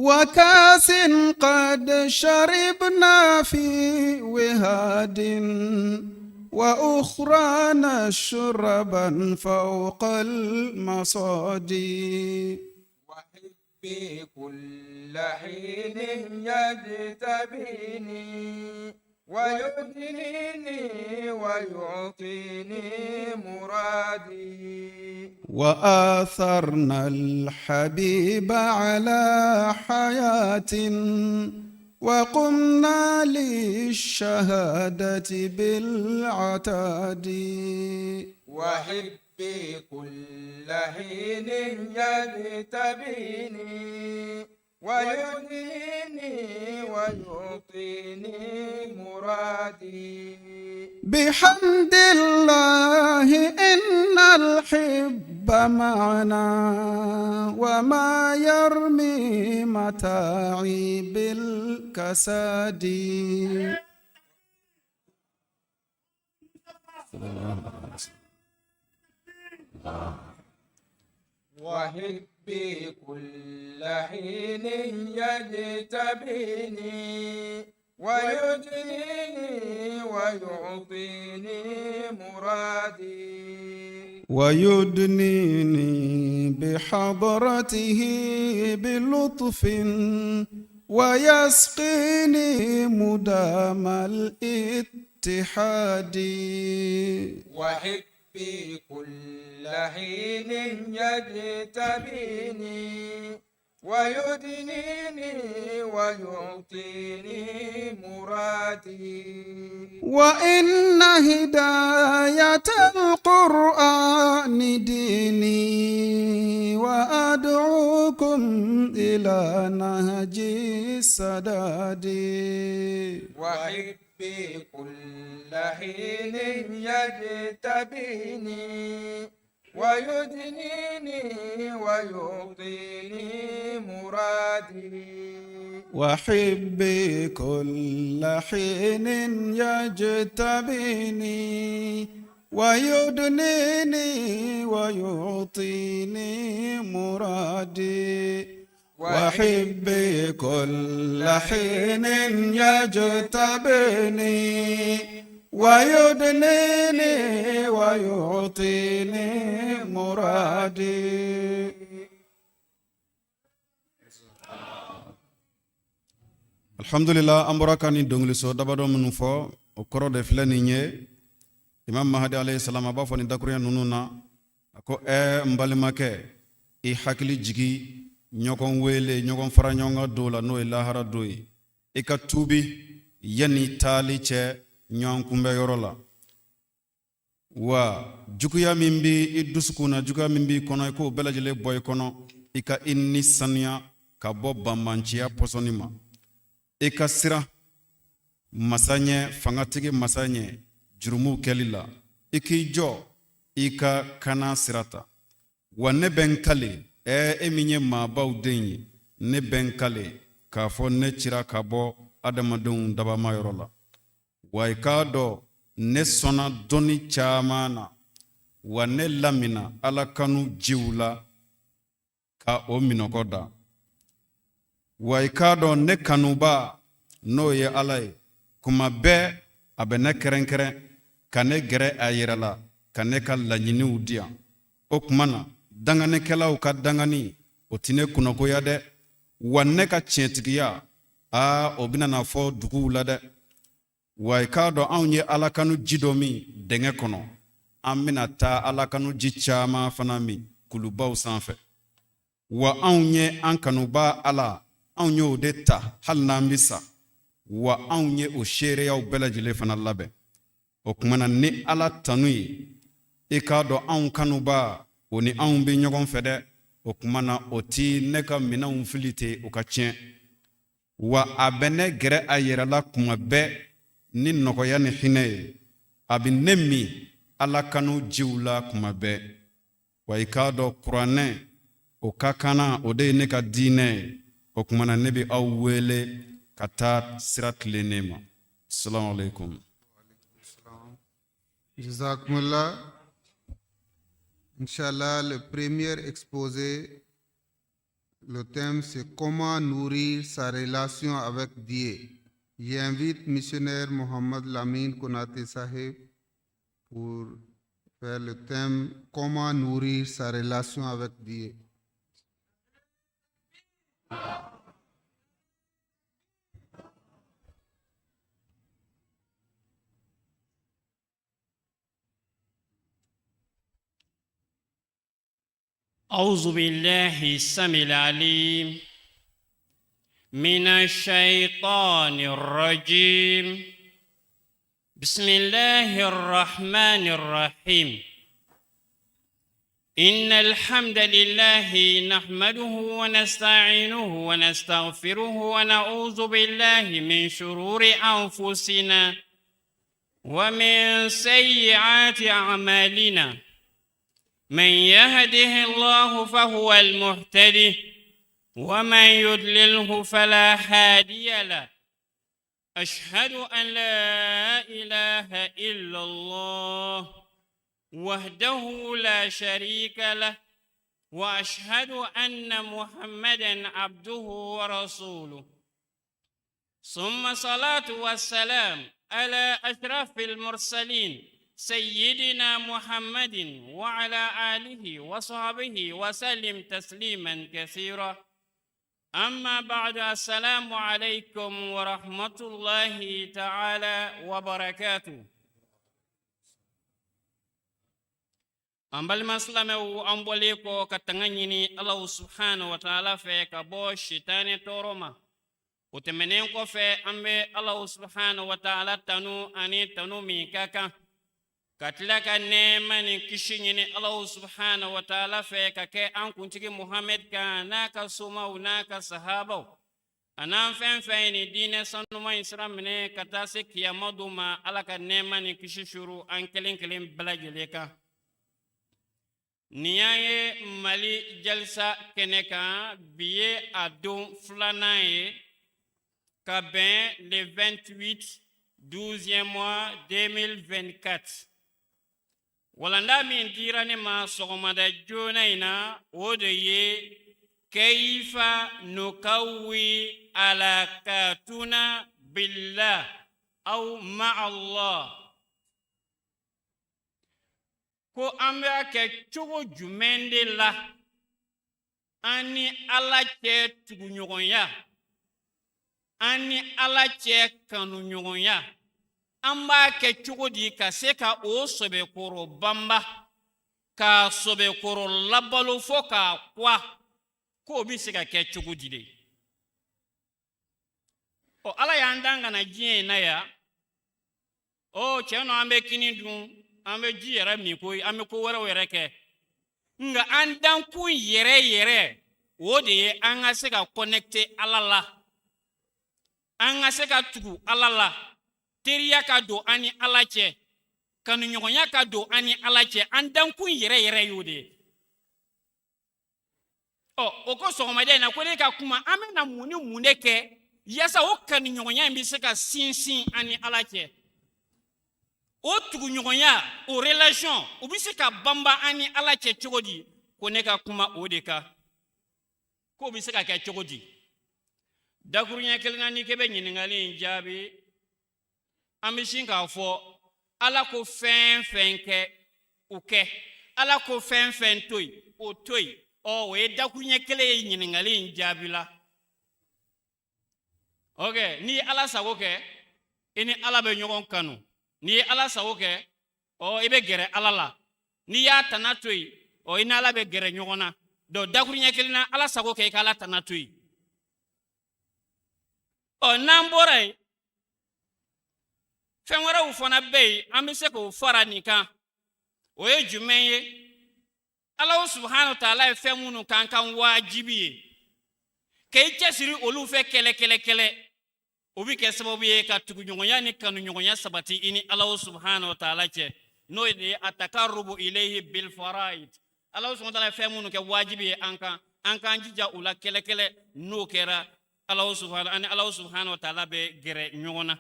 وكاس قد شربنا في وهاد وأخرى نشربا فوق المصادي. وحبي كل حين يجتبيني ويدنيني ويعطيني مرادي. وآثرنا الحبيب على حياة وقمنا للشهادة بالعتاد. وحبي كل حين يجتبيني ويدنيني ويعطيني مرادي. بحمد الله إن الحب معنا وما يرمي متاعي بالكساد. وحبي كل حين يجتبيني ويدنيني ويعطيني مرادي. ويدنيني بحضرته بلطف ويسقيني مدام الاتحاد. وحبي كل حين يجتبيني ويدنيني ويعطيني مرادي. وإن هداية القرآن ديني وأدعوكم إلى نهج السداد. وحبي كل حين يجتبيني ويدنيني ويعطيني مرادي. وحبي كل حين يجتبيني ويدنيني ويعطيني مرادي. وحبي كل حين يجتبني ويدنيني ويعطيني مرادي. Alhamdulillah, an bɔra ka nin dɔnkili so dabadɔ minnu fɔ, o kɔrɔ de filɛ nin ye. Imam Mahadi alayhi salam a b'a fɔ nin dakurunya ninnu na, a ko: ɛ, n balimakɛ, i hakili jigi ɲɔgɔn wele, ɲɔgɔn fara ɲɔgɔn kan don la, n'o ye lahara don ye. I ka tuubi yanni taali cɛ ɲɔgɔn kunbɛ yɔrɔ la. Wa juguya min b'i i dusukun na, juguya min b'i kɔnɔ, i k'o bɛɛ lajɛlen bɔ i kɔnɔ. I ka i ni sanuya ka bɔ banbanciya pɔsɔni ma. I ka siran masa ɲɛ, fangatigi masa ɲɛ, jurumuw kɛli la. I k'i jɔ i ka kana sira ta. Wa ne bɛ n kale, ɛ, e min ye maabaw den ye, ne bɛ n kale k'a fɔ ne cira ka bɔ adamadenw dabama yɔrɔ la. Wa i k'a dɔn, ne sɔnna dɔnni caman na, wa ne lamina Ala kanu jiw la ka o minɔgɔ da. Wa i k'a dɔn, ne kanuba, n'o ye Ala ye, kuma bɛɛ a bɛ ne kɛrɛnkɛrɛn ka ne gɛrɛ a yɛrɛ la, ka ne ka laɲiniw di yan. O tuma na, danganikɛlaw ka dangani, o tɛ ne kunnagoya dɛ. Wa ne ka tiɲɛtigiya, aa, o bɛna na fɔ duguw la dɛ. Wa i k'a dɔn, anw ye Ala kanu ji dɔ min dingɛ kɔnɔ, an bɛna taa Ala kanu ji caman fana min kulubaw sanfɛ. Wa anw ye an kanuba Ala, anw y'o de ta hali n'an bɛ sa. Wa anw ye o seereyaw bɛɛ lajɛlen fana labɛn. O tuma na, ni Ala tanu ye, i k'a dɔn, anw kanuba, o ni anw bɛ ɲɔgɔn fɛ dɛ. O tuma na, o ti ne ka minɛnw fili ten o ka tiɲɛ. Wa a bɛ ne gɛrɛ a yɛrɛ la kuma bɛɛ ni nɔgɔya ni hinɛ ye. A bɛ ne min Ala kanu jiw la kuma bɛɛ. Wa i k'a dɔn, Kuranɛ o ka kana, o de ye ne ka diinɛ ye. O tuma na, ne bɛ aw wele ka taa sira tilennen ma. Salamu aleykum. Jazakumullah. Inch'Allah, le premier exposé Le thème, c'est comment nourrir sa relation avec Dieu. J'invite missionnaire Mohamed Lamine Konaté Sahib pour faire le thème Comment nourrir sa relation avec Dieu. أعوذ بالله السميع العليم من الشيطان الرجيم بسم الله الرحمن الرحيم إن الحمد لله نحمده ونستعينه ونستغفره ونعوذ بالله من شرور أنفسنا ومن سيئات أعمالنا من يهده الله فهو المهتدي ومن يضلله فلا هادي له أشهد أن لا إله إلا الله وحده لا شريك له وأشهد أن محمدا عبده ورسوله ثم صلاة والسلام على أشرف المرسلين سيدنا محمد وعلى آله وصحبه وسلم تسليما كثيرا أما بعد السلام عليكم ورحمة الله تعالى وبركاته an balima silamɛw an bɔlen kɔ ka tanga ɲini alahu subhanahu wa taala fɛ ka bɔ sitanɛ tɔɔrɔ ma o tɛmɛnen kɔfɛ an bɛ alahu subhanahu wa taala tanu ani tanu min ka kan ka tila ka nɛɛma ni kisi ɲini alahu subhanahu wa taala fɛ ka kɛ an kuntigi muhamɛd kan n'a ka somaw n'a ka sahabaw an'an fɛn fɛn ye nin diinɛ sanuma in sira minɛ ka taa se kiyama don ma ala ka nɛɛma ni kisi suuru an kelen kelen bɛɛ lajɛlen kan nin y'an ye mali jalisa kɛnɛ kan bi ye a don filanan ye ka bɛn le 28 12e mois 2024 walanda min dira ne ma sɔgɔmada joona in na o de ye kaifa nukawi alakatuna billah aw ma'allah ko an b'a kɛ cogo jumɛn de la an ni ala cɛ tuguɲɔgɔnya an ni ala cɛ kanuɲɔgɔnya an b'a kɛ cogo di ka se ka o sɛbɛkɔrɔ banba k'a sɛbɛkɔrɔ labalo fo k'a kwa k'o bɛ se ka kɛ cogo di de ɔ ala y'an dan ka na diɲɛ in na yan o tiɲɛ nɔ an bɛ kini dun an bɛ ji yɛrɛ min koyi an bɛ ko wɛrɛw yɛrɛ kɛ nka an dankun yɛrɛ yɛrɛ o de ye an ka se ka connecter ala la an ka se ka tugu ala la teriya ka don an ni ala cɛ kanuɲɔgɔnya ka don an ni ala cɛ an dankun yɛrɛ yɛrɛ y'o de ye ɔ o ko sɔgɔmada in na ko ne ka kuma an bɛna mun ni mun de kɛ yaasa o kanuɲɔgɔnya in bɛ se ka sinsin an ni ala cɛ o tuguɲɔgɔnya o relation o bɛ se ka banba an ni ala cɛ cogo di ko ne ka kuma o de kan k'o bɛ se ka kɛ cogo di dakuruɲɛ kelen na n'i k'e bɛ ɲininkali in jaabi an bɛ sin k'a fɔ ala ko fɛn fɛn kɛ o kɛ ala ko fɛn fɛn to yen o to yen ɔ o ye dakuruɲɛ kelen ye ɲininkali in jaabi la ok n'i ye ala sago kɛ i ni ala bɛ ɲɔgɔn kanu n'i ye ala sago kɛ ɔ i bɛ gɛrɛ ala la n'i y'a tana to yen ɔ i ni ala bɛ gɛrɛ ɲɔgɔn na donc dakuruɲɛ kelen na ala sago kɛ i ka ala tana to yen ɔ n'an bɔra yen fɛn wɛrɛw fana bɛ yen an bɛ se k'o fara nin kan o ye jumɛn ye ala subahana taala ye fɛn minnu k'an kan wajibi ye k'i cɛsiri olu fɛ kɛlɛ kɛlɛ kɛlɛ o bɛ kɛ sababu ye ka tuguɲɔgɔnya ni kanuɲɔgɔnya sabati i ni ala subahana taala cɛ n'o de ye atakarubu ilayhi bil faraid ala subahana taala ye fɛn minnu kɛ wajibi ye an kan an k'an jija u la kɛlɛ kɛlɛ n'o kɛra ala subahana ani ala subahana taala bɛ gɛrɛ ɲɔgɔn na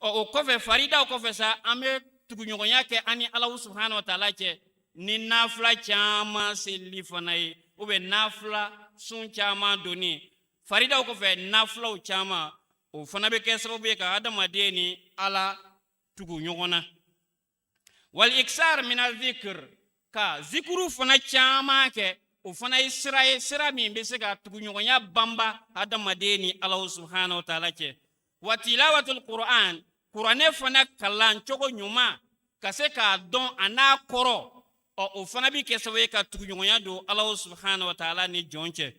ɔ o kɔfɛ faridaw kɔfɛ sa an bɛ tuguɲɔgɔnya kɛ an ni ala subahana taala cɛ ni nafila caman selili fana ye ou bien nafila Sun caman donni faridaw kɔfɛ, nafilaw caman, o fana bɛ kɛ sababu ye ka adamaden ni Ala tugu ɲɔgɔn na. Wal iksar min zikr, ka zikuru fana caman kɛ, o fana ye sira ye, sira min bɛ se ka tuguɲɔgɔnya banba adamaden ni Ala subhanahu wa taala cɛ. Wa tilawatul Qur'an, kuranɛ fana kalan cogo ɲuman, ka se k'a dɔn a n'a kɔrɔ, ɔ o fana bɛ kɛ sababu ye ka tuguɲɔgɔnya don Ala subhanahu wa taala ni jɔn cɛ.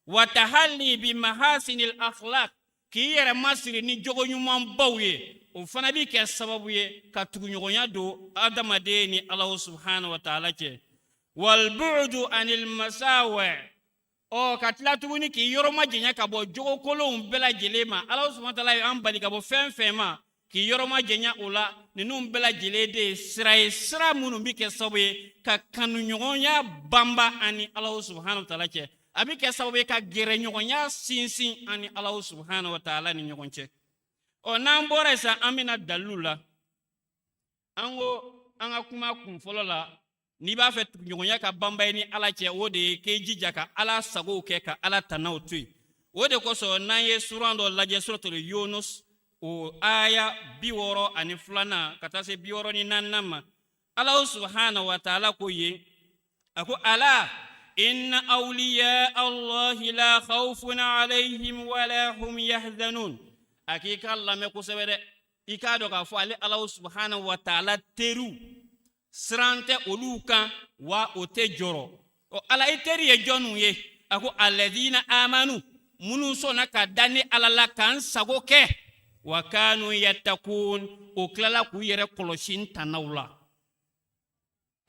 Wa tahalli bi mahasinil akhlaq, k'i yɛrɛ masiri ni jogo ɲumanbaw ye, o fana bɛ kɛ sababu ye ka tuguɲɔgɔnya don adamaden ni Ala subhanahu wa taala cɛ. Walbu'du anil masawi, ɔ ka tila tuguni k'i yɔrɔ majanya ka bɔ jogo kolonw bɛɛ lajɛlen ma. Ala subhanahu wa taala ye an bali ka bɔ fɛn fɛn ma, k'i yɔrɔ majanya o la. Ninnu bɛɛ lajɛlen de ye sira ye, sira minnu bɛ kɛ sababu ye ka kanuɲɔgɔnya banba ani Ala subhanahu wa taala cɛ. A bɛ kɛ sababu ye ka gɛrɛɲɔgɔnya sinsin ani Ala subhanahu wa taala ni ɲɔgɔn cɛ. Ɔ n'an bɔra yen sisan, an bɛna dalilu la. An ko an ka kuma kun fɔlɔ la, n'i b'a fɛ tuguɲɔgɔnya ka banba i ni Ala cɛ, o de ye k'i jija ka Ala sagow kɛ, ka Ala tanaw to yen. O de kosɔn, n'an ye suran dɔ lajɛ, suratul Yunus, o aya 62nan ka taa se 64nan ma, Ala subhanahu wa taala ko yen, a ko: Ala inna awliya Allahi la khawfun alayhim wala hum yahzanun. A k'i ka lamɛn kosɛbɛ dɛ. I k'a dɔn k'a fɔ ale Ala subhanahu wa taala teriw, siran tɛ olu kan wa o tɛ jɔrɔ. Ɔ Ala, i teri ye jɔnniw ye? A ko: alladhina amanu, minnu sɔnna ka da ni Ala la, k'an sago kɛ, wa kanu yattaqun, o tilala k'u yɛrɛ kɔlɔsi n tanaw la.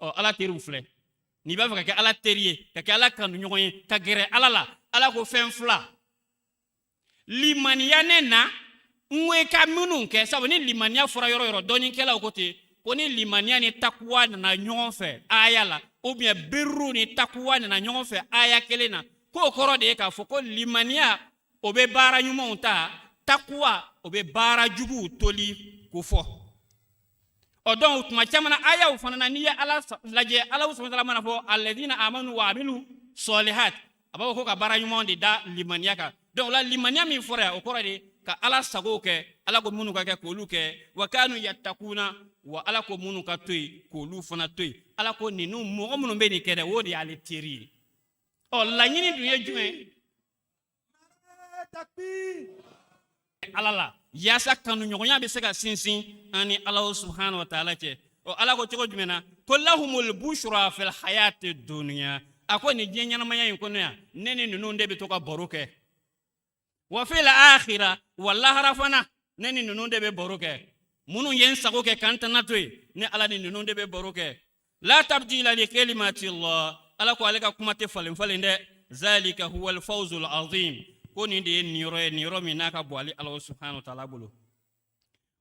Ɔ Ala teriw filɛ. N'i b'a fɛ ka kɛ Ala teri ye, ka kɛ Ala kanuɲɔgɔn ye, ka gɛrɛ Ala la, Ala ko fɛn fila: limaniya ne na, n ko i ka minnu kɛ. Sabu ni limaniya fɔra yɔrɔ yɔrɔ, dɔnnikɛlaw ko ten ko ni limaniya ni takuwa nana ɲɔgɔn fɛ aya la, ou bien birru ni takuwa nana ɲɔgɔn fɛ aya kelen na, k'o kɔrɔ de ye k'a fɔ ko limaniya, o bɛ baara ɲumanw ta, takuwa, o bɛ baara juguw toli ko fɔ. Ɔ donc tuma caman na, ayaw fana na, n'i ye Ala lajɛ, Ala subhanahu wa taala mana fɔ alladhina amanu wa amilu salihat, a b'a fɔ ko ka baara ɲumanw de da limaniya kan. Donc la limaniya min fɔra yan, o kɔrɔ de ka Ala sagow kɛ, Ala ko minnu ka kɛ, k'olu kɛ, wa kanu yattakuna, wa Ala ko minnu ka to yen, k'olu fana to yen. Ala ko ninnu mɔgɔ minnu bɛ nin kɛ dɛ, o de y'ale teri ye. Ɔ laɲini dun ye jumɛn ye Ala la, yaasa kanuɲɔgɔnya bɛ se ka sinsin an ni Ala subhanahu wa taala cɛ? Ɔ Ala ko cogo jumɛn na? Ko lahumul bushra fil hayati dunya. A ko nin diɲɛ ɲɛnamaya in kɔnɔ yan, ne ni ninnu de bɛ to ka baro kɛ. Wa fil akhira, wa lahara fana, ne ni ninnu de bɛ baro kɛ. Minnu ye n sago kɛ, k'an tana to yen, ne Ala ni ninnu de bɛ baro kɛ. La tabdila li kalimati Allah. Ala ko ale ka kuma tɛ falen falen dɛ. Zalika huwa alfawzul azim. Ko nin de ye niyɔrɔ ye, niyɔrɔ min n'a ka bon ale Ala subhanahu wa taala bolo.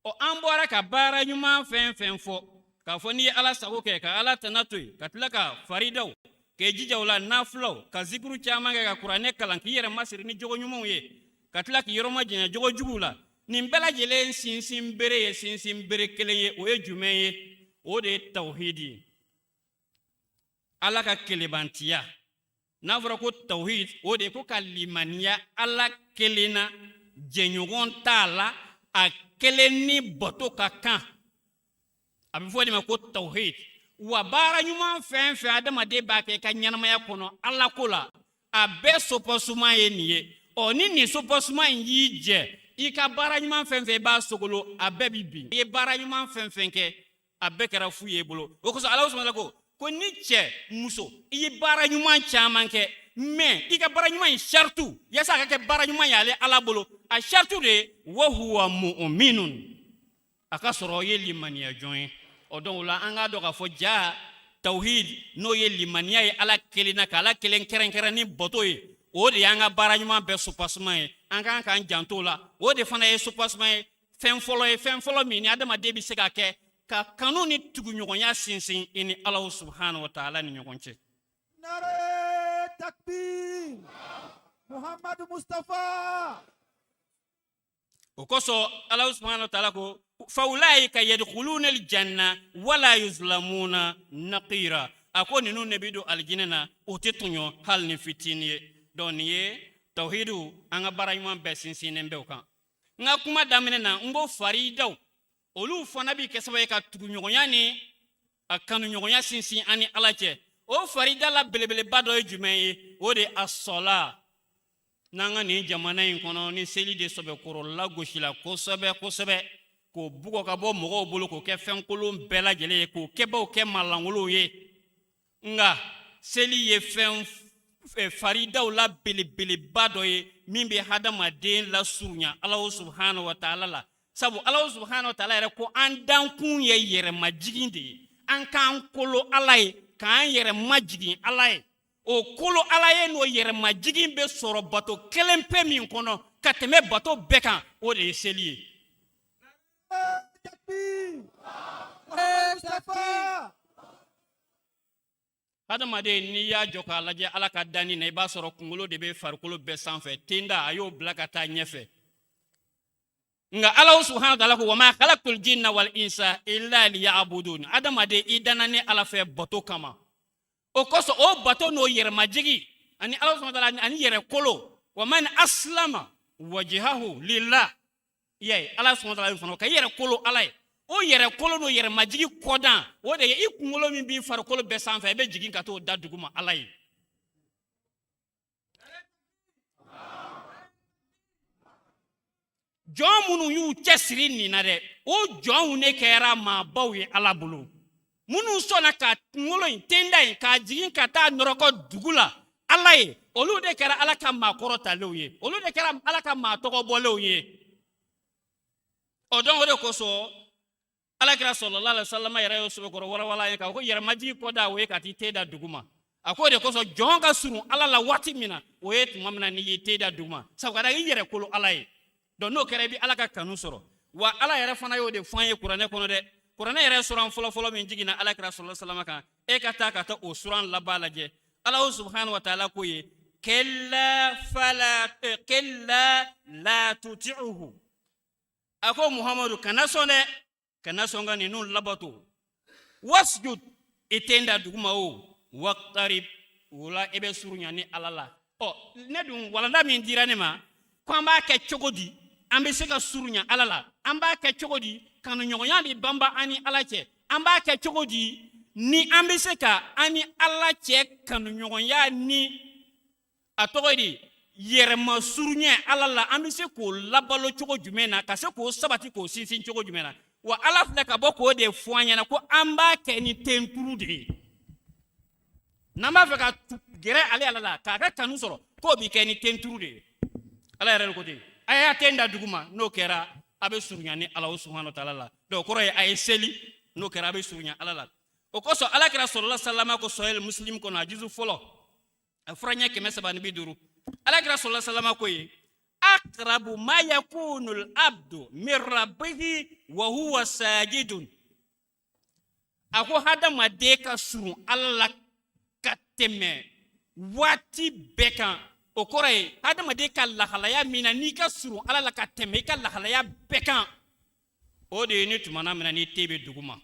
Ɔ an bɔra ka baara ɲuman fɛn fɛn fɔ, k'a fɔ n'i ye Ala sago kɛ, ka Ala tana to yen, ka tila ka faridaw k'i jija o la, nafilaw, ka zikiru caman kɛ, ka kuranɛ kalan, k'i yɛrɛ masiri ni jogo ɲumanw ye, ka tila k'i yɔrɔ majanya jogo juguw la, nin bɛɛ lajɛlen sinsin bere ye sinsin bere kelen ye. O ye jumɛn ye? O de ye tawhidi ye, Ala ka kelebantiya. N'a fɔra ko tawhid, o de ye ko ka limaniya Ala kelen na, jɛɲɔgɔn t'a la, a kelen ni bato ka kan. A bɛ fɔ o de ma ko tawhid. Wa baara ɲuman fɛn fɛn adamaden b'a kɛ i ka ɲɛnamaya kɔnɔ Ala ko la, a bɛɛ sopɔsuma ye nin ye. Ɔ ni nin sopɔsuma in y'i jɛ, i ka baara ɲuman fɛn fɛn i b'a sogolo, a bɛɛ bi bin. I ye baara ɲuman fɛn fɛn kɛ, a bɛɛ kɛra fu ye i bolo. O kosɔn Ala sɔnna ko ni cɛ, muso, i ye baara ɲuman caman kɛ, mais i ka baara ɲuman in saritu, yaasa a ka kɛ baara ɲuman ye ale Ala bolo, a saritu de ye wa huwa mu'minun, a ka sɔrɔ i ye limaniya jɔn ye. Ɔ donc o la, an k'a dɔn k'a fɔ ja tawhid, n'o ye limaniya ye Ala kelen na, ka Ala kelen kɛrɛnkɛrɛn ni bato ye, o de y'an ka baara ɲuman bɛɛ soubassement ye. An kan k'an janto o la. O de fana ye soubassement ye, fɛn fɔlɔ ye, fɛn fɔlɔ min ni adamaden bɛ se ka kɛ ka kanu ni tuguɲɔgɔnya sinsin i ni Ala subhanahu wa taala ni ɲɔgɔn cɛ. Nare takbir, Muhammadu Mustafa. O kosɔn Ala subhanahu wa taala ko faulaika yadkhuluna aljanna wala yuzlamuna naqira. A ko ninnu de bɛ don alijinɛ na, o tɛ tɔɲɔ hali ni fitinin ye. Donc nin ye tawhidu, an ka baara ɲuman bɛɛ sinsinnen bɛ o kan. N ka kuma daminɛ na, n ko faridaw, olu fana bi kɛ sababu ye ka tuguɲɔgɔnya ni a kanuɲɔgɔnya sinsin an ni Ala cɛ. O farida la belebeleba dɔ ye jumɛn ye? O de ye asɔla. N'an ka nin jamana in kɔnɔ, ni seli de sɔbɛkɔrɔ lagosila kosɛbɛ kosɛbɛ, k'o bugɔ ka bɔ mɔgɔw bolo, k'o kɛ fɛn kolon bɛɛ lajɛlen ye, k'o kɛbaw kɛ maalankolonw ye. Nka seli ye fɛn faridaw la belebeleba dɔ ye min bɛ hadamaden lasurunya Alahu subhanahu wa taala la, sabu Alahu subhanahu wa taala yɛrɛ ko an dankun ye yɛrɛmajigin de ye, an k'an kolo Ala ye, k'an yɛrɛ majigin Ala ye. O kolo Ala ye n'o yɛrɛmajigin bɛ sɔrɔ bato kelen pe min kɔnɔ ka tɛmɛ bato bɛɛ kan, o de ye seli ye. Takbir. Muhammad Mustafa. Hadamaden, n'i y'a jɔ k'a lajɛ Ala ka danni na, i b'a sɔrɔ kunkolo de bɛ farikolo bɛɛ sanfɛ, tenda a y'o bila ka taa ɲɛfɛ. Nka Ala subhanahu wa taala ko wama khalaqtul jinna wal insa illa liya'budun. Hadamaden, i danna ne Ala fɛ bato kama. O kosɔn, o bato n'o yɛrɛmajigi ani Ala subhanahu wa taala ani yɛrɛkolo, wa man aslama wajihahu lillah. I y'a ye, Ala subhanahu wa taala fana ka i yɛrɛ kolo Ala ye, o yɛrɛ kolo n'o yɛrɛmajigi kɔdan, o de ye i kunkolo min b'i farikolo bɛɛ sanfɛ, i bɛ jigin ka t'o da duguma Ala ye. Jɔn minnu y'u cɛsiri nin na dɛ, o jɔnw de kɛra maabaw ye Ala bolo. Minnu sɔnna ka kunkolo in, tenda in, k'a jigin ka taa nɔrɔkɔ dugu la Ala ye, olu de kɛra Ala ka maakɔrɔtalenw ye, olu de kɛra Ala ka maa tɔgɔbɔlenw ye. Ɔ donc o de kosɔn Ala kira sallallahu alaihi wasallam yɛrɛ y'o sɛbɛkɔrɔ walawala ye k'a ko yɛrɛmajigi kɔda, o ye ka t'i ten da dugu ma. A ko o de kosɔn jɔn ka surun Ala la waati min na, o ye tuma min na n'i y'i ten da dugu ma, sabu ka da i yɛrɛ kolo Ala ye. Donc n'o kɛra, i bɛ Ala ka kanu sɔrɔ. Wa Ala yɛrɛ fana y'o de fɔ an ye kuranɛ kɔnɔ dɛ. Kuranɛ yɛrɛ suran fɔlɔfɔlɔ min jiginna Ala kira sallallahu alaihi wasallam kan, e ka taa ka taa o suran laban lajɛ. Ala subhanahu wa ta'ala ko ye kella fala kella la tuti'uhu. A ko Muhamadu, kana sɔn dɛ, kana sɔn ka ninnu labato. Wasjud, i ten da duguma o, waqtarib, o la i bɛ surunya ni Ala la. Ɔ ne dun, walanda min dira ne ma ko an b'a kɛ cogo di an bɛ se ka surunya Ala la, an b'a kɛ cogo di kanuɲɔgɔnya bɛ banba an ni Ala cɛ, an b'a kɛ cogo di ni an bɛ se ka an ni Ala cɛ kanuɲɔgɔnya ni a tɔgɔ di yɛrɛma surunya Ala la, an bɛ se k'o labalo cogo jumɛn na, ka se k'o sabati, k'o sinsin cogo jumɛn na? Wa Ala filɛ ka bɔ k'o de fɔ an ɲɛna ko an b'a kɛ ni tenturu de ye. N'an b'a fɛ ka gɛrɛ ale Ala la k'a ka kanu sɔrɔ, k'o bɛ kɛ ni tenturu de ye. Ala yɛrɛ de ko ten, a y'a ten da dugu ma, n'o kɛra a bɛ surunya ni Ala subhanahu wa ta'ala la. Donc o kɔrɔ ye a ye seli, n'o kɛra a bɛ surunya Ala la. O kosɔn Ala kira sallallahu alaihi wasallam ko Sahih Muslim kɔnɔ, a juzu fɔlɔ, a furaɲɛ 350, Ala kira sallallahu alaihi wasallam ko ye aqrabu ma yakunu al-abdu min rabbihi wa huwa sajidun. A ko hadamaden ka surun Ala la ka tɛmɛ waati bɛɛ kan. O kɔrɔ ye hadamaden ka lahalaya min na n'i ka surun Ala la ka tɛmɛ i ka lahalaya bɛɛ kan, o de ye ni tumana min na n'i te bɛ dugu ma,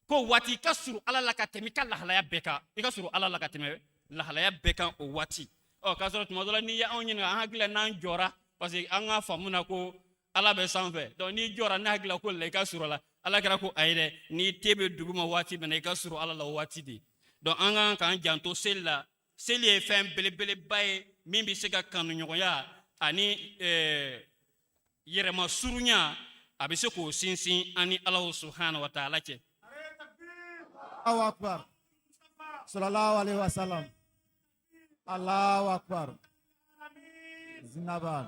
ko waati i ka surun Ala la ka tɛmɛ i ka lahalaya bɛɛ kan, i ka surun Ala la ka tɛmɛ lahalaya bɛɛ kan o waati. Ɔ k'a sɔrɔ tuma dɔ la n'i ye anw ɲininka, an hakili la n'an jɔra, parce que an ka faamu na ko Ala bɛ sanfɛ, donc n'i jɔra ne hakili la ko la i ka surun a la. Ala kɛra ko ayi dɛ, n'i te bɛ dugu ma waati min na, i ka surun Ala la o waati de. Donc an kan k'an janto seli la. Seli ye fɛn belebeleba ye min bɛ se ka kanuɲɔgɔnya ani yɛrɛma surunya, a bɛ se k'o sinsin an ni Ala subhanahu wa ta'ala cɛ. Allahu akbar. Sallallahu alaihi wasallam. Allahu akbar. Zindabad.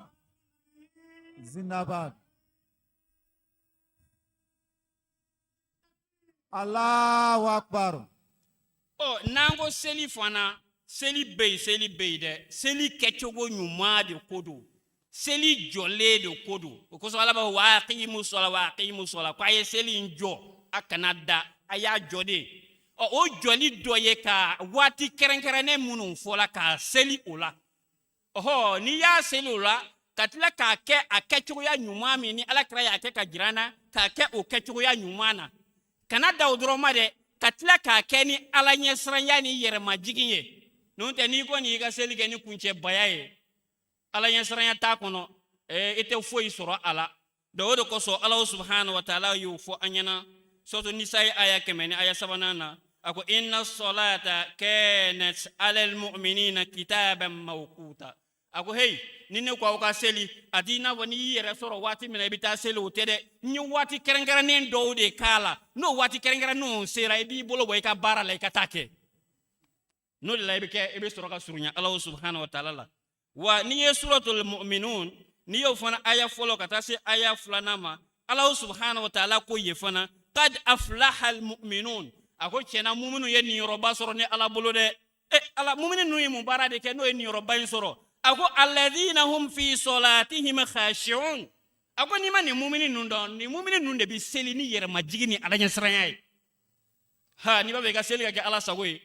Zindabad. Allahu akbar. Ɔ n'an ko seli fana, seli bɛ yen, seli bɛ yen dɛ, seli kɛcogo ɲuman de ko don, seli jɔlen de ko don. O kosɔn Ala b'a fɔ wa aqimu sɔla, wa aqimu sɔla, ko a ye seli in jɔ, a kana da, a y'a jɔ de. Ɔ o jɔli dɔ ye ka waati kɛrɛnkɛrɛnnen minnu fɔla k'a seli o la. Ɔhɔ, n'i y'a seli o la ka tila k'a kɛ a kɛcogoya ɲuman min ni Ala kira y'a kɛ ka jira an na, k'a kɛ o kɛcogoya ɲuman na, kana da o dɔrɔn ma dɛ, ka tila k'a kɛ ni Ala ɲɛsiranya ni yɛrɛmajigin ye. N'o tɛ, n'i kɔni y'i ka seli kɛ ni kuncɛbaya ye, Ala ɲɛsiranya t'a kɔnɔ, i tɛ foyi sɔrɔ a la. Donc o de kosɔn Ala subhanahu wa taala y'o fɔ an ɲɛna suratu Nisa ye aya 103nan na. A ko: inna salata kanat alal mu'minina kitaban mawquta. A ko: hey, ni ne ko aw ka seli, a t'i n'a fɔ n'i y'i yɛrɛ sɔrɔ waati min na i bɛ taa seli, o tɛ dɛ. N ye waati kɛrɛnkɛrɛnnen dɔw de k'a la. N'o waati kɛrɛnkɛrɛnnenw sera, i b'i bolo bɔ i ka baara la, i ka taa kɛ. N'o de la i bɛ kɛ, i bɛ sɔrɔ ka surunya Ala subhanahu wa taala la. Wa n'i ye suratul mu'minun, n'i y'o fana aya fɔlɔ ka taa se aya filanan ma, Ala subhanahu wa taala ko yen fana: qad aflaha al mu'minun. A ko tiɲɛna, muminu ye niyɔrɔba sɔrɔ ni Ala bolo dɛ. E Ala, mumini ninnu ye mun baara de kɛ n'o ye niyɔrɔba in sɔrɔ? A ko: alladhina hum fi salatihim khashi'un. A ko n'i ma nin mumini ninnu dɔn, nin mumini ninnu de bɛ seli ni yɛrɛmajigi ni Ala ɲɛsiranya ye. Ha, n'i b'a fɛ i ka seli ka kɛ Ala sago ye,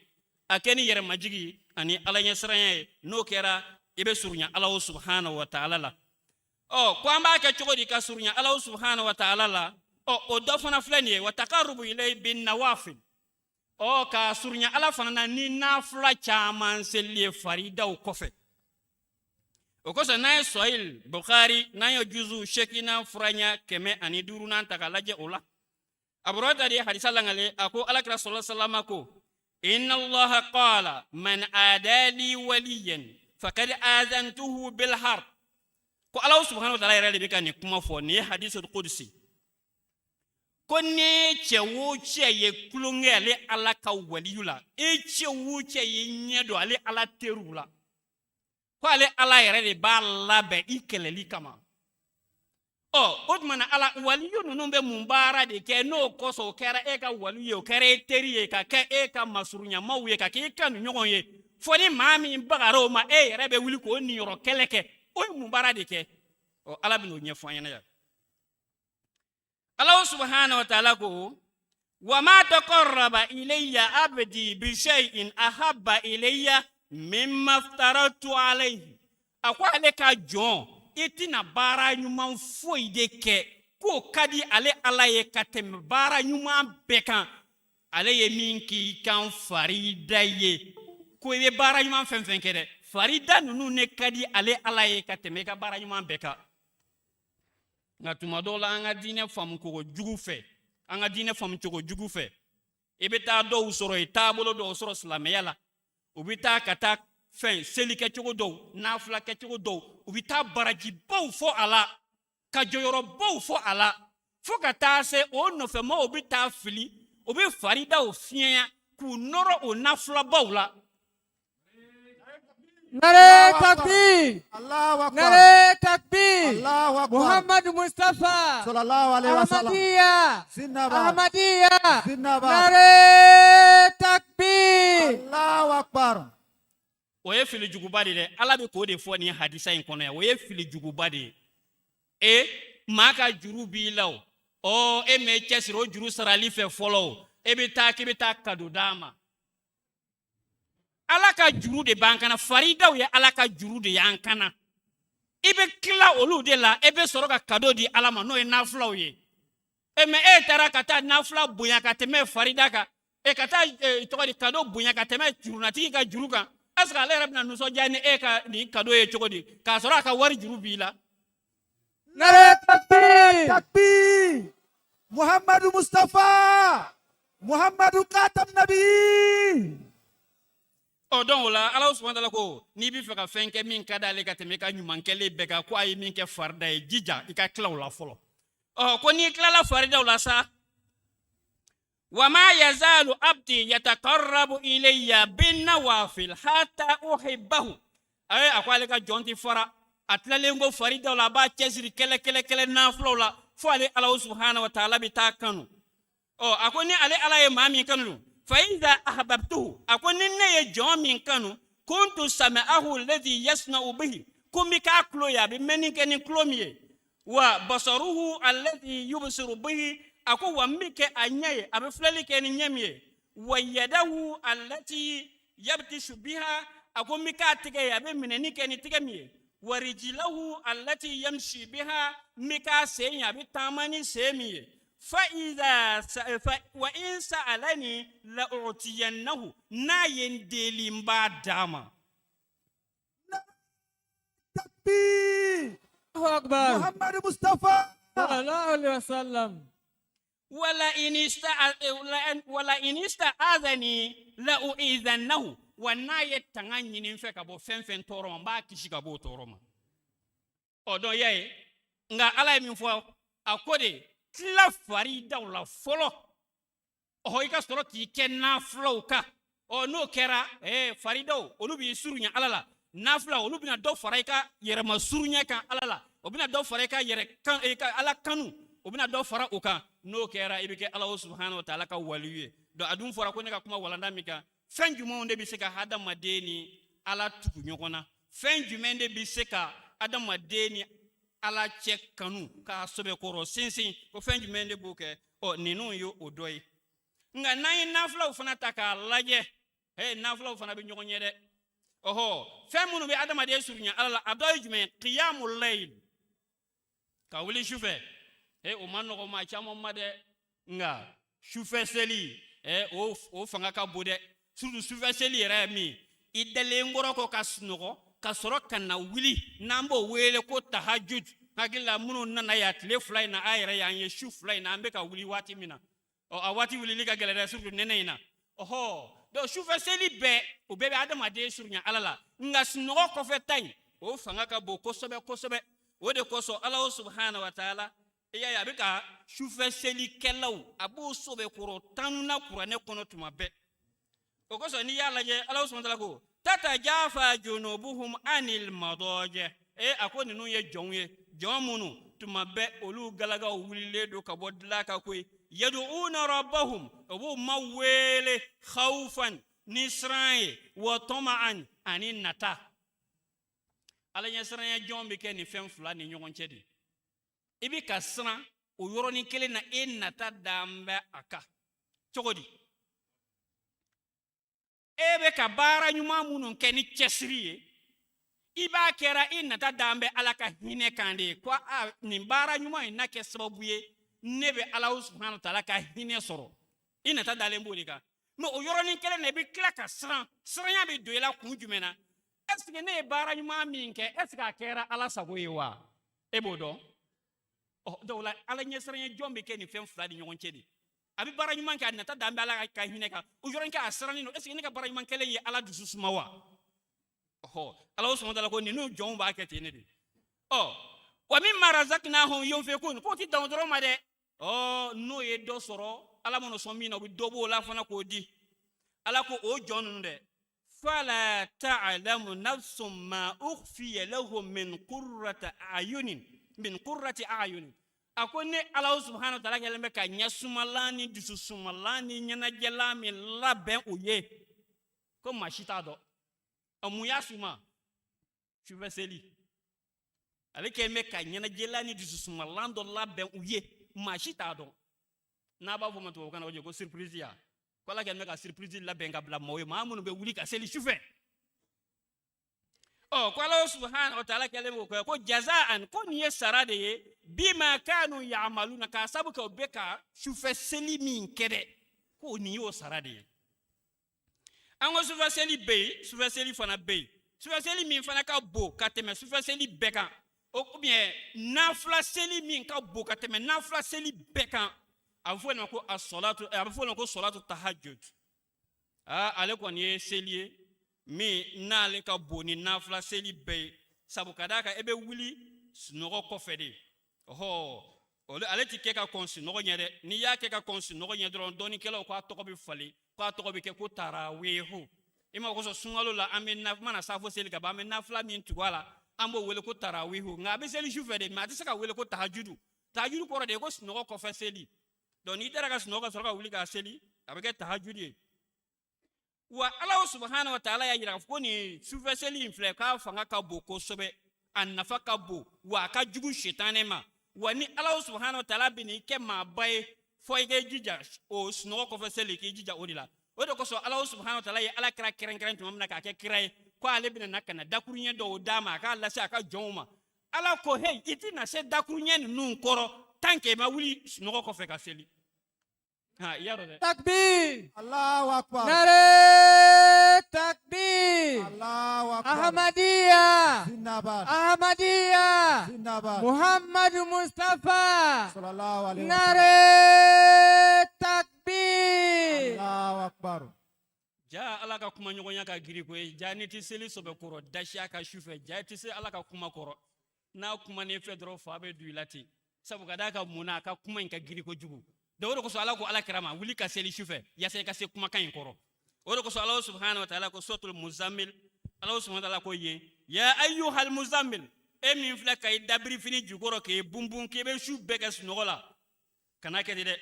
a kɛ ni yɛrɛmajigi ani Ala ɲɛsiranya ye. N'o kɛra, i bɛ surunya Ala subhanahu wa ta'ala la. Ɔ, ko an b'a kɛ cogo di ka surunya Ala subhanahu wa ta'ala la? Ɔ, o dɔ fana filɛ nin ye: wa taqarrubu ilayhi bin nawafil. Ɔ, ka surunya Ala fana na ni nafila caman seli ye faridaw kɔfɛ. O kosɔn, n'an ye Sɔhil Bukhari, n'an ye juzu seeginnan furaɲɛ 105nan ta k'a lajɛ, o la Abu Hurairah de ye hadisa langale. A ko Alakira sɔlɔ salama ko: inna Allaha qala man adali waliyan faqad azantuhu bil harb. Ko Ala subhanahu wa ta'ala yɛrɛ de bɛ ka nin kuma fɔ. Nin ye hadisul qudsi. Ko ni cɛ o cɛ ye tulonkɛ ale Ala ka waliyu la, e cɛ o cɛ ye ɲɛ don ale Ala teriw la, ko ale Ala yɛrɛ de b'a labɛn i kɛlɛli kama. Ɔ, o tuma na, Ala waliyu ninnu bɛ mun baara de kɛ n'o kosɔn o kɛra e ka waliyu ye, o kɛra e teri ye, ka kɛ e ka masurunyamaw ye, ka kɛ e kanuɲɔgɔn ye, fo ni maa min bagara o ma, e yɛrɛ bɛ wuli k'o niyɔrɔ kɛlɛ kɛ? O ye mun baara de kɛ? Ɔ, Ala bɛn'o ɲɛfɔ an ɲɛna yan. Ala subhanahu wa ta'ala ko: wa ma taqarraba ilayya abdi bi shay'in ahabba ilayya mimma aftaratu alayhi. A ko ale ka jɔn, i tɛna baara ɲuman foyi de kɛ k'o ka di ale Ala ye ka tɛmɛ baara ɲuman bɛɛ kan, ale ye min k'i kan farida ye. Ko i bɛ baara ɲuman fɛn fɛn kɛ dɛ, farida ninnu ne ka di ale Ala ye ka tɛmɛ i ka baara ɲuman bɛɛ kan. Nka tuma dɔw la, an ka diinɛ faamu cogo jugu fɛ, an ka diinɛ faamu cogo jugu fɛ, i bɛ taa dɔw sɔrɔ yen, taabolo dɔw sɔrɔ silamɛya la, u bɛ taa ka taa fɛn seli kɛcogo dɔw, nafila kɛcogo dɔw, u bɛ taa barajibaw fɔ a la, ka jɔyɔrɔbaw fɔ a la, fo ka taa se o nɔfɛmɔgɔw bɛ taa fili, u bɛ faridaw fiɲɛya k'u nɔrɔ o nafilabaw la. Nare takbir. Allahu akbar. Nare takbir. Allahu akbar. Muhammad Mustafa. Sallallahu alaihi wasallam. Ahmadiyya. Zindabad. Ahmadiyya. Zindabad. Nare takbir. Allahu akbar. O ye fili juguba de dɛ. Ala bɛ k'o de fɔ nin hadisa in kɔnɔ yan. O ye fili juguba de ye. E maa ka juru b'i la, o ɔ, e m'e cɛsiri o juru sarali fɛ fɔlɔ, o e bɛ taa k'i bɛ taa kado d'a ma. Ala ka juru de b'an kana. Faridaw ye Ala ka juru de y'an kana. I bɛ tila olu de la, e bɛ sɔrɔ ka kado di Ala ma, n'o ye nafilaw ye. E mɛ, e taara ka taa nafila bonya ka tɛmɛ farida kan, e ka taa tɔgɔ di, kado bonya ka tɛmɛ jurunatigi ka juru kan. Est ce que ale yɛrɛ bɛna nisɔndiya ni e ka nin kado ye cogo di, k'a sɔrɔ a ka wari juru b'i la? Nare takbir. Takbir. Muhammadu Mustafa. Muhammadu Khatam Nabi. Ɔ, donc o la, Ala subahana taala ko n'i bɛ fɛ ka fɛn kɛ min ka d'ale ka tɛmɛ i ka ɲuman kɛlen bɛɛ kan, ko a ye min kɛ farida ye, jija i ka tila o la fɔlɔ. Ɔ, ko n'i tilala faridaw la sa, wa ma yazalu abdi yataqarrabu ilayya bin nawafil hatta uhibbahu. Aye, a ko ale ka jɔn ti fara a tilalen ko faridaw la, a b'a cɛsiri kɛlɛ kɛlɛ kɛlɛ nafilaw la, fo ale Ala subahana wa taala bɛ taa kanu. Ɔ, a ko ni ale Ala ye maa min kanu, fa iza ahbabtuhu, a ko ni ne ye jɔn min kanu, kuntu sama'ahu alladhi yasma'u bihi, ko n bɛ k'a tulo ye, a bɛ mɛnni kɛ ni tulo min ye, wa basaruhu alladhi yubsiru bihi, a ko wa n bɛ kɛ a ɲɛ ye, a bɛ filɛli kɛ ni ɲɛ min ye, wa yadahu allati yabtishu biha, a ko n bɛ k'a tɛgɛ ye, a bɛ minɛni kɛ ni tɛgɛ min ye, wa rijilahu allati yamshi biha, n bɛ k'a sen ye, a bɛ taama ni sen min ye. Fa iza fa wa in sa'alani la u'tiyannahu, n'a ye n deli n b'a d'a ma. Takbir. Allahu akbar. Muhammad Mustafa. Sallallahu alaihi wasallam. Wala in wala in ista'adhani la u'idhannahu, wa n'a ye tanga ɲini n fɛ ka bɔ fɛn fɛn tɔɔrɔ ma, n b'a kisi ka bɔ o tɔɔrɔ ma. Ɔ donc y'a ye, nka Ala ye min fɔ, a ko de tila faridaw la fɔlɔ, ɔhɔ, i ka sɔrɔ k'i kɛ nafilaw kan. Ɔ n'o kɛra, faridaw olu b'i surunya Ala la, nafila olu bɛna dɔ fara i ka yɛrɛma surunya kan Ala la, o bɛna dɔ fara i ka yɛrɛ kan, i ka Ala kanu, o bɛna dɔ fara o kan. N'o kɛra, i bɛ kɛ Ala subahana wa taala ka waliyu ye. Donc a dun fɔra ko ne ka kuma walanda min kan, fɛn jumɛnw de bɛ se ka hadamaden ni Ala tugu ɲɔgɔn na? Fɛn jumɛn de bɛ se ka adamaden ni Ala cɛ kanu k'a sɛbɛkɔrɔ sinsin? Ko fɛn jumɛn de b'o kɛ? Ɔ ninnu ye o dɔ ye. Nka n'an ye nafilaw fana ta k'a lajɛ, nafilaw fana bɛ ɲɔgɔn ɲɛ dɛ. Ɔhɔ, fɛn minnu bɛ adamaden surunya Ala la, a dɔ ye jumɛn ye? Qiyamul layl, ka wuli sufɛ. O ma nɔgɔ maa caman ma dɛ, nka sufɛ seli, o fanga ka bon dɛ. Surtout sufɛ seli yɛrɛ ye min, i dalen kɔrɔ kɔ ka sunɔgɔ ka sɔrɔ ka na wuli, n'an b'o wele ko tahajud. Hakili la minnu nana yan tile 2 in na, a yɛrɛ y'an ye su 2 in na, an bɛ ka wuli waati min na. Ɔ a waati wulili ka gɛlɛn dɛ, surtout nɛnɛ in na. Ɔhɔ, donc sufɛ seli bɛɛ, o bɛɛ bɛ adamaden surunya Ala la, nka sunɔgɔ kɔfɛ ta in, o fanga ka bon kosɛbɛ kosɛbɛ. O de kosɔn Ala subahana wa taala, i y'a ye, a bɛ ka sufɛ selikɛlaw, a b'o sɛbɛkɔrɔ tanuna kuranɛ kɔnɔ tuma bɛɛ. O kosɔn n'i y'a lajɛ, Ala subahana wa taala ko tatajafa junubuhum anil madaji. A ko ninnu ye jɔnw ye, jɔn minnu tuma bɛɛ olu galagaw wulilen don ka bɔ dilan kan koyi. Yaduuna rabbahum, o b'u ma wele khawfan, ni siran ye, wa tama'an, ani nata. Ala ɲɛsiranya jɔn bɛ kɛ nin fɛn fila ni ɲɔgɔn cɛ de. I bɛ ka siran, o yɔrɔnin kelen na e nata dan bɛ a kan cogo di? E bɛ ka baara ɲuman minnu kɛ ni cɛsiri ye, i b'a kɛra i nata dan bɛ Ala ka hinɛ kan de ye, ko a nin baara ɲuman in na kɛ sababu ye ne bɛ Ala subahana wa taala ka hinɛ sɔrɔ. I nata dalen b'o de kan. Mais o yɔrɔnin kelen na, i bɛ tila ka siran. Siranya bɛ don i la kun jumɛn na? Est ce que ne ye baara ɲuman min kɛ, est ce que a kɛra Ala sago ye wa? E b'o dɔn. Ɔ donc la, Ala ɲɛsiranya jɔn bɛ kɛ nin fɛn fila ni ɲɔgɔn cɛ de. A bɛ baara ɲuman kɛ, a nata dan bɛ Ala ka hinɛ kan, o yɔrɔnin kɛ a sirannen don, est ce que ne ka baara ɲuman kɛlen ye Ala dusu suma wa? Ɔhɔ, Ala subahana wa taala ko ninnu jɔnw b'a kɛ ten ne de. Ɔ wa mimma razaqnahum yunfiqun, k'o ti dan o dɔrɔn ma dɛ. Ɔ n'o ye dɔ sɔrɔ, Ala mana sɔn min na, o bɛ dɔ b'o la fana k'o di. Ala ko o jɔn ninnu dɛ, fala ta'lamu nafsun ma ukhfiya lahum min qurrati a'yunin, min qurrati a'yunin. A ko ne Ala subahana wa taala kɛlen bɛ ka ɲɛsumalan ni dususumalan ni ɲɛnajɛlan min labɛn u ye, ko maa si t'a dɔn. Ɔ mun y'a suma? Sufɛ seli. Ale kɛlen bɛ ka ɲɛnajɛlan ni dususumalan dɔ labɛn u ye, maa si t'a dɔn. N'a b'a fɔ ma tubabukan na ko surprise ya, ko Ala kɛlen bɛ ka surprise labɛn ka bila maaw ye, maa minnu bɛ wuli ka seli sufɛ. Ɔ ko Ala subahana wa taala kɛlen b'o kɛ, ko jazaan, ko nin ye sara de ye, bima kanu ya'maluna, k'a sabu kɛ u bɛ ka sufɛ seli min kɛ dɛ, ko nin y'o sara de ye. An ko sufɛ seli bɛ yen, sufɛ seli fana bɛ yen. Sufɛ seli min fana ka bon ka tɛmɛ sufɛ seli bɛɛ kan, ou bien nafila seli min ka bon ka tɛmɛ nafila seli bɛɛ kan, a bɛ fɔ o de ma ko asɔlatu, a bɛ fɔ o de ma ko sɔlatu tahajjud. Ale kɔni ye seli ye min n'ale ka bon ni nafila seli bɛɛ ye, sabu ka d'a kan e bɛ wuli sunɔgɔ kɔfɛ de. Ɔhɔ, ale ti kɛ ka kɔn sunɔgɔ ɲɛ dɛ. N'i y'a kɛ ka kɔn sunɔgɔ ɲɛ dɔrɔn, dɔnnikɛlaw k'a tɔgɔ bɛ falen, k'a tɔgɔ bɛ kɛ ko tarawehu. I ma kosɔn sunkalo la, an bɛ na mana safo seli ka ban, an bɛ nafila min tugu a la, an b'o wele ko tarawehu. Nka a bɛ seli su fɛ de, mais a tɛ se ka wele ko tahajudu. Tahajudu kɔrɔ de ye ko sunɔgɔ kɔfɛ seli. Donc n'i taara ka sunɔgɔ ka sɔrɔ ka wuli k'a seli, a bɛ kɛ tahajudu ye. Wa Ala subahana wa taala y'a jira k'a fɔ ko nin sufɛ seli in filɛ, k'a fanga ka bon kosɛbɛ, a nafa ka bon, wa a ka jugu sitanɛ ma. Wa ni Ala subahana wa taala bɛ n'i kɛ maaba ye, fɔ i k'i jija o sunɔgɔ kɔfɛ seli, k'i jija o de la. O de kosɔn Ala subahana wa taala ye Ala kira kɛrɛnkɛrɛn tuma min na k'a kɛ kira ye, ko ale bɛna na ka na dakuruɲɛ dɔw d'a ma, a k'a lase a ka jɔnw ma. Ala ko hei, i tɛna se dakuruɲɛ ninnu kɔrɔ. tant que i ma wuli sunɔgɔ kɔfɛ ka seli. Ha, i y'a dɔn dɛ. Takbir. Allahu Akbar. Nare takbir. Allahu Akbar. Ahmadiyya. Zindabad. Ahmadiyya. Zindabad. Muhammadu Mustafa. Sallallahu alaihi wasallam. Nare takbir. Allahu Akbar. Ja, Ala ka kuma ɲɔgɔnya ka giri koyi. Ja, n'i tɛ seli sɔbɛkɔrɔ dasi a ka su fɛ, ja, i tɛ se Ala ka kuma kɔrɔ. N'a kuma n'i fɛ dɔrɔn, fa bɛ don i la ten. Sabu ka d'a kan mun na, a ka kuma in ka giri kojugu. Donc o de kosɔn Ala ko Ala kira ma: wuli ka seli su fɛ yaasa i ka se kumakan in kɔrɔ. O de kosɔn Ala subhanahu wa taala ko suratul Muzammil, Ala subhanahu wa taala ko yen: ya ayyuhal muzammil, e min filɛ ka i dabiri fini jukɔrɔ k'i bunbun k'i bɛ su bɛɛ kɛ sunɔgɔ la, kana kɛ ten dɛ.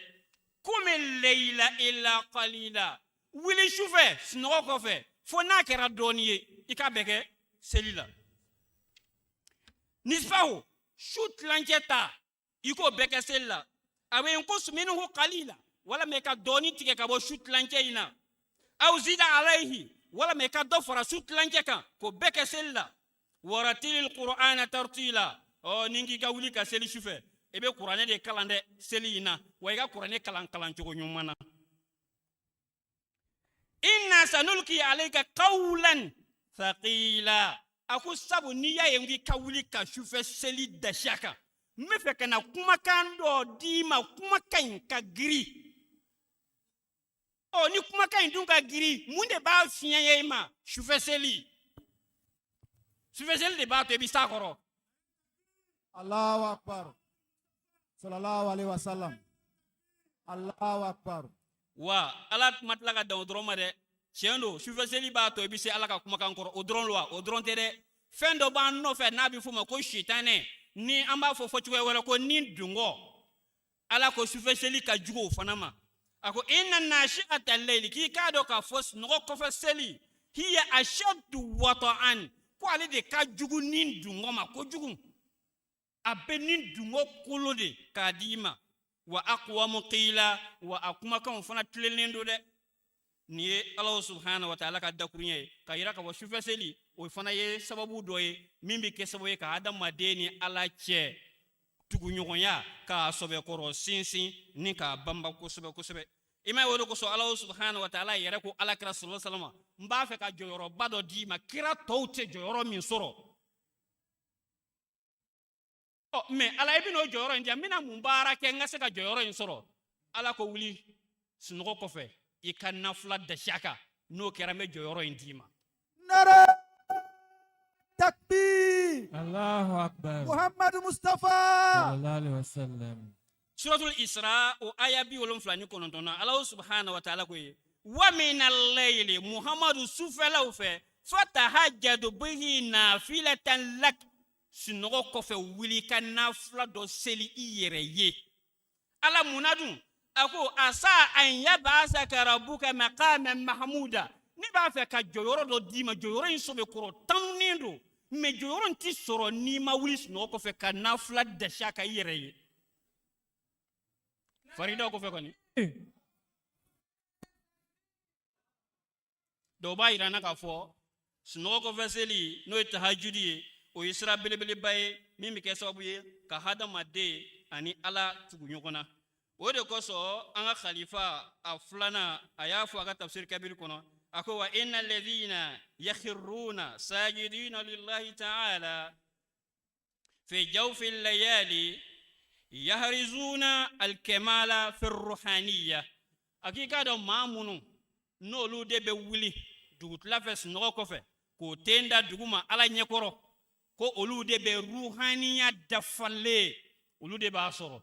Kumi leyila illa qalila, wuli sufɛ sunɔgɔ kɔfɛ, fo n'a kɛra dɔɔni ye, i k'a bɛɛ kɛ seli la. Nisfahu, su tilancɛ ta, i k'o bɛɛ kɛ seli la. Aw inqus minhu qalila, walama i ka dɔɔni tigɛ ka bɔ su tilancɛ in na. Aw zida alayhi, walama i ka dɔ fara su tilancɛ kan, k'o bɛɛ kɛ seli la. Waratilil qur'ana tartila. Ɔ, ni k'i ka wuli ka seli sufɛ, i bɛ kuranɛ de kalan dɛ seli in na, wa i ka kuranɛ kalan kalancogo ɲuman na. Inna sanulki alayka qawlan thaqila. A ko sabu n'i y'a ye n k'i ka wuli ka sufɛ seli dasi a kan, n bɛ fɛ ka na kumakan dɔ d'i ma, kumakan in ka giri. Ɔ, ni kumakan in dun ka giri, mun de b'a fiɲɛ i ma? Sufɛ seli. Sufɛ seli de b'a to i bɛ s'a kɔrɔ. Allahu Akbar. Sallallahu alaihi wasallam. Allahu Akbar. Wa Ala ma tila ka dan o dɔrɔn ma dɛ. Tiɲɛ don, sufɛ seli b'a to i bɛ se Ala ka kumakan kɔrɔ, o dɔrɔn don wa? O dɔrɔn tɛ dɛ. Fɛn dɔ b'an nɔfɛ n'a bɛ f'o ma ko sitanɛ, ni an b'a fɔ fɔcogoya wɛrɛ ko ni dungɔ. Ala ko sufɛ seli ka jugu o fana ma. A ko inna nashi'ata layli, k'i k'a dɔn k'a fɔ sunɔgɔ kɔfɛ seli, hiya ashaddu wata'an, ko ale de ka jugu ni dungɔ ma kojugu. A bɛ ni dungɔ kolo de k'a di i ma. Wa aqwamu qila, wa a kumakanw fana tilennen don dɛ. Nin ye Ala subhanahu wa ta'ala ka dakuruɲɛ ye ka yira ka fɔ sufɛ seli, o fana ye sababu dɔ ye min bɛ kɛ sababu ye ka adamaden ni Ala cɛ tuguɲɔgɔnya k'a sɔbɛkɔrɔ sinsin ni k'a banba kosɛbɛ kosɛbɛ. I m'a ye, o de kosɔn Ala subhanahu wa ta'ala yɛrɛ ko Ala kira sallallahu alaihi wasallam: n b'a fɛ ka jɔyɔrɔba dɔ d'i ma, kira tɔw tɛ jɔyɔrɔ min sɔrɔ. Ɔ, mɛ Ala, i bɛna o jɔyɔrɔ in di yan, n bɛna mun baara kɛ n ka se ka jɔyɔrɔ in sɔrɔ? Ala ko: wuli sunɔgɔ kɔfɛ, i ka nafila dasi a kan. N'o kɛra, n bɛ jɔyɔrɔ in d'i ma. Nare takbir. Allahu Akbar. Muhammad Mustafa. Sallallahu alaihi wasallam. Suratul Isra, o aya 79 na, Ala subhanahu wa ta'ala ko ye: wa mina layli, Muhammadu, sufɛlaw fɛ, fatahajjadu bihi nafilatan lak, sunɔgɔ kɔfɛ, wuli ka nafila dɔ seli i yɛrɛ ye. Ala, munna dun? A ko asa an yab'asaka rabbuka maqaman mahmuda, ne b'a fɛ ka jɔyɔrɔ dɔ d'i ma, jɔyɔrɔ in sɔbɛkɔrɔ tanunen don. Mɛ jɔyɔrɔ in ti sɔrɔ n'i ma wuli sunɔgɔ kɔfɛ ka nafila dasi a kan i yɛrɛ ye, faridaw kɔfɛ kɔni. Dɔw b'a yira n na k'a fɔ sunɔgɔ kɔfɛ seli, n'o ye tahajudi ye, o ye sira belebeleba ye min bɛ kɛ sababu ye ka hadamaden ani Ala tugu ɲɔgɔn na. O de kosɔn an ka khalifa a filanan, a y'a fɔ a ka tafsir kabiri kɔnɔ, a ko: wa inna alladhina yakhiruna sajidina lillahi ta'ala fi jawfi layali yahrizuna alkamala fi ruhaniya. A k'i k'a dɔn, maa minnu n'olu de bɛ wuli dugutila fɛ sunɔgɔ kɔfɛ k'o ten da dugu ma Ala ɲɛkɔrɔ, ko olu de bɛ ruhaniya dafalen, olu de b'a sɔrɔ.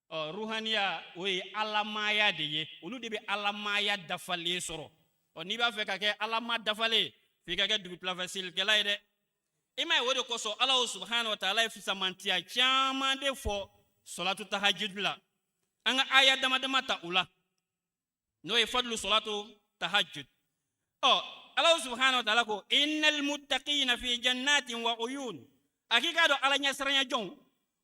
Ɔ, ruhaniya, o ye alamaya de ye. Olu de bɛ alamaya dafalen sɔrɔ. Ɔ, n'i b'a fɛ ka kɛ alama dafalen, f'i ka kɛ dugutilafɛ selikɛla ye dɛ. I m'a ye, o de kosɔn Ala subhanahu wa ta'ala ye fisamantiya caman de fɔ sɔlatu tahajud la. An ka aya dama dama ta o la, n'o ye fadlu sɔlatu tahajud. Ɔ, Ala subhanahu wa ta'ala ko: innal muttaqina fi jannatin wa uyun. A k'i k'a dɔn, Ala ɲɛsiranya jɔnw,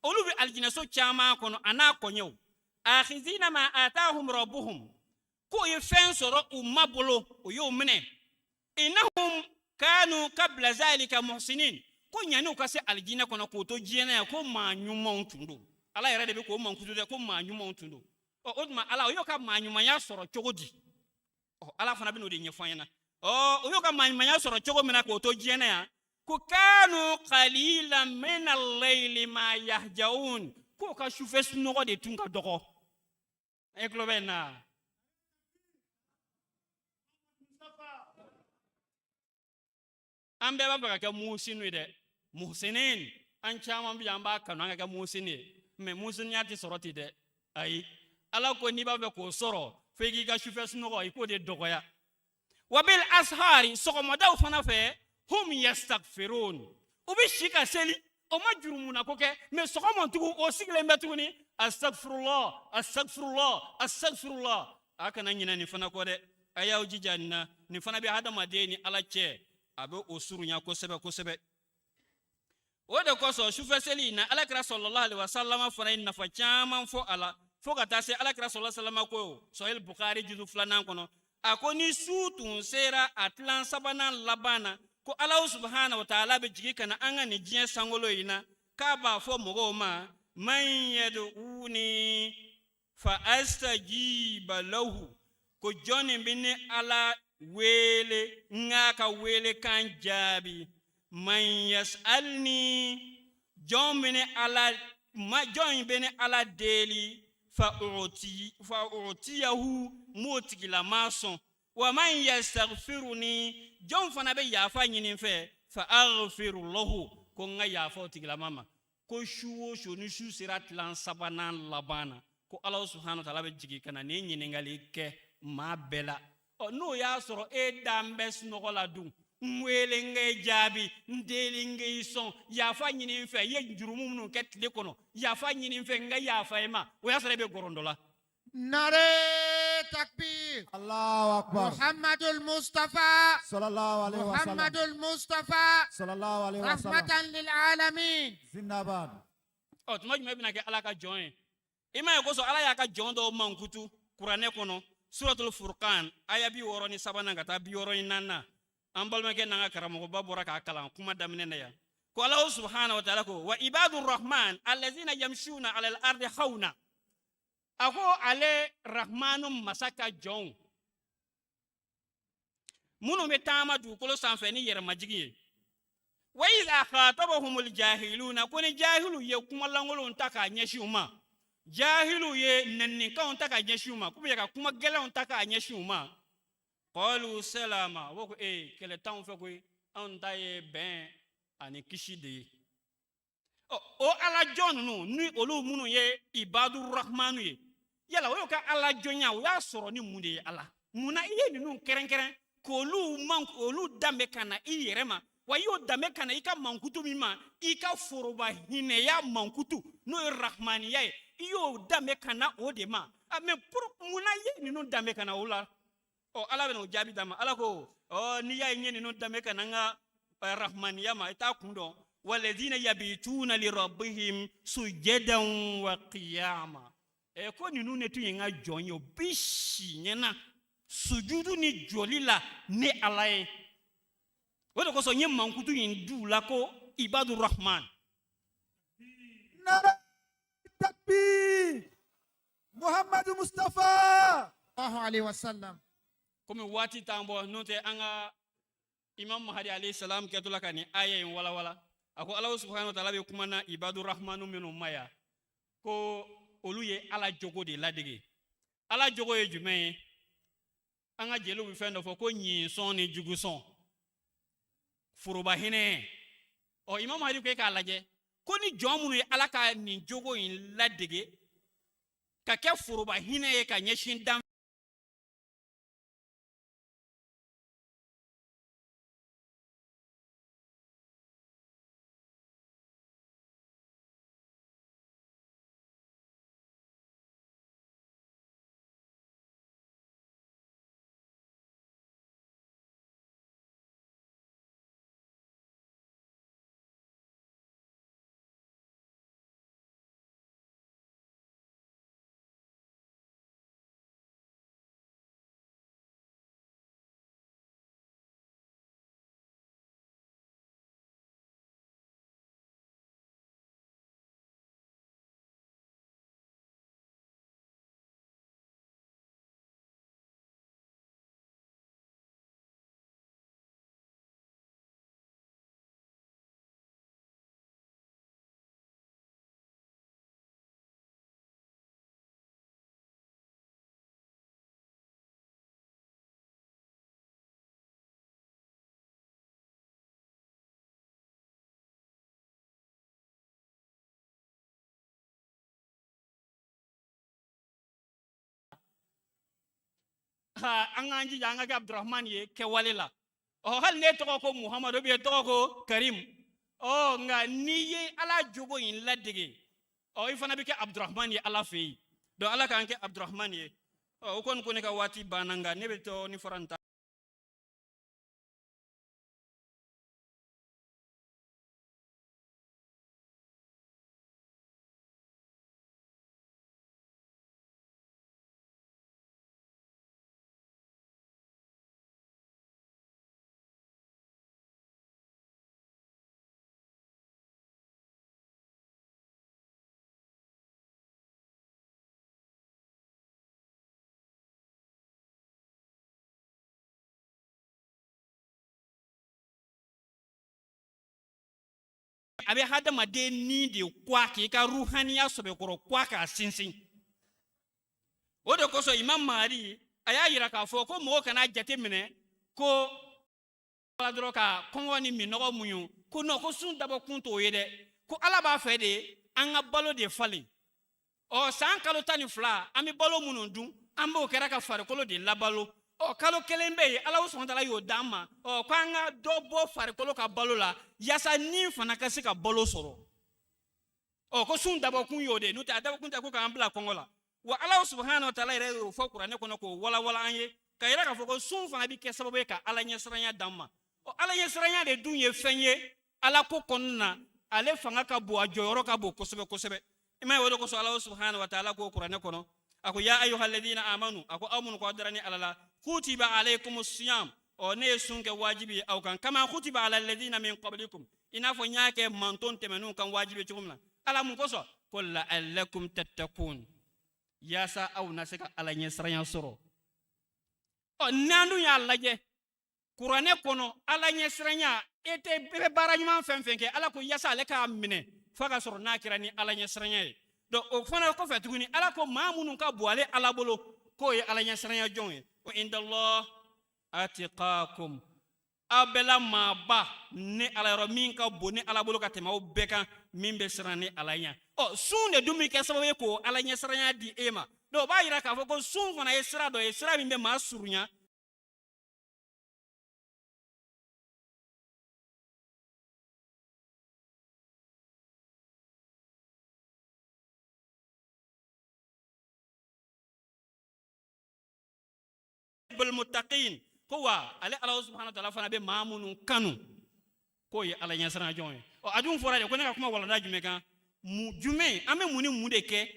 olu bɛ alijinɛso caman kɔnɔ a n'a kɔɲɛw. Akhizina ma atahum rabbuhum, k'o ye fɛn sɔrɔ u ma bolo, o y'o minɛ. Innahum kanu qabla zalika muhsinin, ko ɲani u ka se alijinɛ kɔnɔ k'o to diɲɛ na yan, ko maa ɲumanw tun don. Ala yɛrɛ de bɛ k'o mankutu dɛ, ko maa ɲumanw tun don. Ɔ, o tuma Ala, o y'o ka maa ɲumanya sɔrɔ cogo di? Ɔ, Ala fana bɛn'o de ɲɛfɔ an ɲɛna. Ɔ, o y'o ka maa ɲumanya sɔrɔ cogo min na k'o to diɲɛ na yan, ko kanu qalilan min al-layli ma yahjaun, k'o ka sufɛ sunɔgɔ de tun ka dɔgɔ. E tulo bɛ nin na? An bɛɛ b'a fɛ ka kɛ muhsinu ye dɛ, muhsinin. An caman bɛ yan, an b'a kanu an ka kɛ muhsini ye, mɛ muhsiniya tɛ sɔrɔ ten dɛ. Ayi, Ala ko n'i b'a fɛ k'o sɔrɔ, fo i k'i ka sufɛ sunɔgɔ, i k'o de dɔgɔya. Wabil ashari, sɔgɔmadaw fana fɛ, hum yastagfirun, u bɛ si ka seli, o ma jurumuna ko kɛ, mɛ sɔgɔma tugun o sigilen bɛ tuguni, astagfirullah, astagfirullah, astagfirullah. A kana ɲinɛ nin fana kɔ dɛ, a y'aw jija nin na. Nin fana bɛ hadamaden ni Ala cɛ, a bɛ o surunya kosɛbɛ kosɛbɛ. O de kosɔn sufɛ seli in na, Ala kira sallallahu alaihi wasallam fana ye nafa caman fɔ a la, fo ka taa se Ala kira sallallahu alaihi wasallam ko Sahih Bukhari juzu 2nan kɔnɔ, a ko ni su tun sera a tilan sabanan laban na, ko Alahu subahana wa taala bɛ jigin ka na an ka nin diɲɛ sankolo in na, k'a b'a fɔ mɔgɔw ma, man yad'uni fa astajiba lahu, ko jɔnni bɛ ne Ala wele n k'a ka welekan jaabi, man yasalni, jɔn bɛ ne Ala ma, jɔn bɛ ne Ala deli, fa uti, fa utiyahu, n b'o tigilama sɔn, wa man yastaghfiruni, jɔn fana bɛ yafa ɲini n fɛ, fa aghfiru lahu, ko n ka yafa o tigilama ma. Ko su o su ni su sera tilan sabanan laban na, ko Ala subahana wa taala bɛ jigin ka na nin ɲininkali kɛ maa bɛɛ la. Ɔ, n'o y'a sɔrɔ e dan bɛ sunɔgɔ la dun, n wele n k'e jaabi, n deli n k'i sɔn, yafa ɲini n fɛ, i ye jurumu minnu kɛ tile kɔnɔ, yafa ɲini n fɛ, n ka yafa i ma, o y'a sɔrɔ e bɛ gɔrɔndɔ la. Nare takbir. Allahu akbar. Muhammadul Mustafa. Sallallahu alaihi wasallam. Muhammadul Mustafa. Sallallahu alaihi wasallam. Rahmatan lil alamin. Zindabad. Ɔ, tuma jumɛn bɛna kɛ Ala ka jɔn ye? I m'a ye kosɔn Ala y'a ka jɔn dɔw mankutu kuranɛ kɔnɔ, suratul furqan aya 63nan ka taa 64nan. An balimakɛ n'an ka karamɔgɔba bɔra k'a kalan kuma daminɛ na yan, ko Ala subahana wa taala ko wa ibadur rahman allazina yamshuna ala al-ardi hawna. A ko ale rahmanu masa ka jɔnw minnu bɛ taama dugukolo sanfɛ ni yɛrɛmajigin ye, wa iza khatabahumul jahiluna, ko ni jahilu ye kumalankolonw ta k'a ɲɛsin u ma, jahilu ye nɛnikanw ta k'a ɲɛsin u ma, k'u bɛ ka kuma gɛlɛnw ta k'a ɲɛsin u ma, qalu salama, u b'a ko ee, kɛlɛ t'anw fɛ koyi, anw ta ye bɛn ani kisi de ye. Ɔ, o ala jɔn ninnu ni olu minnu ye ibadu rahmanu ye, yala o y'o ka ala jɔnya, o y'a sɔrɔ ni mun de ye? Ala, mun na i ye ninnu kɛrɛnkɛrɛn k'olu man, olu danbe ka na i yɛrɛ ma, wa i y'o danbe ka na i ka mankutu min ma, i ka foroba hinɛya mankutu n'o ye rahmaniya ye, i y'o danbe ka na o de ma. A, mɛ pour mun na i ye ninnu danbe ka na o la? Ɔ, Ala bɛna o jaabi d'a ma. Ala ko, ɔ, n'i y'a ye n ye ninnu danbe ka na n ka rahmaniya ma, i t'a kun dɔn. Walladhina yabituna li rabbihim sujadan wa qiyama. Ko ninnu ne tun ye n ka jɔn ye, o bi si ɲɛna sujudu ni jɔli la ne Ala ye. O de kosɔn n ye mankutu in d'u la ko ibadu rahman. Nara takbir. Muhammadu Mustafa. Sallallahu alaihi wasallam. Komi waati t'an bɔ, n'o tɛ an ka Imam Mahdi alayhi salam kɛtɔ la ka nin aya in walawala, a ko Ala subahana wa taala bɛ kuma na ibadu rahmanu minnu ma yan, ko olu ye Ala jogo de ladege. Ala jogo ye jumɛn ye? An ka jeliw bɛ fɛn dɔ fɔ ko ɲinsɔn ni jugusɔn, foroba hinɛ. Ɔ, Imam Mahdi ko e k'a lajɛ ko ni jɔn minnu ye Ala ka nin jogo in ladege ka kɛ foroba hinɛ ye ka ɲɛsin dan An k'an jija an ka kɛ Abdurahman ye kɛwale la. Ɔ, hali n'e tɔgɔ ko Muhamadu, ou bien e tɔgɔ ko Karim, ɔ, nka n'i ye Ala jogo in ladege, ɔ, i fana bɛ kɛ Abdurahman ye Ala fɛ yen. Donc Ala k'an kɛ Abdurahman ye. Ɔ, o kɔni ko ne ka waati banna, nka ne bɛ to ni fara n ta. A bɛ hadamaden ni de kwa k'i ka ruhaniya sɔbɛkɔrɔ kwa k'a sinsin. O de kosɔn Imam Mahdi a y'a yira k'a fɔ ko mɔgɔ kana jate minɛ ko ala dɔrɔn ka kɔngɔ ni minnɔgɔ muɲu, ko non, ko sun dabɔ kun t'o ye dɛ, ko Ala b'a fɛ de an ka balo de falen. Ɔ, san kalo 12 an bɛ balo minnu dun, an b'o kɛra ka farikolo de labalo. Ɔ, kalo kelen bɛ yen, Ala subahana taala y'o d'an ma, ɔ, k'an ka dɔ bɔ farikolo ka balo la yaasa ni fana ka se ka balo sɔrɔ. Ɔ, ko sun dabɔkun y'o de ye, n'o tɛ a dabɔkun tɛ ko k'an bila kɔngɔ la. Wa Ala subahana wa taala yɛrɛ y'o fɔ kuranɛ kɔnɔ k'o walawala an ye, ka yira k'a fɔ ko sun fana bɛ kɛ sababu ye ka Ala ɲɛsiranya d'an ma. Ɔ, Ala ɲɛsiranya de dun ye fɛn ye Ala ko kɔnɔna na, ale fanga ka bon, a jɔyɔrɔ ka bon kosɛbɛ kosɛbɛ. I m'a ye, o de kosɔn Ala subahana wa taala ko kuranɛ kɔnɔ, a ko ya ayuha alladhina amanu, a ko aw minnu ko aw dara ni Ala la, kutiba alaykum siyam, ɔ, ne ye sun kɛ wajibi ye aw kan, kama kutiba ala alladhina min qablikum, i n'a fɔ n y'a kɛ manton tɛmɛnenw kan wajibi cogo min na. Ala mun kosɔn? Ko la'allakum tattakun, yaasa aw na se ka Ala ɲɛsiranya sɔrɔ. Ɔ, n'an dun y'a lajɛ kuranɛ kɔnɔ, Ala ɲɛsiranya, e tɛ, i bɛ baara ɲuman fɛn fɛn kɛ, Ala ko yaasa ale k'a minɛ f'a ka sɔrɔ n'a kɛra ni Ala ɲɛsiranya ye. Donc o fana kɔfɛ tuguni, Ala ko maa minnu ka bon ale Ala bolo, k'o ye Ala ɲɛsiranya jɔn ye. Wa indallah atiqakum, aw bɛɛ la maaba ne Ala yɔrɔ, min ka bon ne Ala bolo ka tɛmɛ aw bɛɛ kan, min bɛ siran ne Ala ɲɛ. Ɔ, sun de dun bɛ kɛ sababu ye k'o Ala ɲɛsiranya di e ma. Donc o b'a yira k'a fɔ ko sun fana ye sira dɔ ye, sira min bɛ maa surunya muttaqin. Ko wa ale Ala subhanahu wa ta'ala fana bɛ maa minnu kanu, k'o ye Ala ɲɛsiran jɔn ye. Ɔ, a dun fɔra de ko ne ka kuma walanda jumɛn kan, mun jumɛn, an bɛ mun ni mun de kɛ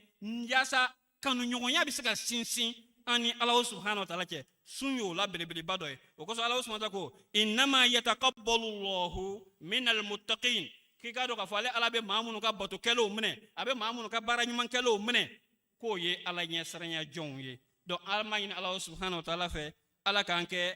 yaasa kanuɲɔgɔnya bɛ se ka sinsin an ni Ala subhanahu wa ta'ala cɛ? Sun y'o la belebeleba dɔ ye. O kosɔn Ala subhanahu wa ta'ala ko innama yataqabbalu Allahu minal muttaqin, k'i k'a dɔn k'a fɔ ale Ala bɛ maa minnu ka bato kɛlenw minɛ, a bɛ maa minnu ka baara ɲuman kɛlenw minɛ, k'o ye Ala ɲɛsiranya jɔnw ye. Donc an b'a ɲini Ala subhanahu wa ta'ala fɛ, Ala k'an kɛ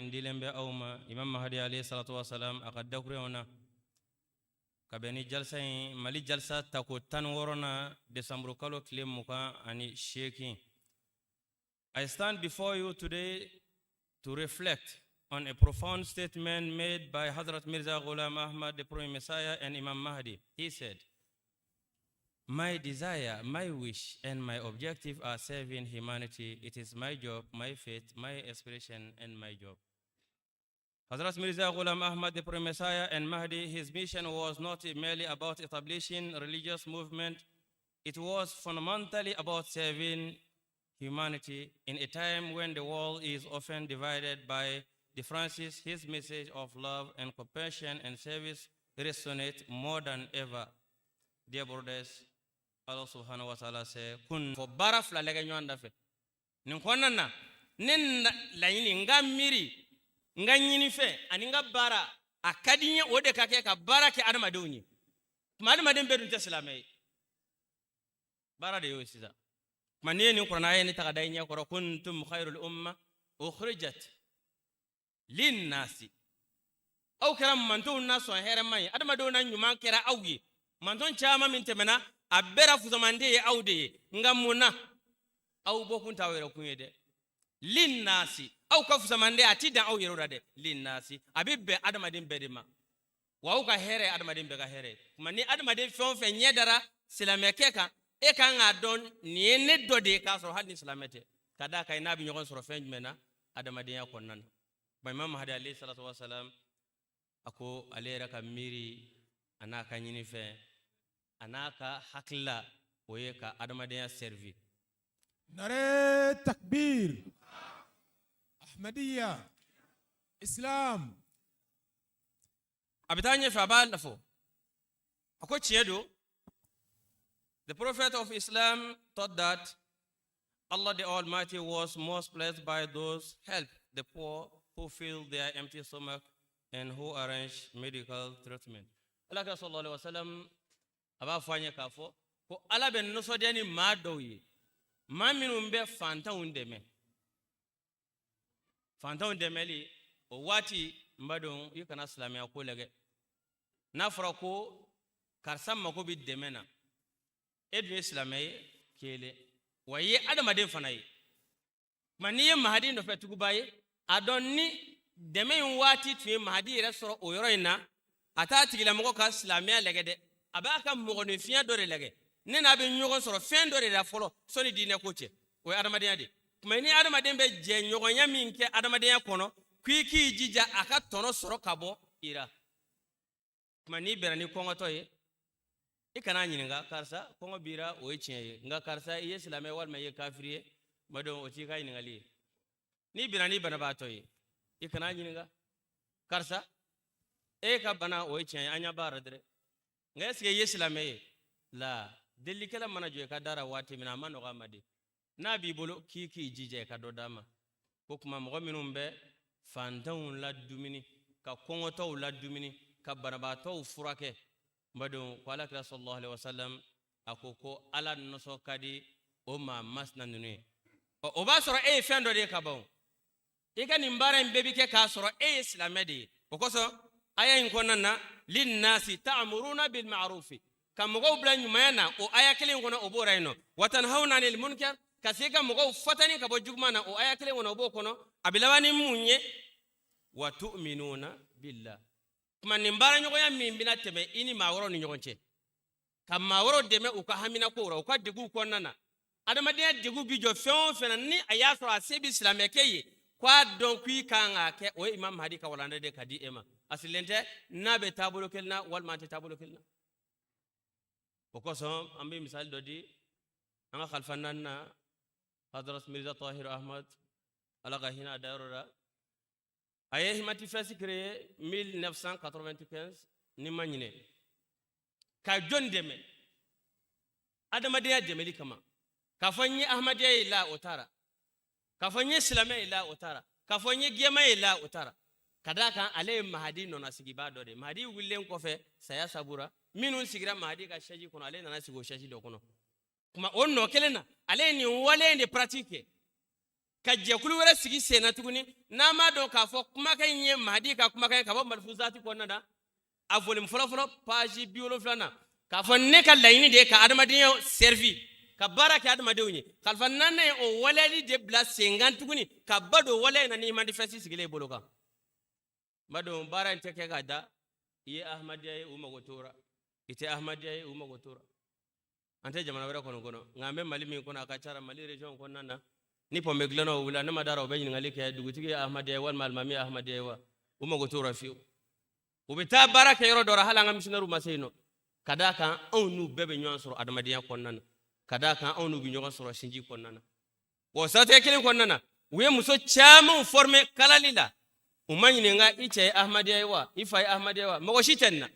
In dilen bɛ aw ma Imam Mahdi alayhi salatu wasalam a ka dakuruɲɛw na ka bɛn ni jalisa in Mali jalisa tako 16nan, desanburu kalo tile 28. I stand before you today to reflect on a profound statement made by Hazrat Mirza Ghulam Ahmad, the Promised Messiah and Imam Mahdi. He said, "My desire, my wish, and my objective are serving humanity. It is my job, my faith, my aspiration, and my job." Hazrat Mirza Ghulam Ahmad, the Promised Messiah and Mahdi, his mission was not merely about establishing religious movement. It was fundamentally about serving humanity in a time when the world is often divided by differences. His message of love and compassion and service resonate more than ever. Dear brothers, Allah subhanahu wa ta'ala say, kun fo baara fila lɛgɛ ɲɔgɔn da fɛ. Nin kɔnɔna na, ne laɲini, n ka miiri, n ka ɲinifɛn ani n ka baara, a ka di n ye o de ka kɛ ka baara kɛ adamadenw ye. Tuma adamaden bɛɛ dun tɛ silamɛ ye. Baara de y'o sisan. Tuma n'i ye nin kuranɛ aya ne ta ka da i ɲɛ kɔrɔ, kuntum khayrul umma ukhrijat linnasi, aw kɛra mantonw na sɔn hɛrɛma ye, adamadenw na ɲuman kɛra aw ye. Manton caman min tɛmɛna, a bɛɛ la fusamanden ye aw de ye. Nka mun na aw bɔkun t'aw yɛrɛ kun ye dɛ? Linnasi, aw ka fusamanden a ti dan aw yɛrɛ la dɛ. Linnasi, a bɛ bɛn adamaden bɛɛ de ma, wa aw ka hɛrɛ ye adamaden bɛɛ ka hɛrɛ ye. Tuma ni adamaden fɛn o fɛn ɲɛ dara silamɛkɛ kan, e kan k'a dɔn nin ye ne dɔ de ye, k'a sɔrɔ hali ni silamɛ tɛ, ka d'a kan n'a bɛ ɲɔgɔn sɔrɔ fɛn jumɛn na adamadenya kɔnɔna na. Ba Imam Mahdi alayhi salatu wasalam a ko ale yɛrɛ ka miiri a n'a ka ɲinifɛn a n'a ka hakilila, o ye ka adamadenya servi. Nare takbir. Ahmadiyya. Islam. A bɛ taa ɲɛfɛ, a b'a fɔ a ko tiɲɛ don. The Prophet of Islam taught that Allah the Almighty was most pleased by those help the poor, who fill their empty stomach and who arrange medical treatment. Ala ka sallallahu alaihi wasallam a b'a fɔ an ye k'a fɔ ko Ala bɛ nisɔndiya ni maa dɔw ye, maa minnu bɛ fantanw dɛmɛ. Fantanw dɛmɛli o waati, n b'a dɔn i kana silamɛya ko lajɛ. N'a fɔra ko karisa mako bɛ dɛmɛ na, e dun ye silamɛ ye kelen, wa i ye adamaden fana ye. Tuma n'i ye Mahadi nɔfɛ tuguba ye, a dɔn ni dɛmɛ in waati tun ye Mahadi yɛrɛ sɔrɔ o yɔrɔ in na, a t'a tigilamɔgɔ ka silamɛya lajɛ dɛ, a b'a ka mɔgɔninfinya dɔ de lajɛ. Ne n'a bɛ ɲɔgɔn sɔrɔ fɛn dɔ de la fɔlɔ sɔnni diinɛ ko cɛ, o ye adamadenya de. Tuma ni adamaden bɛ jɛɲɔgɔnya min kɛ adamadenya kɔnɔ, k'i k'i jija a ka tɔnɔ sɔrɔ ka bɔ i la. Tuma n'i bɛnna ni kɔngɔtɔ ye, i kana ɲininka karisa kɔngɔ b'i la, o ye tiɲɛ ye, nka karisa i ye silamɛ walima i ye kafiri ye, badenw, o t'i ka ɲininkali ye. N'i bɛnna ni banabaatɔ ye, i kana ɲininka karisa e ka bana, o ye tiɲɛ ye, an ɲɛ b'a la dɛ, nka est ce que i ye silamɛ ye la? Delikɛla mana jɔ i ka da la waati min na, a ma nɔgɔ a ma de. N'a b'i bolo, k'i k'i jija i ka dɔ d'a ma. Ko kuma mɔgɔ minnu bɛ fantanw la dumuni, ka kɔngɔtɔw la dumuni, ka banabaatɔw furakɛ, n badenw, ko Ala kira sallallahu alaihi wasallam a ko ko Ala nisɔn ka di o maa masina ninnu ye. Ɔ, o b'a sɔrɔ e ye fɛn dɔ de ye ka ban. I ka nin baara in bɛɛ bi kɛ k'a sɔrɔ e ye silamɛ de ye. O kosɔn aya in kɔnɔna na, linnasi ta'muruna bil ma'rufi, ka mɔgɔw bila ɲumanya na, o aya kelen kɔnɔ o b'o ra yen nɔ. Wa tanhawna anil munkar, ka se ka mɔgɔw fatani ka bɔ juguman na, o aya kelen kɔnɔ o b'o kɔnɔ. A bɛ laban ni mun ye? Wa tu'minuna billah. Tuma nin baaraɲɔgɔnya min bɛna tɛmɛ i ni maa wɛrɛw ni ɲɔgɔn cɛ, ka maa wɛrɛw dɛmɛ u ka haminakow la, u ka deguw kɔnɔna na, adamadenya degun bi jɔ fɛn o fɛn na, ni a y'a sɔrɔ a se bi silamɛkɛ ye, k'a dɔn k'i kan k'a kɛ, o ye Imam Mahdi ka walanda de ka di e ma. A sirilen tɛ n'a bɛ taabolo kelen na walima a tɛ taabolo kelen na. O kosɔn an bɛ misali dɔ di an ka khalifa naaninan, Hadrat Mirza Tahir Ahmad, Ala ka hinɛ a dayɔrɔ la. A ye Himati Fest créé 1995, ni ma ɲinɛ, ka jɔn dɛmɛ adamadenya dɛmɛli kama. K'a fɔ n ye ahmadiyya ye la, o taara. K'a fɔ n ye silamɛ ye la, o taara. K'a fɔ n ye gɛma ye la, o taara. Ka d'a kan ale ye Mahadi nɔnasigibaa dɔ de ye. Mahadi wulilen kɔfɛ saya sabura, minnu sigira Mahadi ka chaise kɔnɔ, ale nana sigi o chaise dɔ kɔnɔ. Kuma o nɔ kelen na, ale ye nin wale in de pratique kɛ. Ka jɛkulu wɛrɛ sigi sen na tuguni, n'an b'a dɔn k'a fɔ kumakan in ye Mahadi ka kumakan ye ka bɔ Malifuzati kɔnɔna na, a volume fɔlɔfɔlɔ, page 70 na, k'a fɔ ne ka laɲini de ye ka adamadenya servi, ka baara kɛ adamadenw ye. Kalifa naaninan ye o waleyali de bila sen kan tuguni, ka ba don waleya in na ni manifeste sigilen i bolo kan. N b'a dɔn baara in tɛ kɛ ka da i ye Ahmadiyya ye, u mago t'o ra, i tɛ Ahmadiyya ye, u mago t'o ra. An tɛ jamana wɛrɛ kɔni kɔnɔ, nka an bɛ Mali min kɔnɔ, a ka ca la Mali région kɔnɔna na, ni pɔnpe dilannaw wulila, ne ma dara u bɛ ɲininkali kɛ dugutigi ye Ahmadiyya ye walima alimami ye Ahmadiyya ye wa? U mago t'o ra fiyewu. U bɛ taa baara kɛ yɔrɔ dɔ la, hali an ka missionnaires ma se yen nɔ, ka d'a kan anw n'u bɛɛ bɛ ɲɔgɔn sɔrɔ adamadenya kɔnɔna na, ka d'a kan anw n'u bɛ ɲɔgɔn sɔrɔ sinji kɔnɔna na. Wa siratigɛ kelen kɔnɔna na, u ye muso camanw former kalali la. U ma ɲininka i cɛ ye Ahmadiyya ye wa, i fa ye Ahmadiyya ye wa, mɔgɔ si tɛ nin na.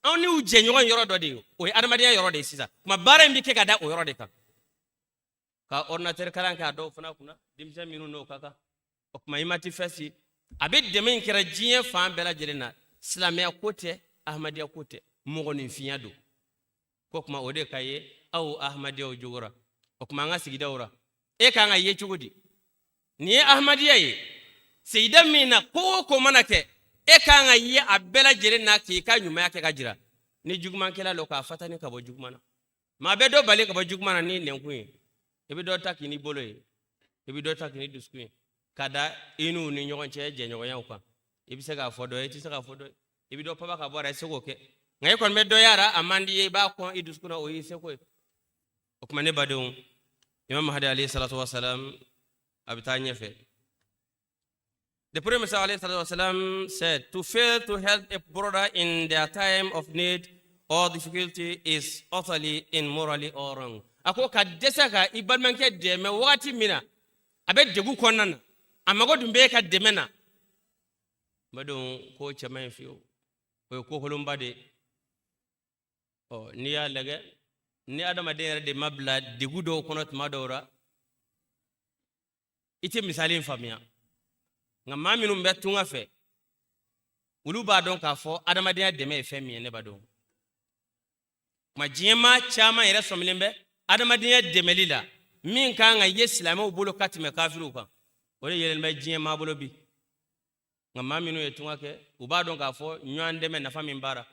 Anw n'u jɛɲɔgɔn yɔrɔ dɔ de ye, o ye adamadenya yɔrɔ de ye. Sisan kuma baara in bɛ kɛ ka da o yɔrɔ de kan, ka ordinateur kalan kɛ a dɔw fana kunna, denmisɛn minnu n'o ka kan. O tuma Himati Fest a bɛ dɛmɛ in kɛra diɲɛ fan bɛɛ lajɛlen na. Silamɛya ko tɛ, Ahmadiyya ko tɛ, mɔgɔninfinya don ko kuma. O de ka ye aw Ahmadiyyaw jogora. O tuma an ka sigidaw ra, e kan ka ye cogo di? Nin ye Ahmadiyya ye sigida min na, ko o ko mana kɛ, e kan ka ye a bɛɛ lajɛlen na k'i ka ɲumanya kɛ ka jira. Ni jugumankɛla lo, k'a fatani ka bɔ juguman na. Maa bɛ dɔ bali ka bɔ juguman na ni nɛnkun ye, i bɛ dɔ ta k'i n'i bolo ye, i bɛ dɔ ta k'i n'i dusukun ye, ka da i n'u ni ɲɔgɔn cɛ jɛɲɔgɔnyaw kan. I bɛ se k'a fɔ dɔ ye, i tɛ se k'a fɔ dɔ ye. I bɛ dɔ papa ka bɔ a la, i tɛ se k'o kɛ, nka i kɔni bɛ dɔ y'a la, a man di i ye, i b'a kɔn i dusukun na, o y'i seko ye. O tuma ne badenw, Imam Mahdi alayhi salatu wasalam a bɛ taa ɲɛfɛ. The Prophet Muhammad alayhi salatu wasalam said, "To fail to help a brother in their time of need or difficulty is utterly immorally or wrong." A ko ka dɛsɛ ka i balimakɛ dɛmɛ wagati min na a bɛ degun kɔnɔna na, a mago dun bɛ e ka dɛmɛ na. N badenw, ko cɛ man ɲi fiyewu, o ye ko kolonba de ye. Ɔ n'i y'a lajɛ, ni adamaden yɛrɛ de ma bila degun dɔw kɔnɔ tuma dɔw la, i tɛ misali in faamuya. Nka maa minnu bɛ tunga fɛ, olu b'a dɔn k'a fɔ adamadenya dɛmɛ ye fɛn min ye. Ne b'a dɔn kuma diɲɛmaa caman yɛrɛ sɔmilen bɛ adamadenya dɛmɛli la, min kan ka ye silamɛw bolo ka tɛmɛ kafiriw kan, o de yelen bɛ diɲɛmaa bolo bi. Nka maa minnu ye tunga kɛ, u b'a dɔn k'a fɔ ɲɔgɔn dɛmɛ nafa min b'a la.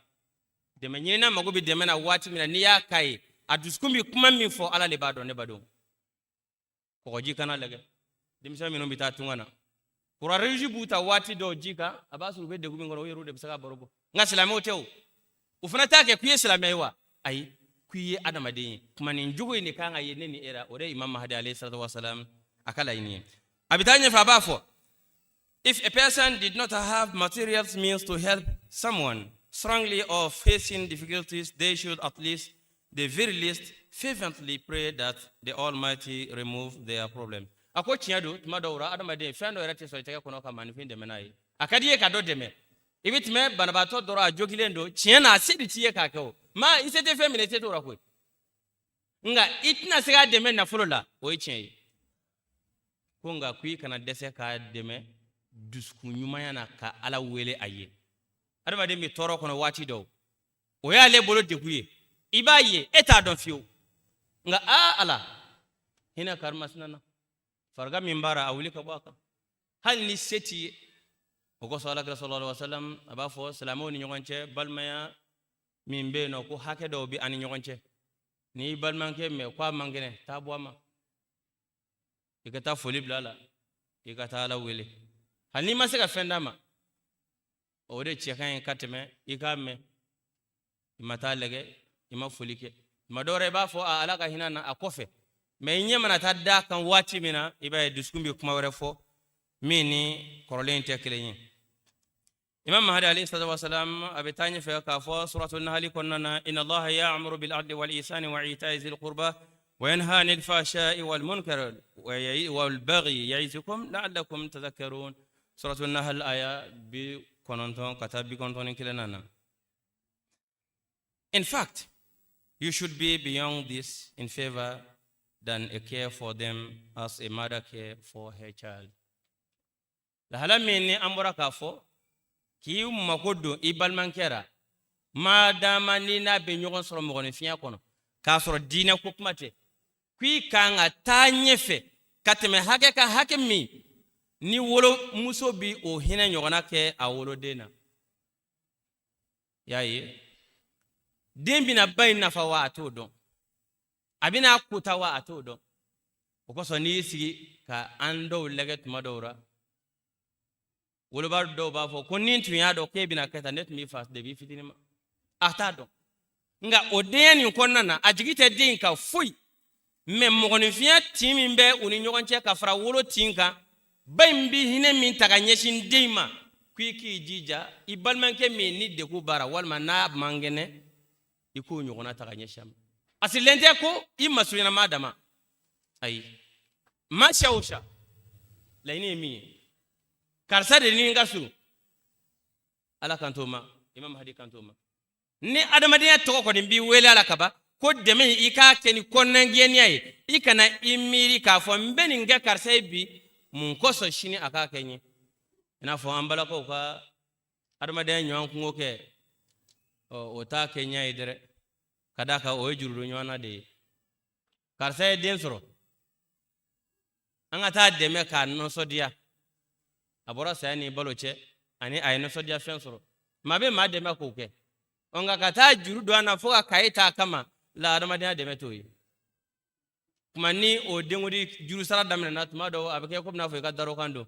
Dɛmɛ ɲinina mago bɛ dɛmɛ na waati min na, n'i y'a k'a ye, a dusukun bɛ kuma min fɔ, Ala de b'a dɔn. Ne b'a dɔn kɔgɔji kana lajɛ, denmisɛn minnu bɛ taa tunga na, Croix Rouge b'u ta waati dɔw ji kan, a b'a sɔrɔ u bɛ degun min kɔnɔ, u yɛrɛw de bɛ se ka baro bɔ. Nka silamɛw tɛ o, u fana t'a kɛ k'i ye silamɛ ye wa, ayi, k'i ye adamaden ye. Kuma nin jogo in de kan ka ye ne ni e la, o de ye Imam Mahadi alayhi salatu wasalam a ka laɲini ye. A bɛ taa ɲɛfɛ, a b'a fɔ: "If a person did not have material means to help someone strongly or facing difficulties, they should at least, the very least, fervently pray that the Almighty remove their problem." A ko tiɲɛ don, tuma dɔw la adamaden fɛn dɔ yɛrɛ tɛ sɔrɔ i tɛgɛ kɔnɔ ka maaninfin dɛmɛ n'a ye. A ka di i ye ka dɔ dɛmɛ, i bɛ tɛmɛ banabaatɔ dɔrɔn, a jogilen don, tiɲɛ na a se de t'i ye k'a kɛ. O ma i se tɛ fɛn min na, i se t'o la koyi, nka i tɛna se k'a dɛmɛ nafolo la, o ye tiɲɛ ye. Ko nka ko i kana dɛsɛ k'a dɛmɛ dusukun ɲumanya na, ka Ala wele a ye. Adamaden bɛ tɔɔrɔ kɔnɔ waati dɔw, o y'ale bolo degun ye, i b'a ye e t'a dɔn fiyewu, nka aa Ala hinɛ karimasina na, farigan min b'a la, a wuli ka bɔ a kan, hali ni se t'i ye. O kosɔn Alakira sallallahu alaihi wasallam a b'a fɔ silamɛw ni ɲɔgɔn cɛ, balimaya min bɛ yen nɔ, ko hakɛ dɔw bɛ an ni ɲɔgɔn cɛ. N'i balimakɛ mɛn ko a man kɛnɛ, taa bɔ a ma, i ka taa foli bila a la, i ka taa Ala wele, hali n'i ma se ka fɛn d'a ma, o de cɛ ka ɲi ka tɛmɛ i k'a mɛn i ma taa lajɛ, i ma foli kɛ. Tuma dɔw la i b'a fɔ a Ala ka hinɛ na a kɔfɛ, mɛ i ɲɛ mana taa d'a kan waati min na, i b'a ye dusukun bɛ kuma wɛrɛ fɔ min ni kɔrɔlen tɛ kelen ye. Imam Mahdi alayhi salatu wasalam a bɛ taa ɲɛfɛ k'a fɔ suratu Nahali kɔnɔna na: "Inna Allaha ya'muru bil adli wal ihsani wa ita'i zil qurba wa yanha anil fahsha'i wal munkar wal baghi ya'izukum la'allakum tadhakkarun." Suratu Nahal aya 90 ka taa 91 na. In fact, you should be beyond this in favor than a care for them as a mother care for her child. Lahala min ni an bɔra k'a fɔ k'i mako don i balimakɛ la, madama ni n'a bɛ ɲɔgɔn sɔrɔ mɔgɔninfinya kɔnɔ, k'a sɔrɔ diinɛ ko kuma tɛ, k'i kan ka taa ɲɛfɛ. ka tɛmɛ hakɛ kan, hakɛ min ni wolomuso bi o hinɛ ɲɔgɔnna kɛ a woloden na. Y'a ye, den bɛna ba in nafa wa, a t'o dɔn, a bɛna a kota wa, a t'o dɔn. O kosɔn n'i y'i sigi ka an dɔw lajɛ tuma dɔw la, woloba dɔw b'a fɔ ko ni n tun y'a dɔn k'e bɛna kɛ tan, ne tun b'i fa depi fitinin ma. A t'a dɔn, nka o denya nin kɔnɔna na, a jigi tɛ den in kan foyi, mɛ mɔgɔninfinya tin min bɛ u ni ɲɔgɔn cɛ ka fara wolo tin kan, ba in bi hinɛ min ta ka ɲɛsin den in ma, ko i k'i jija i balimakɛ min ni degun b'a ra walima n'a man kɛnɛ, i k'o ɲɔgɔnna ta ka ɲɛsin a ma. A sirilen tɛ ko i masurunyana maa dama, ayi, maa siya o siya, laɲini ye min ye, karisa de ni n ka surun. Ala kan t'o ma, Imam Hadi kan t'o ma. Ni adamadenya tɔgɔ kɔni b'i wele a la kaban, ko dɛmɛ i k'a kɛ ni kɔnɔnagɛniya ye, i kana i miiri k'a fɔ n bɛ nin kɛ karisa ye bi, mun kosɔn sini a k'a kɛ n ye. I n'a fɔ an balakaw ka adamadenya ɲɔgɔn kungo kɛ, ɔ o t'a kɛ ɲɛ ye dɛrɛ, ka d'a kan o ye jurudon ɲɔgɔn na de ye. Karisa ye den sɔrɔ, an ka taa dɛmɛ k'a nisɔndiya, a bɔra saya ni balo cɛ, ani a ye nisɔndiya fɛn sɔrɔ. Maa bɛ maa dɛmɛ k'o kɛ, ɔ nka ka taa juru don a na fo ka kaye t'a kama la, adamadenya dɛmɛ t'o ye. Kuma ni o denkundi juru sara daminɛna tuma dɔw, a bɛ kɛ komi n'a fɔ i ka darokan don.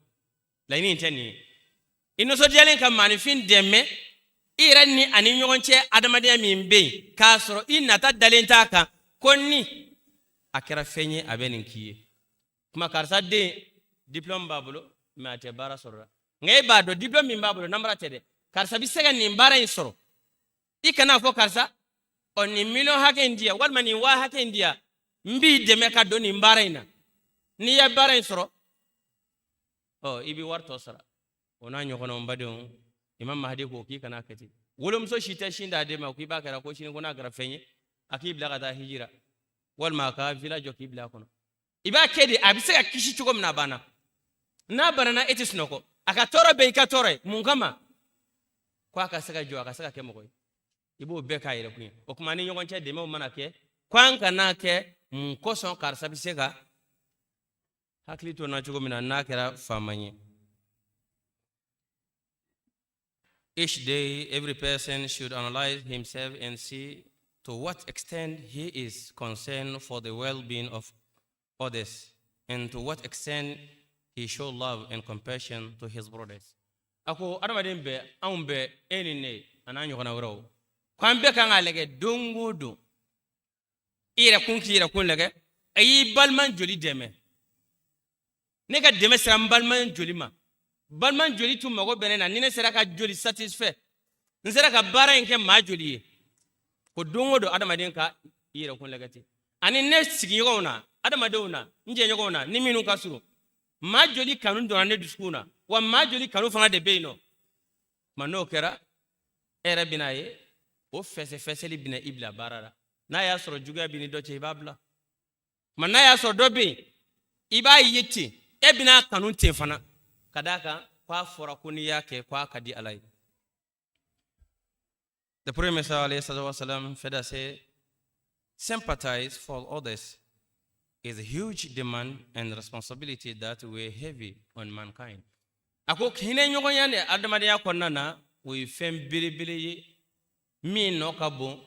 Laɲini in tɛ nin ye. I nisɔndiyalen ka maaninfin dɛmɛ i yɛrɛ ni ani ɲɔgɔn cɛ adamadenya min bɛ yen, k'a sɔrɔ i nata dalen t'a kan ko ni a kɛra fɛn ye a bɛ nin k'i ye. Kuma karisa den diplôme b'a bolo, mɛ a tɛ baara sɔrɔ la, nka e b'a dɔn diplôme min b'a bolo namara tɛ dɛ, karisa bɛ se ka nin baara in sɔrɔ. I kana fɔ karisa, ɔ nin miliyɔn hakɛ in di yan walima nin waa hakɛ in di yan, n b'i dɛmɛ ka don nin baara in na, n'i ye baara in sɔrɔ, ɔ i bɛ wari tɔ sara. O n'a ɲɔgɔnnaw, n badenw, Imam Mahdi ko k'i kana kɛ ten. Wolomuso si tɛ sin d'a den ma k'i b'a kɛra ko sini ko n'a kɛra fɛn ye a k'i bila ka taa hijira walima a ka villa jɔ k'i bila a kɔnɔ. I b'a kɛ de a bɛ se ka kisi cogo min na, a banna. N'a banana, e tɛ sunɔgɔ, a ka tɔɔrɔ bɛɛ i ka tɔɔrɔ ye. Mun kama? Ko a ka se ka jɔ, a ka se ka kɛ mɔgɔ ye. I b'o bɛɛ k'a yɛrɛ kun ye. O tuma ni ɲɔgɔn cɛ dɛmɛw mana kɛ, ko an kana kɛ mun kosɔn karisa bɛ se ka hakili to n na cogo min na n'a kɛra faama ye. Each day, every person should analyze himself and see to what extent he is concerned for the well-being of others and to what extent he show love and compassion to his brothers. A ko adamaden bɛɛ, anw bɛɛ, e ni ne a n'a ɲɔgɔnna wɛrɛw, ko an bɛɛ kan k'a lajɛ don o don, i yɛrɛ kun k'i yɛrɛ kun lajɛ, a y'i balima joli dɛmɛ. Ne ka dɛmɛ sera n balima joli ma? Balima joli tun mago bɛ ne na? Ni ne sera ka joli satisfait? N sera ka baara in kɛ maa joli ye? Ko don o don adamaden ka i yɛrɛ kun lajɛ ten, ani ne sigiɲɔgɔnw na, adamadenw na, n jɛɲɔgɔnw na, ni minnu ka surun, maa joli kanu donna ne dusukun na, wa maa joli kanu fana de bɛ yen nɔ. Tuma n'o kɛra, e yɛrɛ bɛna ye o fɛsɛfɛsɛli bɛna i bila baara la. N'a y'a sɔrɔ juguya b'i ni dɔ cɛ, i b'a bila. Tuma n'a y'a sɔrɔ dɔ bɛ yen, i b'a ye ten, e bɛna kanu ten fana, ka d'a kan k'a fɔra ko n'i y'a kɛ k'a ka di Ala ye. The Prophet wasallam further say, sympathize for others is a huge demand and responsibility that weigh heavy on mankind. A ko hinɛ ɲɔgɔnya ni adamadenya kɔnɔna na, o ye fɛn belebele ye min nɔ ka bon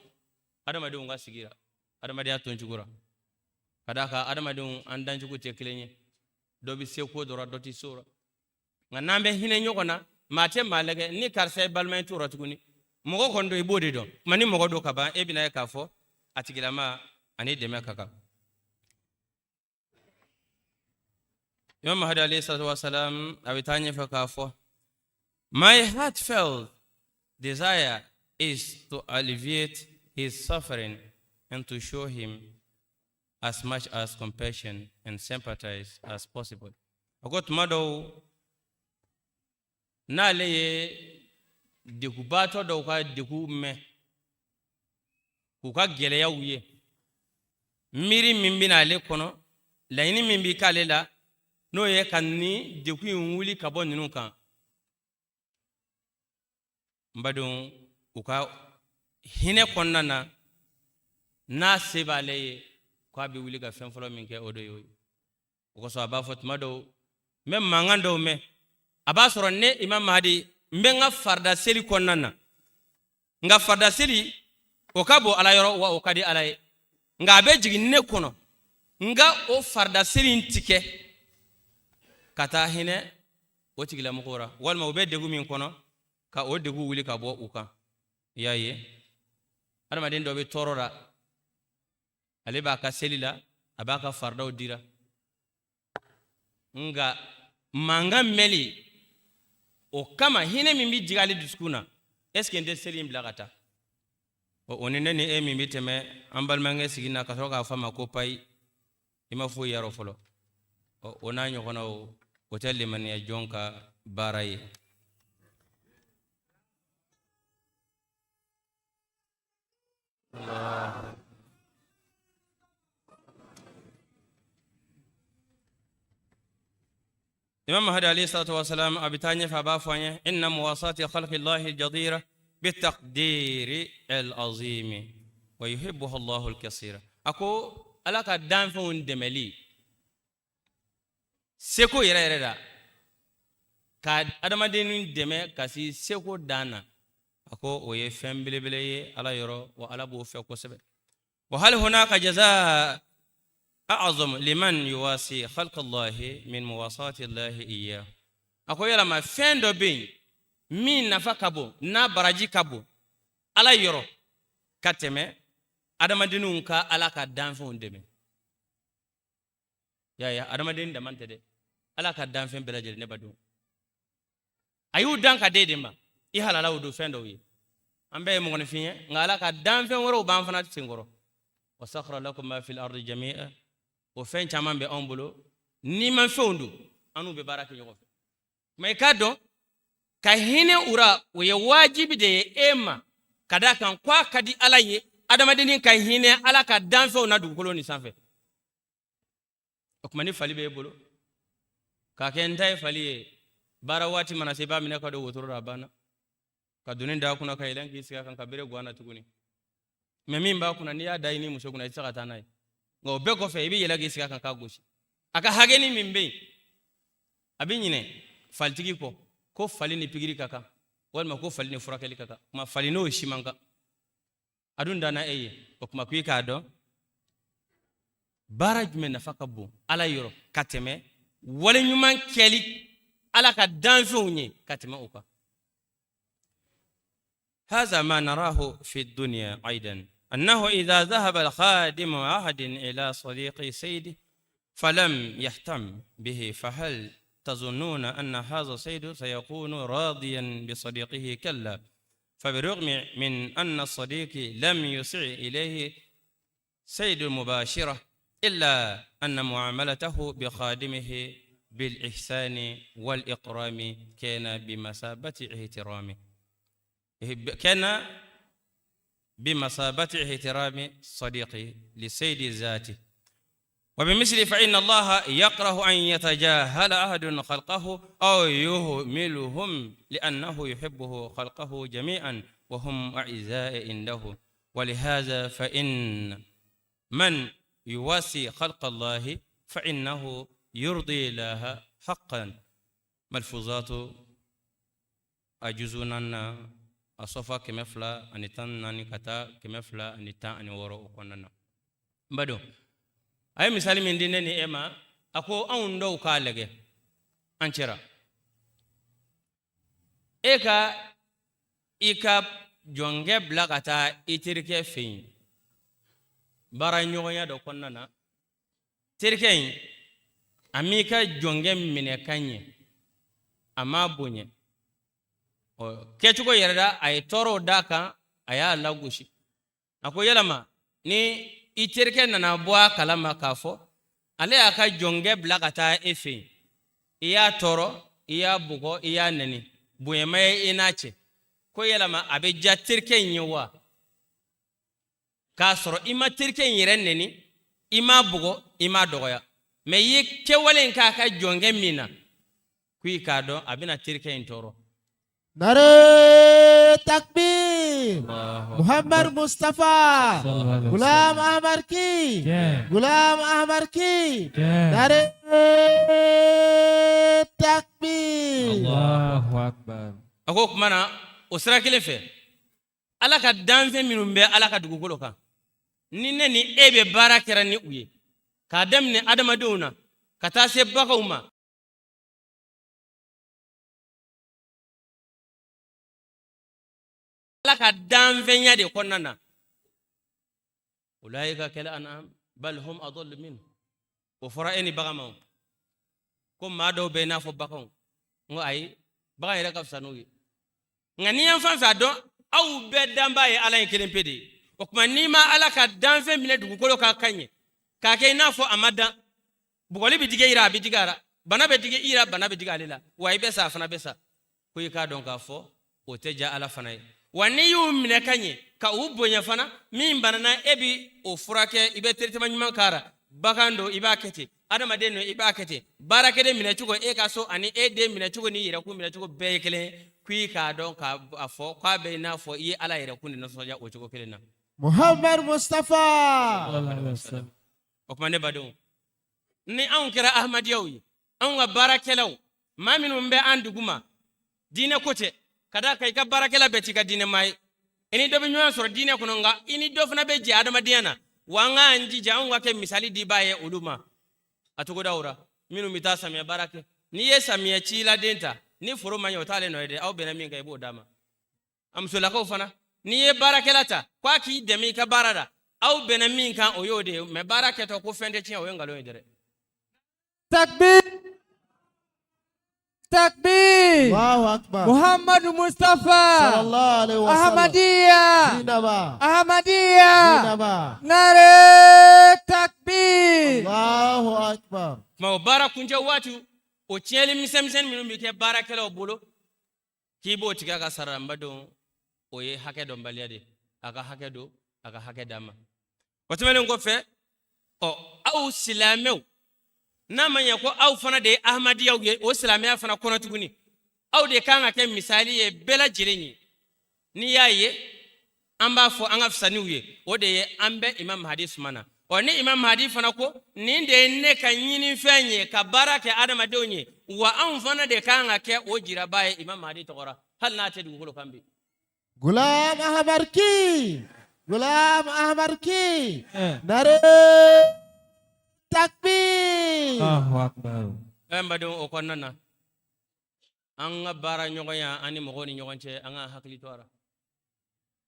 adamadenw ka sigi la, adamadenya tɔncogo la, ka d'a kan adamadenw an dancogo tɛ kelen ye. Dɔ bɛ se ko dɔ la, dɔ tɛ se o la. Nka n'an bɛ hinɛ ɲɔgɔn na, maa tɛ maa lajɛ ni karisa ye balima ye t'o la tuguni. Mɔgɔ kɔni don, i b'o de dɔn. Kuma ni mɔgɔ don ka ban, e bɛna ye k'a fɔ a tigilama ani dɛmɛ ka kan. Imam Mahdi alayhi salatu wasalam a bɛ taa ɲɛfɛ k'a fɔ, my heartfelt desire is to alleviate his suffering and to show him as much as compassion and sympathize as possible. A ko tuma dɔw n'ale ye degubaatɔ dɔw ka degu mɛn, k'u ka gɛlɛyaw ye, miiri min bɛna ale kɔnɔ, laɲini min bɛ k'ale la, n'o ye ka nin degun in wuli ka bɔ ninnu kan. N badenw, u ka hinɛ kɔnɔna na, n'a se b'ale ye, k'a bɛ wuli ka fɛn fɔlɔ min kɛ, o de y'o ye. O kosɔn a b'a fɔ tuma dɔw, n bɛ mankan dɔw mɛn, a b'a sɔrɔ ne Imam Mahadi n bɛ n ka farida seli kɔnɔna na, nka farida seli o ka bon Ala yɔrɔ wa o ka di Ala ye, nka a bɛ jigin ne kɔnɔ n ka o farida seli in tigɛ ka taa hinɛ o tigilamɔgɔw ra, walima u bɛ degun min kɔnɔ ka o degun wuli ka bɔ u kan. I y'a ye, adamaden dɔ bɛ tɔɔrɔ la, ale b'a ka seli la, a b'a ka faridaw dira, nka mankan mɛli o kama hinɛ min bɛ jigin ale dusukun na, est ce que n tɛ seli in bila ka taa? O ni ne ni e min bɛ tɛmɛ an balimakɛ sigi na ka sɔrɔ k'a fɔ a ma ko payi, i ma foyi yarɔ fɔlɔ, o n'a ɲɔgɔnnaw, o tɛ limaniya jɔn ka baara ye. Imam Mahdi alayhi salatu wasalam a bɛ taa ɲɛfɛ, a b'a fɔ an ye: inna muwasati khalqi llahi jadira bitaqdiri al-azimi wa yuhibbuha Allahu al-kasira. A ko Ala ka danfɛnw dɛmɛli seko yɛrɛ yɛrɛ la, ka adamaden dɛmɛ ka se seko dan na, a ko o ye fɛn belebele ye Ala yɔrɔ, wa Ala b'o fɛ kosɛbɛ. Wa hal hunaka jaza a'zam liman yuwasi khalqa Allahi min muwasati Allahi iyyah. A ko yalama fɛn dɔ bɛ yen min nafa ka bon, n'a baraji ka bon Ala yɔrɔ ka tɛmɛ adamadenw ka Ala ka danfɛnw dɛmɛ? Y'a ye, adamaden dama tɛ dɛ, Ala ka danfɛn bɛɛ lajɛlen, ne badenw, a y'u dan ka d'e de ma, i halalaw don fɛn dɔw ye. An bɛɛ ye mɔgɔninfin ye, nka Ala ka danfɛn wɛrɛw b'an fana senkɔrɔ. Wa sakhara lakum ma fil ardi jami'a. O fɛn caman bɛ anw bolo, nimafɛnw don, an n'u bɛ baara kɛ ɲɔgɔn fɛ. Mɛ i k'a dɔn ka hinɛ u ra, o ye wajibi de ye e ma, ka d'a kan ko a ka di Ala ye adamadennin ka hinɛ Ala ka danfɛnw na dugukolo nin sanfɛ. O tuma ni fali b'e bolo k'a kɛ n ta ye fali ye, baara waati mana se, i b'a minɛ ka don wotoro la, a banna, ka doni d'a kunna, ka yɛlɛn k'i sigi a kan, ka bere gwan na tuguni. Mɛ min b'a kunna, n'i y'a da i ni muso kunna, i tɛ se ka taa n'a ye. Nka o bɛɛ kɔfɛ, i bɛ yɛlɛ k'i sigi a kan k'a gosi. A ka hakɛni min bɛ yen, a bɛ ɲinɛ falitigi kɔ ko fali ni pikiri ka kan, walima ko fali ni furakɛli ka kan. Kuma fali n'o si man kan, a dun danna e ye. O tuma ko i k'a dɔn baara jumɛn nafa ka bon Ala yɔrɔ ka tɛmɛ wale ɲuman kɛli Ala ka danfɛnw ye ka tɛmɛ o kan. هذا ما نراه في الدنيا أيضا، أنه إذا ذهب الخادم أحد إلى صديق سيده فلم يهتم به، فهل تظنون أن هذا السيد سيكون راضيا بصديقه؟ كلا. فبالرغم من أن الصديق لم يسع إليه سيد المباشرة، إلا أن معاملته بخادمه بالإحسان والإكرام كان بمثابة احترام صديقه لسيد ذاته. وبمثل فإن الله يكره أن يتجاهل أحد خلقه أو يهملهم، لأنه يحبه خلقه جميعا وهم أعزاء عنده. ولهذا فإن من يواسي خلق الله فإنه يرضي الله حقا. ملفوظات a juzu naaninan, a sɔfa 214 ka taa 216 o kɔnɔna na. N badenw, a ye misali min di ne ni e ma, a ko anw dɔw k'a lajɛ an cɛra, e ka i ka jɔnkɛ bila ka taa i terikɛ fɛ yen baara ɲɔgɔnya dɔ kɔnɔna na, terikɛ in a m'i ka jɔnkɛ minɛ ka ɲɛ, a m'a bonya, ɔ kɛcogo yɛrɛ la a ye tɔɔrɔw d'a kan, a y'a lagosi. A ko yalama ni i terikɛ nana bɔ a kalama k'a fɔ ale y'a ka jɔnkɛ bila ka taa e fɛ yen, i y'a tɔɔrɔ, i y'a bugɔ, i y'a nɛni, bonya ma ye i n'a cɛ, ko yalama a bɛ diya terikɛ in ye wa? K'a sɔrɔ i ma terikɛ in yɛrɛ nɛni, i m'a bugɔ, i m'a dɔgɔya, mɛ i ye kɛwale in k'a ka jɔnkɛ min na, ko i k'a dɔn a bɛna terikɛ in tɔɔrɔ. Nare takbir. Muhammad Mustafa. Gulam Ahmad ki. Gulam Ahmad ki. Nare takbir. Allahu akbar. A ko o tuma na o sira kelen fɛ, Ala ka danfɛn minnu bɛ Ala ka dugukolo kan, ni ne ni e bɛ baara kɛra ni u ye, k'a daminɛ adamadenw na ka taa se baganw ma, Ala ka danfɛnya de kɔnɔna na, ulaika kal an'am bal hum adallu minhu. O fɔra e ni bagan ma ko maa dɔw bɛ i n'a fɔ baganw. N ko ayi, bagan yɛrɛ ka fisa n'u ye. Nka n'i y'an fan fɛ, a dɔn aw bɛɛ danbaa ye Ala ye kelen pe de ye. O tuma n'i ma Ala ka danfɛn minɛ dugukolo kan ka ɲɛ k'a kɛ i n'a fɔ a ma dan, bugɔli bɛ digi i la, a bɛ digi a la, bana bɛ digi i la, bana bɛ digi ale la, wa i bɛ sa, a fana bɛ sa. Ko i k'a dɔn k'a fɔ o tɛ diya Ala fana ye. Wa n'i y'u minɛ ka ɲɛ ka u bonya fana, min banana e bi o furakɛ, i bɛ traitement ɲuman k'a la. Bagan don, i b'a kɛ ten, adamaden don, i b'a kɛ ten. Baarakɛden minɛcogo e ka so ani e den minɛcogo n'i yɛrɛkun minɛcogo bɛɛ ye kelen ye. Ko i k'a dɔn k'a fɔ k'a bɛ i n'a fɔ i ye Ala yɛrɛkun de nisɔndiya o cogo kelen na. Muhammad Mustafa. O tuma ne badenw, ni anw kɛra ahmadiyaw ye, anw ka baarakɛlaw, maa minnu bɛ an duguma, diinɛ ko tɛ, ka d'a kan i ka baarakɛla bɛɛ t'i ka diinɛ maa ye. I ni dɔ bɛ ɲɔgɔn sɔrɔ diinɛ kɔnɔ, nka i ni dɔ fana bɛ jɛ adamadenya na. Wa an k'an jija anw ka kɛ misali dibaa ye olu ma a togodaw ra, minnu bɛ taa samiyɛ baara kɛ. N'i ye samiyɛ ciladen ta, ni foro ma ɲɛ, o t'ale nɔ ye dɛ. Aw bɛnna min kan, i b'o d'a ma. A musolakaw fana, n'i ye baarakɛla ta k'a k'i dɛmɛ i ka baara la, aw bɛnna min kan, o y'o de ye. Mɛ baara kɛtɔ ko fɛn tɛ tiɲɛ, o ye nkalon ye dɛ. Takbir. Takbir. Allahu akbar. Muhammadu Mustafa. Sallallahu alaihi wasallam. Ahmadiyya. Zindaba. Ahmadiyya. Zindaba. Nare takbir. Allahu akbar. Tuma o baara kuncɛ waati, o tiɲɛli misɛnmisɛnnin minnu bɛ kɛ baarakɛlaw bolo, k'i b'o tigɛ a ka sara la, n badenw, o ye hakɛ dɔnbaliya de ye. A ka hakɛ don, a ka hakɛ d'a ma. O tɛmɛnen kɔfɛ, ɔ aw silamɛw, n'a ma ɲɛ ko aw fana de ye ahmadiyaw ye, o silamɛya fana kɔnɔ tuguni, aw de kan ka kɛ misali ye bɛɛ lajɛlen ye. N'i y'a ye an b'a fɔ an ka fisa n'u ye, o de ye an bɛ Imam Mahdi suma na. Ɔ ni Imam Mahdi fana ko nin de ye ne ka ɲinifɛn ye ka baara kɛ adamadenw ye, wa anw fana de kan ka kɛ o jiraba ye Imam Mahdi tɔgɔ la, hali n'a tɛ dugukolo kan bi. Gulam Ahmad ki. Gulam Ahmad ki. Nare takbir. Allahu akbar. N badenw, o kɔnɔna na, an ka baara ɲɔgɔnya an ni mɔgɔw ni ɲɔgɔn cɛ, an ka hakili to a la.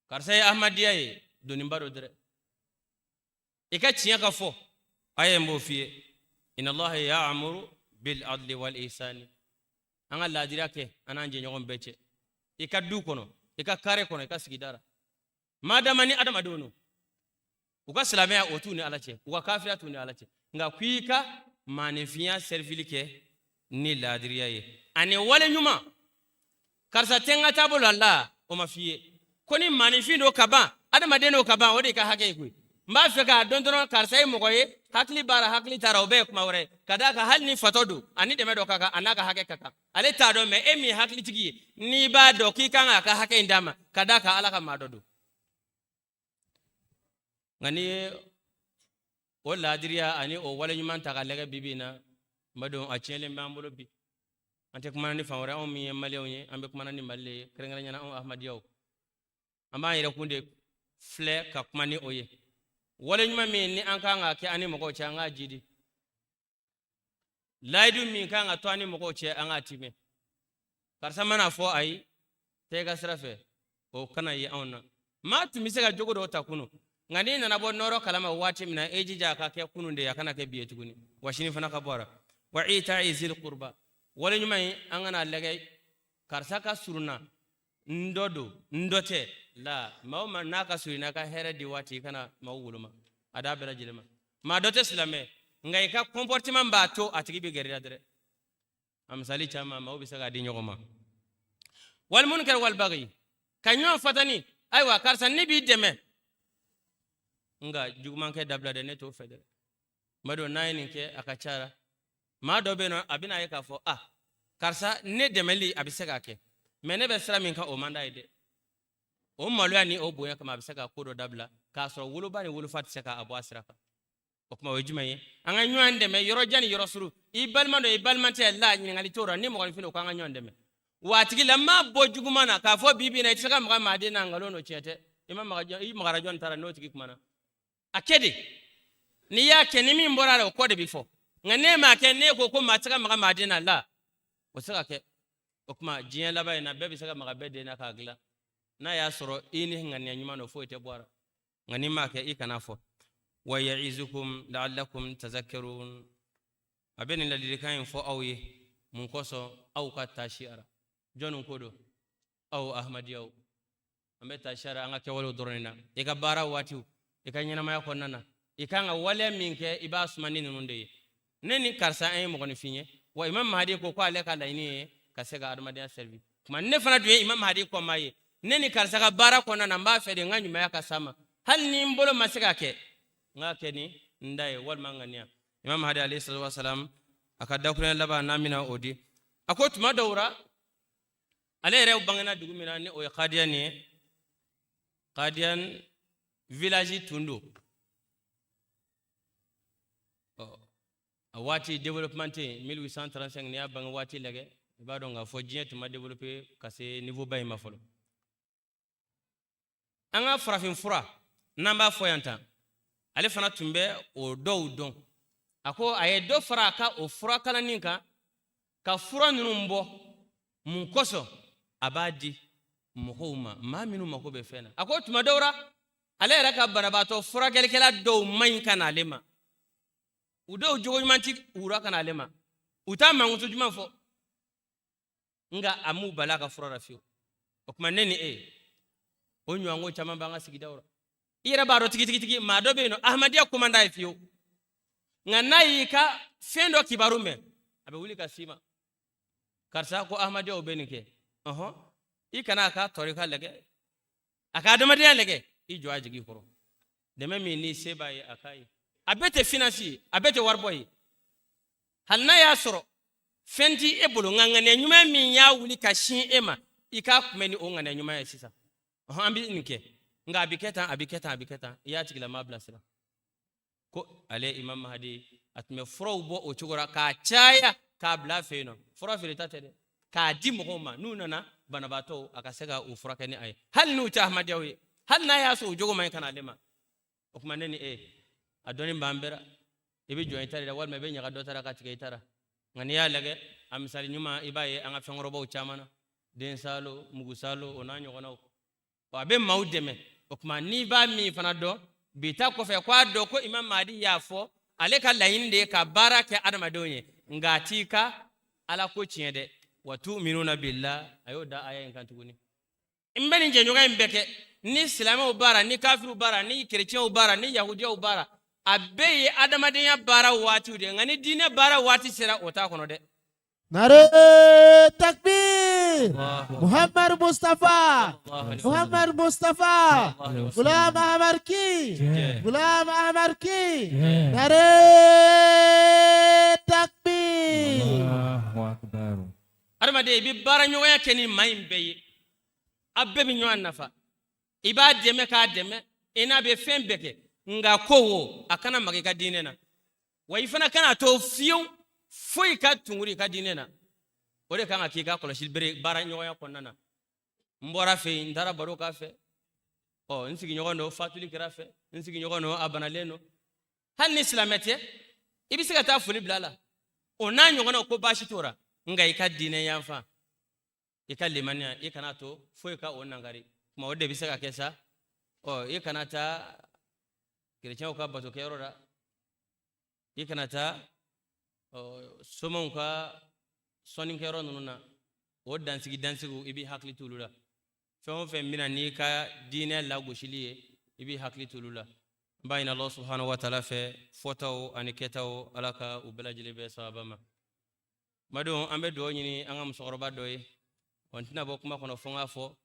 Karisa ye ahmadiya ye, doniba don dɛrɛ. I ka tiɲɛ ka fɔ, a ye n b'o f'i ye. Inna Allaha ya'muru bil adli wal ihsani. An ka laadiriya kɛ an n'an jɛɲɔgɔn bɛɛ cɛ, i ka du kɔnɔ, i ka kare kɔnɔ, i ka sigida la. Madama ni adamadenw don, u ka silamɛya o t'u ni Ala cɛ, u ka kafiriya t'u ni Ala cɛ, nka k'i ka maaninfinya serivili kɛ ni laadiriya ye ani wale ɲuman. Karisa tɛ n ka taabolo la, la o ma f'i ye ko ni maaninfin don ka ban, adamaden don ka ban, o de ka hakɛ ye koyi. N b'a fɛ k'a dɔn dɔrɔn karisa ye mɔgɔ ye, hakili b'a la, hakili t'a la, o bɛɛ ye kuma wɛrɛ ye. Ka d'a kan hali ni fatɔ don, ani dɛmɛ dɔ ka kan, a n'a ka hakɛ ka kan. Ale t'a dɔn, mɛ e min ye hakilitigi ye, n'i b'a dɔn k'i kan k'a ka hakɛ in d'a ma, ka d'a kan Ala ka maa dɔ don. Nka n'i ye o laadiriya ani o wale ɲuman ta ka lajɛ bi bi in na, n badenw, a tiɲɛlen b'an bolo bi. An tɛ kumana ni fan wɛrɛ, anw min ye maliyɛnw ye, an bɛ kumana ni Mali de ye, kɛrɛnkɛrɛnnenya la anw ahmadiyaw. An b'an yɛrɛ kun de filɛ ka kuma ni o ye. Wale ɲuman min ni an kan ka kɛ an ni mɔgɔw cɛ, an k'a jidi. Layidu min kan ka to an ni mɔgɔw cɛ, an k'a timɛ. Karisa mana fɔ ayi, tɛ i ka sira fɛ, o kana ye anw na. Maa tun bɛ se ka jogo dɔw ta kunun, nka n'i nana bɔ nɔrɔ kalama waati min na, e jija a ka kɛ kunun de ye, a kana kɛ bi ye tuguni, wa sini fana ka bɔ a la. Wa ita'i zil qurba, wale ɲuman in, an kana lajɛ karisa ka surun na, n dɔ don, n dɔ tɛ la. Maa o maa n'a ka surun i na, ka hɛrɛ di waati, i kana maaw woloma a d'a bɛɛ lajɛlen ma. Maa dɔ tɛ silamɛ, nka i ka comportement b'a to a tigi bɛ gɛrɛ i la dɛrɛ. A misali caman maaw bɛ se k'a di ɲɔgɔn ma. Wal munkar wal baghi, ka ɲɔgɔn fatani. Ayiwa karisa, ne b'i dɛmɛ, nka jugumankɛ dabila dɛ, ne t'o fɛ dɛ. N b'a dɔn n'a ye nin kɛ, a ka ca la maa dɔ bɛ yen nɔ, a bɛna ye k'a fɔ, ah karisa, ne dɛmɛli a bɛ se k'a kɛ. Mɛ ne bɛ sira min kan, o man d'a ye dɛ. O maloya ni o bonya kama, a bɛ se ka ko dɔ dabila k'a sɔrɔ woloba ni wolofa tɛ se k'a bɔ a sira kan. O kuma, o ye jumɛn ye? An ka ɲɔgɔn dɛmɛ yɔrɔ jan ni yɔrɔ surun, i balima dɔ, i balima tɛ la, ɲininkali t'o la. Ni mɔgɔninfin don, k'an ka ɲɔgɔn dɛmɛ. Wa a tigilama bɔ juguman na k'a fɔ bi bi in na i tɛ se ka maga maaden na, nkalon don, tiɲɛ tɛ. I ma maga, i magara jɔn ta la n'o tigi kumana? A kɛ de, n'i y'a kɛ, ni min bɔra a la, o kɔ de bɛ fɔ. Nka n'e m'a kɛ, n'e ko ko maa tɛ se ka maga maaden na la, o tɛ se ka kɛ. O tuma, diɲɛ laban in na, bɛɛ bɛ se ka maga bɛɛ den na k'a dilan. N'a y'a sɔrɔ i ni ŋaniya ɲuman don, foyi tɛ bɔ a la. Nka n'i m'a kɛ, i kana fɔ. Wa ya'izukum la'allakum tazakkarun. A bɛ nin ladilikan in fɔ aw ye mun kosɔn? Aw ka taasi a ra. Jɔnni ko don? Aw ahmadiyaw. An bɛ taasi a ra an ka kɛwalew dɔrɔn de na. I ka baara waatiw, i ka ɲɛnamaya kɔnɔna na, i kan ka waleya min kɛ, i b'a suma ni ninnu de ye. Ne ni karisa, an ye mɔgɔninfin ye wa. Imam Mahadi ko ko ale ka laɲini ye ka se ka adamadenya servi. Tuma ne fana dun ye Imam Mahadi kɔmaa ye. Ne ni karisa ka baara kɔnɔna na, n b'a fɛ de n ka ɲumanya ka s'a ma, hali ni n bolo ma se ka kɛ, n k'a kɛ ni n da ye walima n ŋaniya. Imam Mahadi alayhi salatu wasalam, a ka dakuruɲɛ laban n'an bɛna o di, a ko tuma dɔw ra, ale yɛrɛ bangena dugu min na, ni o ye Kadiyan ye, Kadiyan village tun don. A waati développement tɛ yen. 1835, n'i y'a bange waati lajɛ, i b'a dɔn k'a fɔ diɲɛ tun ma développé ka se niveau ba in ma fɔlɔ. An ka farafin fura n'an b'a fɔ yan tan, ale fana tun bɛ o dɔw dɔn. A ko a ye dɔ fara a ka o fura kalanni kan ka fura ninnu bɔ. Mun kosɔn? A b'a di mɔgɔw ma, maa minnu mako bɛ fɛn na. A ko tuma dɔw la, ale yɛrɛ ka banabaatɔ furakɛlikɛla dɔw man ɲi ka na ale ma. U dɔw jogo ɲuman ti wura ka na ale ma, u t'a mankutu ɲuman fɔ, nka a m'u bali a ka fura la fiyewu. O tuma, ne ni e, o ɲɔgɔnko caman b'an ka sigidaw la. I yɛrɛ b'a dɔn tigitigitigi, maa dɔ bɛ yen nɔ, ahmadiyya ko man d'a ye fiyewu, nka n'a y'i ka fɛn dɔ kibaru mɛn, a bɛ wuli ka s'i ma: karisa ko ahmadiyyaw bɛ nin kɛ. Ɔhɔn, i kana a ka tɔrika lajɛ, a ka adamadenya lajɛ, i jɔ a jigi kɔrɔ. Dɛmɛ min ni se b'a ye, a k'a ye. A bɛɛ tɛ finance ye, a bɛɛ tɛ waribɔ ye. Hali n'a y'a sɔrɔ fɛn ti e bolo, nka ŋaniya ɲuman min y'a wuli ka sin e ma, i k'a kunbɛn ni o ŋaniya ɲuman ye sisan. Ɔhɔn, an bɛ nin kɛ, nka a bɛ kɛ tan, a bɛ kɛ tan, a bɛ kɛ tan. I y'a tigilama bilasira. Ko ale Imam Mahadi, a tun bɛ furaw bɔ o cogo la k'a caya k'a bila a fɛ yen nɔ. Fura feereta tɛ dɛ, k'a di mɔgɔw ma n'u nana, banabaatɔw, a ka se ka u furakɛ ni a ye, hali n'u tɛ ahmadiyaw ye, hali n'a y'a sɔrɔ o jogo man ɲi ka na ale ma. O tuma, ne ni e, a dɔnni b'an bɛɛ la. I bɛ jɔn i ta de la, walima i bɛ ɲaga dɔ ta la ka tigɛ i ta la. Nka n'i y'a lajɛ, a misali ɲuman, i b'a ye an ka fɛnkɔrɔbaw caman na, den salo, mugu salo, o n'a ɲɔgɔnnaw, a bɛ maaw dɛmɛ. O tuma, n'i b'a min fana dɔn bi ta kɔfɛ, ko a dɔn ko Imam Mahdi y'a fɔ, ale ka laɲini de ye ka baara kɛ adamadenw ye, nka a t'i ka ala ko tiɲɛ dɛ. Wa tuminuna billah, a y'o da aya in kan tuguni. N bɛ nin jɛɲɔgɔnya in bɛɛ kɛ ni silamɛw baara, ni kafiriw baara, ni kerecɛnw baara, ni yahudiyaw baara, a bɛɛ ye adamadenya baara waatiw de ye. Nka ni diinɛ baara waati sera, o t'a kɔnɔ dɛ. Nare takbir! Muhammad Mustafa! Muhammad Mustafa! Ghulam Ahmad ki! Ghulam Ahmad ki! Nare takbir! Allahu akbar. Adamaden, i bɛ baara ɲɔgɔnya kɛ ni maa in bɛɛ ye, a bɛɛ bɛ ɲɔgɔn nafa, i b'a dɛmɛ k'a dɛmɛ, i n'a bɛ fɛn bɛɛ kɛ, nka ko wo, a kana maga i ka diinɛ na. Wa i fana kana to fiyewu foyi ka tunguri i ka diinɛ na. O de kan ka k'i ka kɔlɔsili bere baara ɲɔgɔnya kɔnɔna na. N bɔra fɛ yen, n taara baro k'a fɛ, ɔ n sigiɲɔgɔn don, fatuli kɛra fɛ, n sigiɲɔgɔn don, a banalen don, hali ni silamɛ tɛ, i bɛ se ka taa foli bila a la, o n'a ɲɔgɔnnaw, ko baasi t'o la. Nka i ka diinɛ yanfan, i ka limaniya, i kana to foyi ka o nangari. Kuma o de bɛ se ka kɛ sa. Ɔ i kana taa kerecɛnw ka batokɛyɔrɔ la, i kana taa somaw ka sɔnnikɛyɔrɔ ninnu na, o dansigi dansigiw, i b'i hakili t'olu la. Fɛn o fɛn bɛna n'i ka diinɛ lagosili ye, i b'i hakili t'olu la. N b'a ɲini Allah subhanahu wa taala fɛ, fɔtaw ani kɛtaw, Ala ka u bɛɛ lajɛlen bɛɛ sababa ma. Badenw, an bɛ dugawu ɲini an ka musokɔrɔba dɔ ye. Wa n tɛna bɔ kuma kɔnɔ fo n k'a fɔ,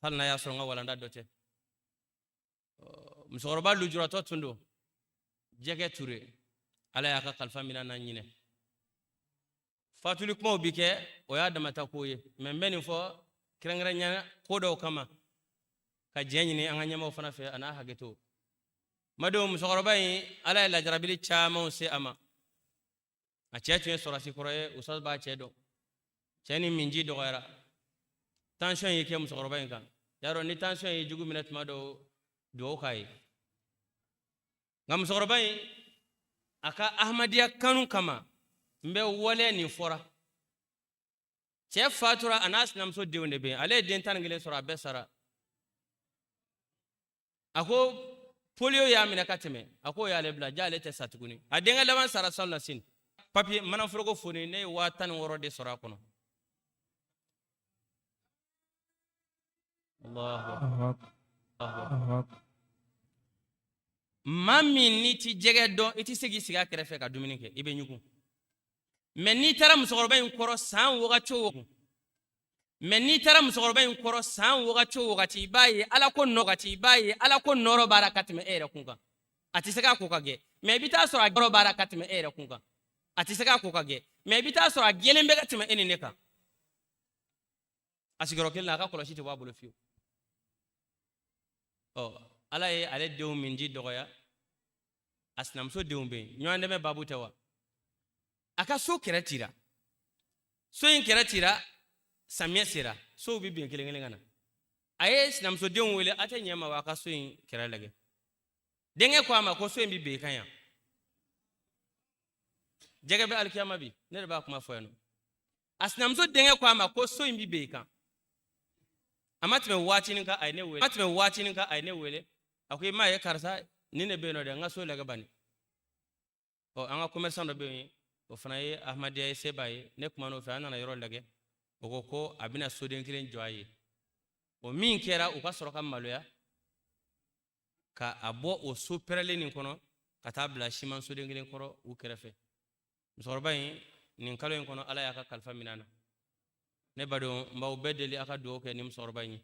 hali n'a y'a sɔrɔ n ka walanda dɔ tɛ. Musokɔrɔba lujuratɔ tun don, Jɛgɛ Ture. Ala y'a ka kalifa minɛ n'a ɲinɛ. Fatuli kumaw bi kɛ, o y'a damata ko ye. Mɛ n bɛ nin fɔ. Kɛrɛnkɛrɛnya ko dɔw kama ka diɲɛ ɲini an ka ɲɛmaaw fana fɛ a n'a hakɛto. Madenw, musokɔrɔba in, Ala ye lajarabili camanw se a ma. A cɛ tun ye sɔrɔsi kɔrɔ ye, usaz b'a cɛ dɔn. Cɛ ni minji dɔgɔyara, tension y'i kɛ musokɔrɔba in kan. Y'a dɔn ni tension ye jugu minɛ tuma dɔw, duwawu k'a ye. Nka musokɔrɔba in, a ka Ahmadiyya kanu kama, n bɛ waleya nin fɔra. Cɛ fatura, a n'a sinamuso denw de bɛ yen. Ale ye den 11 sɔrɔ, a bɛɛ sara. A ko polio y'a minɛ ka tɛmɛ, a k'o y'ale bila ja, ale tɛ sa tuguni. A denkɛ laban sara salon na sini. Papiye manaforoko foni, ne ye 16 000 de sɔrɔ a kɔnɔ. Allahu akbar. Maa min n'i ti jɛgɛ dɔn, i ti se k'i sigi a kɛrɛfɛ ka dumuni kɛ, i bɛ ɲugun. Mɛ n'i taara musokɔrɔba in kɔrɔ san wagati o mɛ n'i taara musokɔrɔba in kɔrɔ san wagati o wagati, i b'a ye Ala ko nɔgɔti, i b'a ye Ala ko nɔrɔ b'a la ka tɛmɛ e yɛrɛ kun kan. A tɛ se k'a ko ka gɛ, mɛ i bɛ taa sɔrɔ a nɔrɔ b'a la ka tɛmɛ e yɛrɛ kun kan. A tɛ se k'a ko ka gɛ, mɛ i bɛ taa sɔrɔ a gɛlɛn bɛ ka tɛmɛ e ni ne kan. A sigiyɔrɔ kelen na, a ka kɔlɔsi tɛ bɔ a bolo fiyewu. Ɔ, Ala ye ale denw minji dɔgɔya, a sinamuso denw bɛ yen. Ɲɔgɔn dɛmɛ baabu tɛ wa? A ka so kɛrɛ cira, so in kɛrɛ cira. Samiyɛ sera, sow bɛ bin kelen kelen ka na. A ye sinamusodenw wele: a tɛ ɲɛ ma wa, a ka so in kɛrɛ lajɛ. Denkɛ ko a ma ko so in bɛ bin i kan yan. Jɛgɛ bɛ alikiyama bi, ne de b'a kuma fɔ yan nɔ. A sinamuso denkɛ ko a ma ko so in bɛ bin i kan. A ma tɛmɛ waatinin kan, a ye ne wele. A ma tɛmɛ waatinin kan, a ye ne wele. A ko i m'a ye karisa, nin de bɛ yen nɔ dɛ, n ka so lajɛ bani. Ɔ, an ka commerçant dɔ bɛ yen, o fana ye Ahmadiyya ye, se b'a ye. Ne kumana o fɛ, an nana yɔrɔ lajɛ. O ko ko a bɛna soden kelen jɔ a ye. O min kɛra, u ka sɔrɔ ka maloya ka a bɔ o so pɛrɛlen nin kɔnɔ ka taa bila siman soden kelen kɔrɔ u kɛrɛfɛ. Musokɔrɔba in, nin kalo in kɔnɔ, Ala y'a ka kalifa minɛ a na. Ne badenw, n b'aw bɛɛ deli, a ka dugawu kɛ ni musokɔrɔba in ye.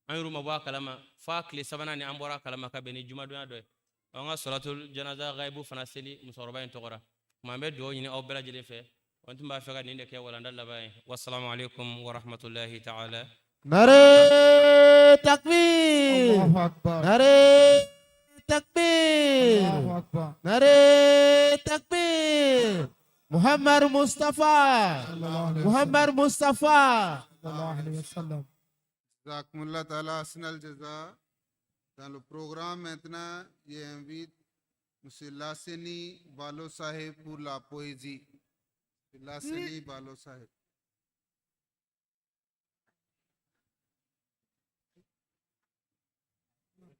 An yɛrɛ ma bɔ a kalama f'a tile sabanan ni an bɔra a kalama ka bɛn ni jumadonya dɔ ye. An ka sɔlatul janaza gayibu fana seli musokɔrɔba in tɔgɔ la. Tuma an bɛ dugawu ɲini aw bɛɛ lajɛlen fɛ. N tun b'a fɛ ka nin de kɛ walanda laban ye. Wasalamu aleykum warahmatulahi taala. Nare takbir. Allahu Akbar. Nare takbir. Allahu Akbar. Nare takbir. Muhammad Mustafa. Sallallahu alaihi Muhammad Mustafa. Sallallahu alaihi wasallam. Jazakumullah ta'ala ahsanal jaza. Dans le programme maintenant, j'invite M. Lasseni Balo Sahib pour la poésie. M. Lasseni Balo Sahib.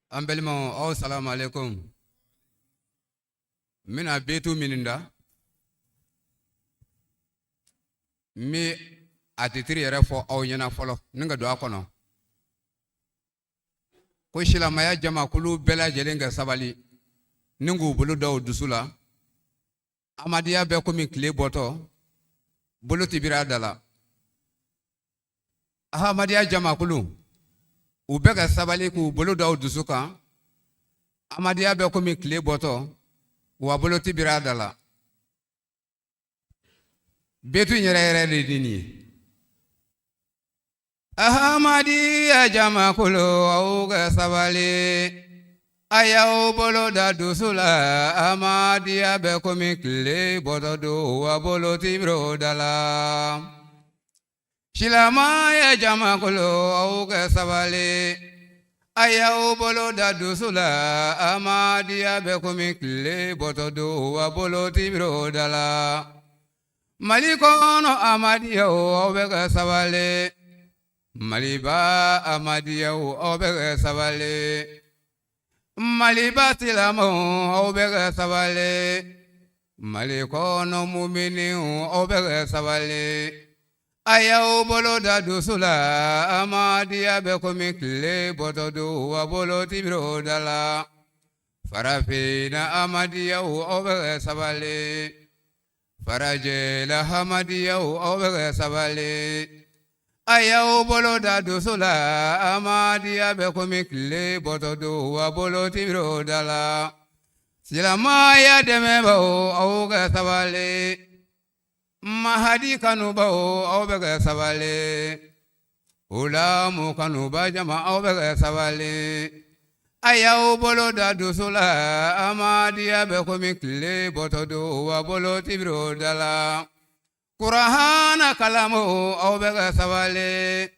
An balimaw, aw salamu aleykum. N bɛna betu minnu da, n bɛ a titiri yɛrɛ fɔ aw ɲɛna fɔlɔ ni ka don a kɔnɔ, ko silamɛya jamakulu bɛɛ lajɛlen ka sabali ni k'u bolo da u dusu la. Amadiya bɛ komi tile bɔtɔ, bolo ti biri a da la. Ahamadiya jamakulu, u bɛ ka sabali k'u bolo da u dusu kan. Amadiya bɛ komi tile bɔtɔ, wa bolo ti biri a da la. Betu in yɛrɛ yɛrɛ de di nin ye. Ahamadiya jamakulu, aw ka sabali, a y'aw bolo da dusu la. Amadiya bɛ komi tile bɔtɔ don, wa bolo ti biri o da la. Silamɛya jamakulu, aw ka sabali, a y'aw bolo da dusu la. Amadiya bɛ komi tile bɔtɔ don, wa bolo ti biri o da la. Mali kɔnɔ amadiyaw, aw bɛ ka sabali. Maliba amadiyaw, aw bɛ ka sabali. Maliba silamɛw, aw bɛ ka sabali. Mali kɔnɔ muminiw, aw bɛ ka sabali, a y'aw bolo da dusu la. Amadiya bɛ komi tile bɔtɔ don, wa bolo ti biri o da la. Farafinna amadiyaw, aw bɛ ka sabali. Farajɛla amadiyaw, aw bɛ ka sabali, a y'aw bolo da dusu la. Amadiya bɛ komi tile bɔtɔ don, wa bolo ti biri o da la. Silamɛya dɛmɛbaaw, aw ka sabali. Mahadi kanubaw, aw bɛ ka sabali. O la mu kanuba jama aw bɛ ka sabali. A y'aw bolo da dusu la, Amadiya bɛ komi tile bɔtɔ don wa bolo tibiro da la. Kurahana kalamaw aw bɛ ka sabali.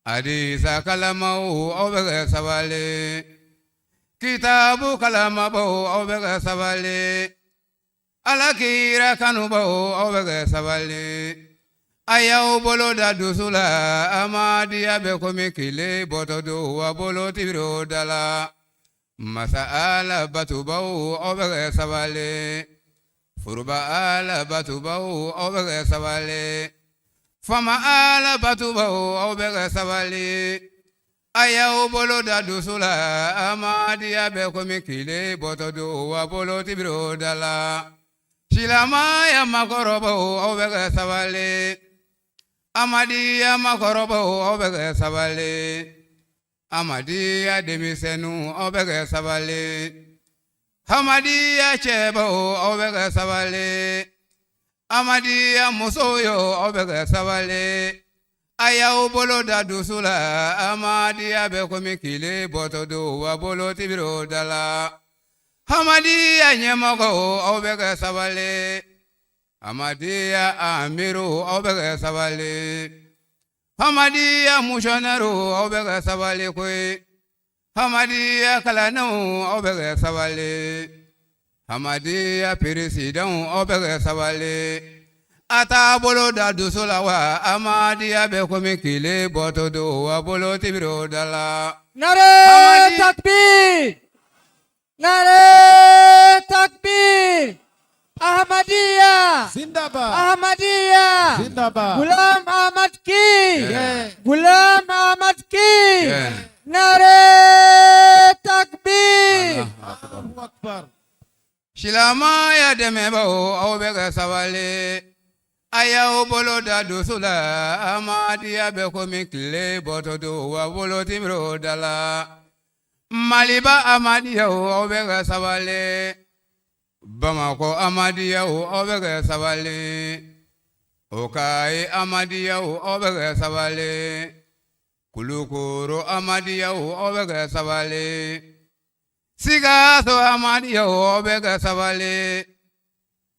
Hadisa kalamaw aw bɛ ka sabali. Kitabu kalamabaw aw bɛ ka sabali. Ala kira kanubaw aw bɛ ka sabali. A y'aw bolo da dusu la, Amadiya bɛ komi tile bɔtɔ don wa bolo tibiro da la. Masa Ala batubaw aw bɛ ka sabali. Foroba Ala batubaw aw bɛ ka sabali. Fama Ala batubaw aw bɛ ka sabali. A y'aw bolo da dusu la, Amadiya bɛ komi tile bɔtɔ don wa bolo tibiro da la. Silamɛya makɔrɔbaw aw bɛ ka sabali. Amadiya makɔrɔbaw aw bɛ ka sabali. Amadiya denmisɛnninw aw bɛ ka sabali. Amadiya cɛbaw aw bɛ ka sabali. Amadiya musow yo aw bɛ ka sabali. A y'aw bolo da dusu la, Amadiya bɛ komi tile bɔtɔ don wa bolo tibiro da la. Amadiya ɲɛmɔgɔw aw bɛ ka sabali. Amadiya amiru aw bɛ ka sabali. Amadiya missionnaires aw bɛ ka sabali koyi. Amadiya kalandenw aw bɛ ka sabali. Amadiya président aw bɛ ka sabali. A t'a bolo da dusu la wa Amadiya bɛ komi tile bɔtɔ don wa bolo tibiro da la. Nare takbir! Nare takbir! Ahmadiyya! Zindabad! Ahmadiyya! Zindabad! Ghulam Ahmad ki! Yeah. Ghulam Ahmad ki! Yeah. Nare takbir! Allahu Akbar! Silamɛya dɛmɛbaaw aw bɛ ka sabali. A y'aw bolo da dusu la, Amadiya bɛ komi tile bɔtɔ don wa bolo tibiro da la. Maliba Amadiyaw aw bɛ ka sabali. Bamakɔ Amadiyaw aw bɛ ka sabali. Okayi Amadiyaw aw bɛ ka sabali. Kulukoro Amadiyaw aw bɛ ka sabali. Sikaso Amadiyaw aw bɛ ka sabali.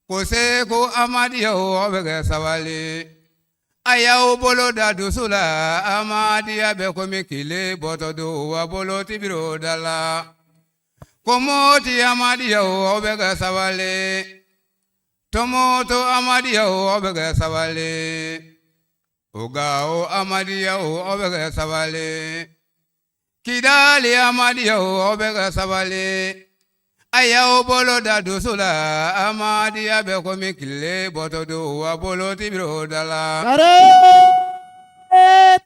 Koseko Amadiyaw aw bɛ ka sabali. A y'aw bolo da dusu la, Amadiya bɛ komi tile bɔtɔ don wa bolo tibiro da la. Komoti Amadiyaw aw bɛ ka sabali. Tomoto Amadiyaw aw bɛ ka sabali. Ogawo Amadiyaw aw bɛ ka sabali. Kidali Amadiyaw aw bɛ ka sabali. A y'aw bolo da dusu la, Amadiya bɛ komi tile bɔtɔ don wa bolo tibiro da la. Nare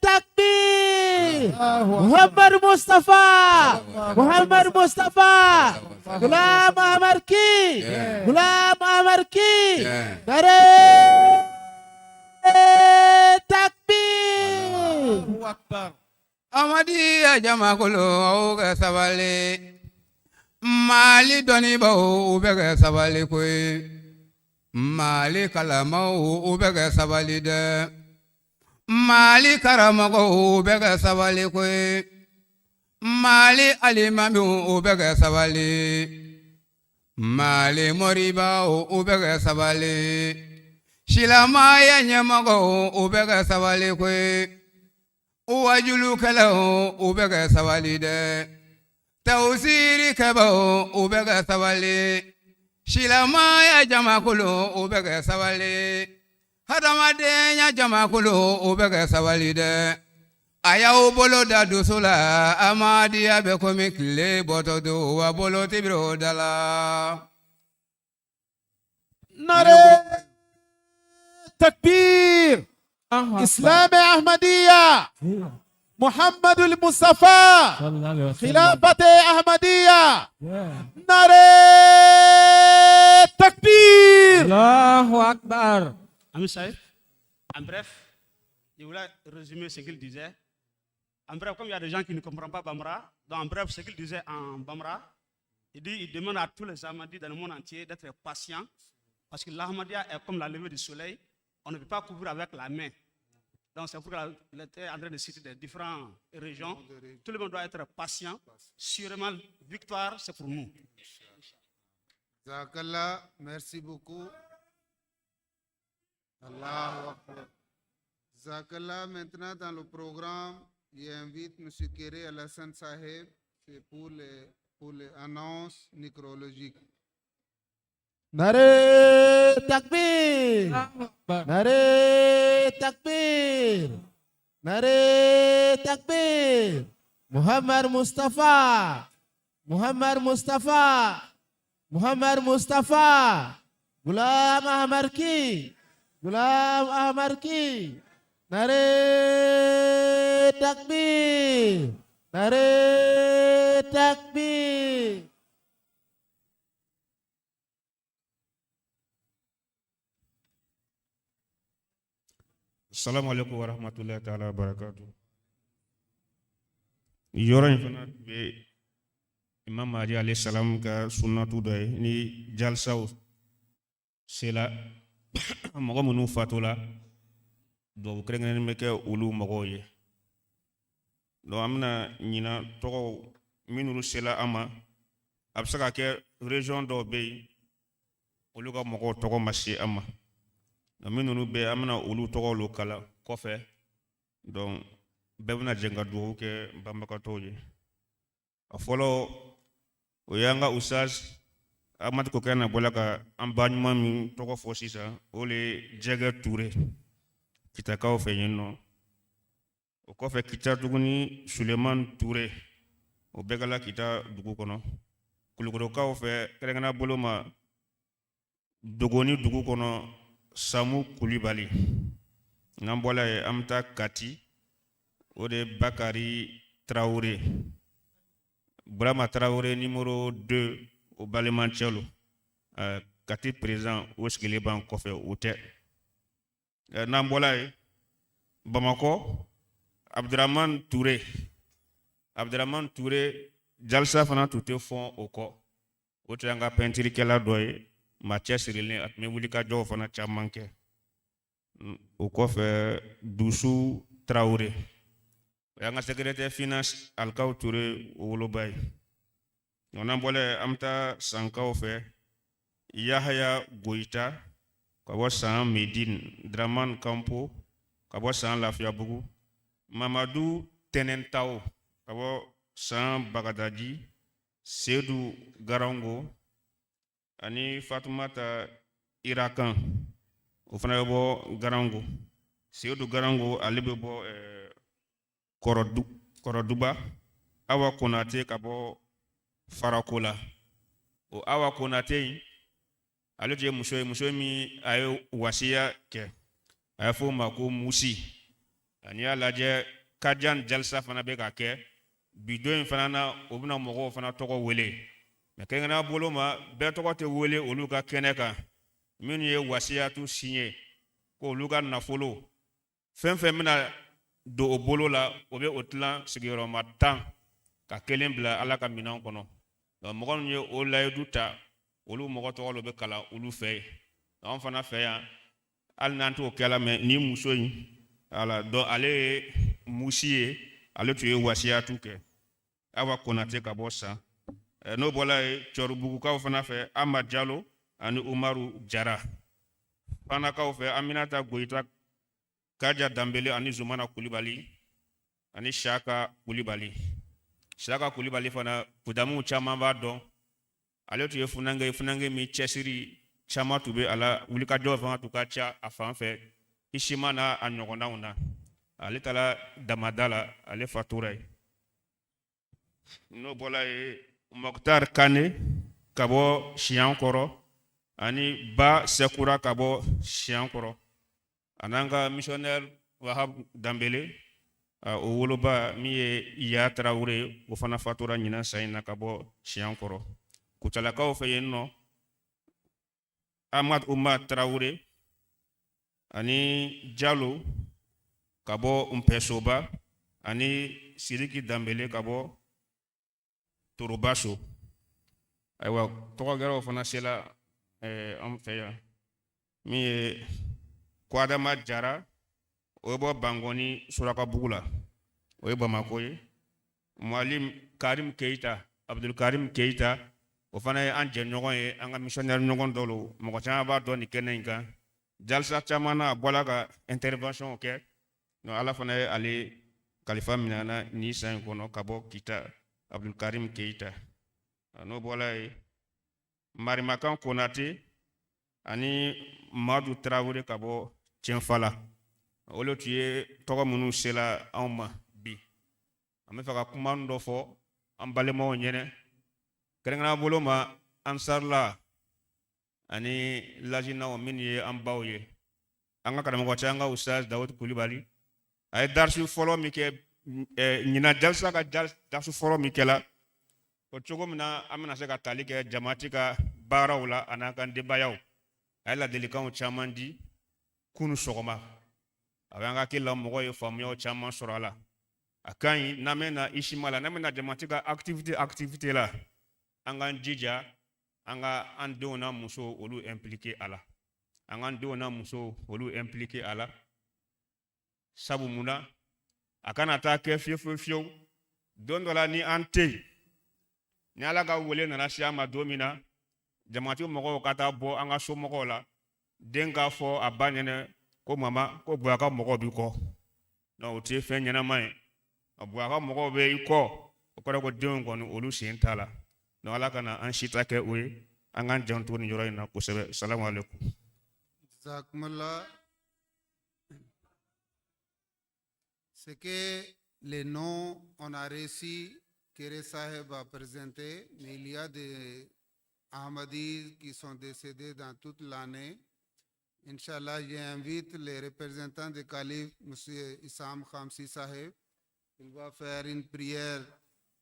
takbir! Muhammad Mustafa! Muhammad Mustafa! Ghulam Ahmad ki! Ghulam Ahmad ki! Nare takbir! Allahu Akbar! Amadiya jamakulu aw ka sabali. Mali dɔnnibaw u bɛ ka sabali koyi. Mali kalamaw u bɛ ka sabali dɛ. Mali karamɔgɔw u bɛ ka sabali koyi. Mali alimamiw u bɛ ka sabali. Mali moribaw u bɛ ka sabali. Silamɛya ɲɛmɔgɔw u bɛ ka sabali koyi. Wajulukɛlaw u bɛ ka sabali dɛ. Tawusiri kɛbaw u bɛ ka sabali. Silamɛya jamakulu u bɛ ka sabali. Hadamadenya jamakulu u bɛ ka sabali dɛ. A y'aw bolo da dusu la, Amadiya bɛ komi tile bɔtɔ don wa bolo tibiro da la. Nare takbir! Islam Ahmadiyya! Muhammad al-Mustafa! Khilafat Ahmadiyya! Nare takbir! Allahu Akbar! Ami Saïd, en bref, je voulais résumer ce qu'il disait. En bref, comme il y a des gens qui ne comprennent pas Bambara, donc en bref, ce qu'il disait en Bambara, il dit, il demande à tous les Ahmadis dans le monde entier d'être patients, parce que l'Ahmadiyya est comme la levée du soleil, on ne peut pas couvrir avec la main. Donc c'est pourquoi il était en train de citer des différentes régions. Tout le monde doit être patient. Sûrement, victoire, c'est pour nous. Jazakallah, merci beaucoup. Allahu Akbar. Jazakallah, maintenant dans le programme, j'invite M. Kéré Alassane Saheb, c'est pour les annonces nécrologiques. Nare takbir. Nare takbir. Nare takbir. Muhammad Mustafa. Muhammad Mustafa. Muhammad Mustafa. Gulam Ahmad ki. Gulam Ahmad ki. Nare takbir. Nare takbir. Salamu alaikum wa rahmatullahi ta'ala wa barakatuh. Yɔrɔ in fana bɛ Imam Mahdi alayhi salam ka sunnatu dɔ ye. Ni jalsaw sela, mɔgɔ minnu fatula, duwawu kɛrɛnkɛrɛnnen bɛ kɛ olu mɔgɔw ye. Donc an bɛna ɲinan tɔgɔw minnu sela an ma, a bɛ se ka kɛ région dɔw bɛ yen, olu ka mɔgɔw tɔgɔ ma se an ma. Donc minnu bɛ yen, an bɛna olu tɔgɔw lo kalan kɔfɛ. Donc bɛɛ bɛna jɛ ka dugawu kɛ banbagatɔw ye. A fɔlɔ, o y'an ka ustaz Amadu Kokɛna bɔla ka an ba ɲuman min tɔgɔ fɔ sisan, o le ye Jɛgɛ Ture, Kitakaw fɛ yen nɔ. O kɔfɛ, Kita tuguni, Suleman Ture, o bɛɛ kɛla Kita dugu kɔnɔ. Kulukorokaw fɛ, kɛrɛnkɛrɛnnenya bolo ma, Dogoni dugu kɔnɔ, Samu Kulibali. N'an bɔla yen, an bɛ taa Kati, o de ye Bakari Tarawele, Burama Tarawele numéro 2, o balimacɛ lo. Kati président, o sigilen b'an kɔfɛ, o tɛ. N'an bɔla yen, Bamakɔ, Abdurahman Ture. Abdurahman Ture, jalisa fana tun tɛ fɔn o kɔ. O tun y'an ka pɛntirikɛla dɔ ye, maa cɛsirilen, a tun bɛ wulikajɔw fana caman kɛ. O kɔfɛ, Dusu Tarawele, o y'an ka secrétaire finance Alikaw Ture, o woloba ye. N'an bɔla yen, an bɛ taa Sankaw fɛ, Yahaya Goyita ka bɔ San Medine, Draman Kampo ka bɔ San Lafiyabugu, Mamadu Tɛnɛntaw ka bɔ San Bagadaji, Sedu Garango ani Fatumata Irakan, o fana bɛ bɔ Garango. Sedu Garango, ale bɛ bɔ Kɔrɔduba. Awa Konate ka bɔ Farakola. O Awa Konate in, ale tun ye muso ye, muso min a ye wasiya kɛ, a ye fɔ o ma ko Musi. Ani y'a lajɛ, Kajan jalisa fana bɛ ka kɛ bi don in fana na, o bɛna mɔgɔw fana tɔgɔ wele. Mɛ kɛrɛnkɛrɛnnenya bolo ma, bɛɛ tɔgɔ tɛ wele olu ka kɛnɛ kan. Minnu ye wasiyatu signé ko olu ka nafolo fɛn fɛn bɛna don o bolo la, o bɛ o tilan sigiyɔrɔma 10, ka kelen bila Ala ka minɛn kɔnɔ. Donc mɔgɔ minnu ye o layidu ta, olu mɔgɔ tɔgɔ lo bɛ kalan olu fɛ yen. Anw fana fɛ yan, hali n'an t'o kɛla, mɛ ni muso in ala donc ale ye musi ye, ale tun ye wasiyatu kɛ. Awa Konate ka bɔ San. N'o bɔla yen, Cɔribugukaw fana fɛ, Ama Jalo ani Umaru Jara. Fanakaw fɛ, Aminata Goyita, Kaja Danbele ani Zumana Kulibali ani Saka Kulibali. Saka Kulibali fana, kudamuw caman b'a dɔn. Ale tun ye funankɛ ye, funankɛ min cɛsiri caman tun bɛ a la, wulikajɔ fana tun ka ca a fan fɛ Isima n'a a ɲɔgɔnnaw na. Ale taara damada la, ale fatura yen. N'o bɔla yen, Mokhtar Kane ka bɔ Siyankɔrɔ ani Ba Sɛkura ka bɔ Siyankɔrɔ, a n'an ka missionnaire Wahab Danbele, o woloba min ye Ya Tarawele, o fana fatura ɲinan san in na ka bɔ Siyankɔrɔ. Kucalakaw fɛ yen nɔ, Ahmad Umar Tarawele ani Jalo ka bɔ Npɛsoba ani Sidiki Danbele ka bɔ Torobaso. Ayiwa, tɔgɔ gɛrɛw fana sela an fɛ yan, min ye Kwadama Jara. O bɛ bɔ Bankɔni Surakabugu la, o ye Bamakɔ ye. Mualim Karim Keita, Abdul Karim Keita, o fana ye an jɛɲɔgɔn ye, an ka missionnaire ɲɔgɔn dɔ lo. Mɔgɔ caman b'a dɔn nin kɛnɛ in kan. Jalisa caman na, a bɔla ka intervention kɛ. Donc Ala fana ye ale kalifa minɛ an na nin san in kɔnɔ ka bɔ Kita, Abdul Karim Keita. N'o bɔla yen, Marimakan Konate ani Madu Tarawele ka bɔ Cɛnfala, olu tun ye tɔgɔ minnu sela anw ma bi. An bɛ fɛ ka kuma dɔ fɔ an balimaw ɲɛnɛ, kɛrɛnkɛrɛnnenya bolo ma Ansarila ani Lajinaw minnu ye an baw ye. An ka karamɔgɔ cɛ, an ka Ustaz Dawud Kulibali, a ye darisi fɔlɔ min kɛ ɲinan jalisa ka darisi fɔlɔ min kɛla o cogo min na an bɛna se ka tali kɛ jamati ka baaraw la an'an ka denbayaw, a ye ladilikanw caman di kunu sɔgɔma. A bɛ an ka hakili la mɔgɔw ye faamuyaw caman sɔrɔ a la. A ka ɲi n'an bɛ na isima la, n'an bɛ na jamati ka activité la, an k'an jija an ka an denw n'a musow olu impliqué a la, an k'an denw n'a musow olu impliqué a la. Sabu mun na a kana taa kɛ fiyewu fiyewu fiyewu, don dɔ la ni an tɛ yen, ni Ala ka wele nana se an ma don min na, jamati mɔgɔw ka taa bɔ an ka somɔgɔw la, den k'a fɔ a ba ɲɛnɛ ko mama, ko Buwa ka mɔgɔw b'i kɔ. Donc o tɛ fɛn ɲɛnama ye. Buwa ka mɔgɔw bɛ i kɔ, o kɔrɔ ko denw kɔni olu sen t'a la. Donc Ala kana an si ta kɛ o ye. An k'an janto nin yɔrɔ in na kosɛbɛ. Salamu aleykum. Jazakumullah. C'est que les noms, on a réussi, Kéré Saheb a présenté, mais il y a des Ahmadis qui sont décédés dans toute l'année. Inch'Allah, j'invite les représentants du calife, M. Issam Khamsi Saheb. Il va faire une prière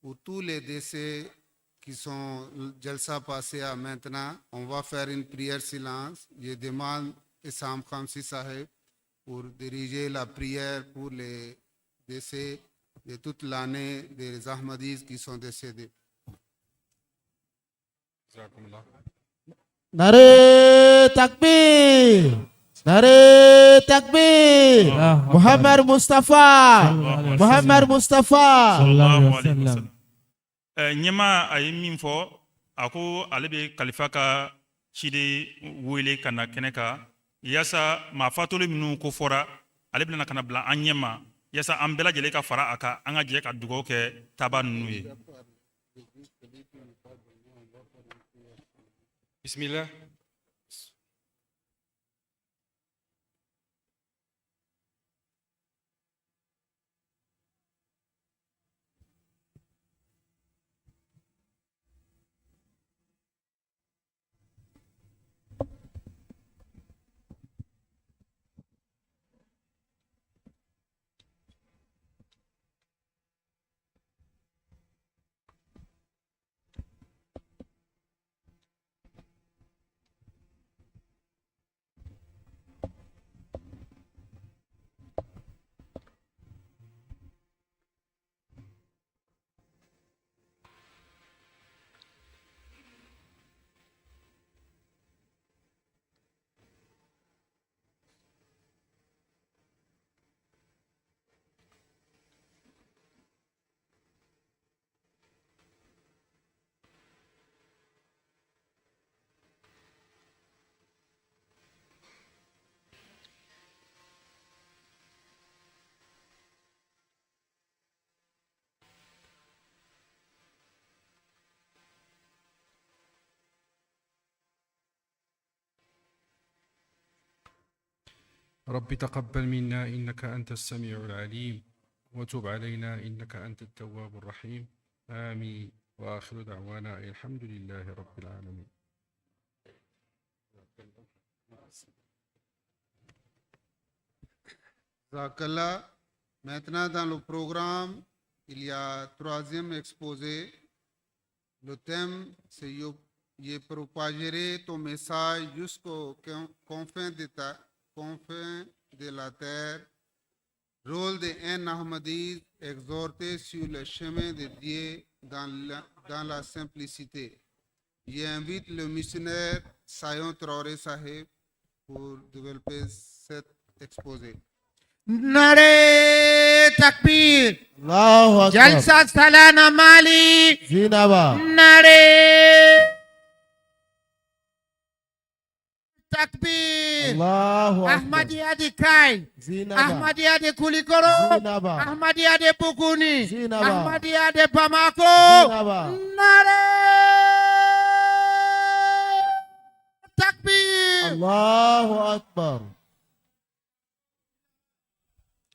pour tous les décès qui sont Jalsa passé à maintenant. On va faire une prière silence. Je demande Issam Khamsi Saheb pour diriger la prière pour les décès de toute l'année des Ahmadis qui sont décédés. Nare takbir. Nare takbir. Muhammad Mustafa. Muhammad Mustafa. Sallallahu alaihi wasallam. Ɲɛma a ye min fɔ, a ko ale bɛ kalifa ka ciden wele ka na kɛnɛ kan yaasa maa fatoli minnu ko fɔra, ale bɛna ka na bila an ɲɛma yaasa an bɛɛ lajɛlen ka fara a kan, an ka jɛ ka dugawu kɛ taaba ninnu ye. Bismillah. رب تقبل منا إنك أنت السميع العليم وتب علينا إنك أنت التواب الرحيم آمين وآخر دعوانا الحمد لله رب العالمين. Jazakallah. Maintenant, dans le programme, il y a troisième exposé. Le thème, c'est Je propagerai ton message jusqu'aux confins de la terre. Rôle de un Ahmadi exhorté sur le chemin de Dieu dans la simplicité. J'invite le missionnaire Sayon Traoré Sahib pour développer cet exposé. Nare Takbir. Allahu Akbar. Jalsa Salana Mali. Zindabad. Nare Takbir. Allahu Akbar. Ahmadiyya de Kai. Zindabad. Ahmadiyya de Kulikoro. Zindabad. Ahmadiyya de Buguni. Zindabad. Ahmadiyya de Bamako. Zindabad. Nare Takbir. Allahu Akbar.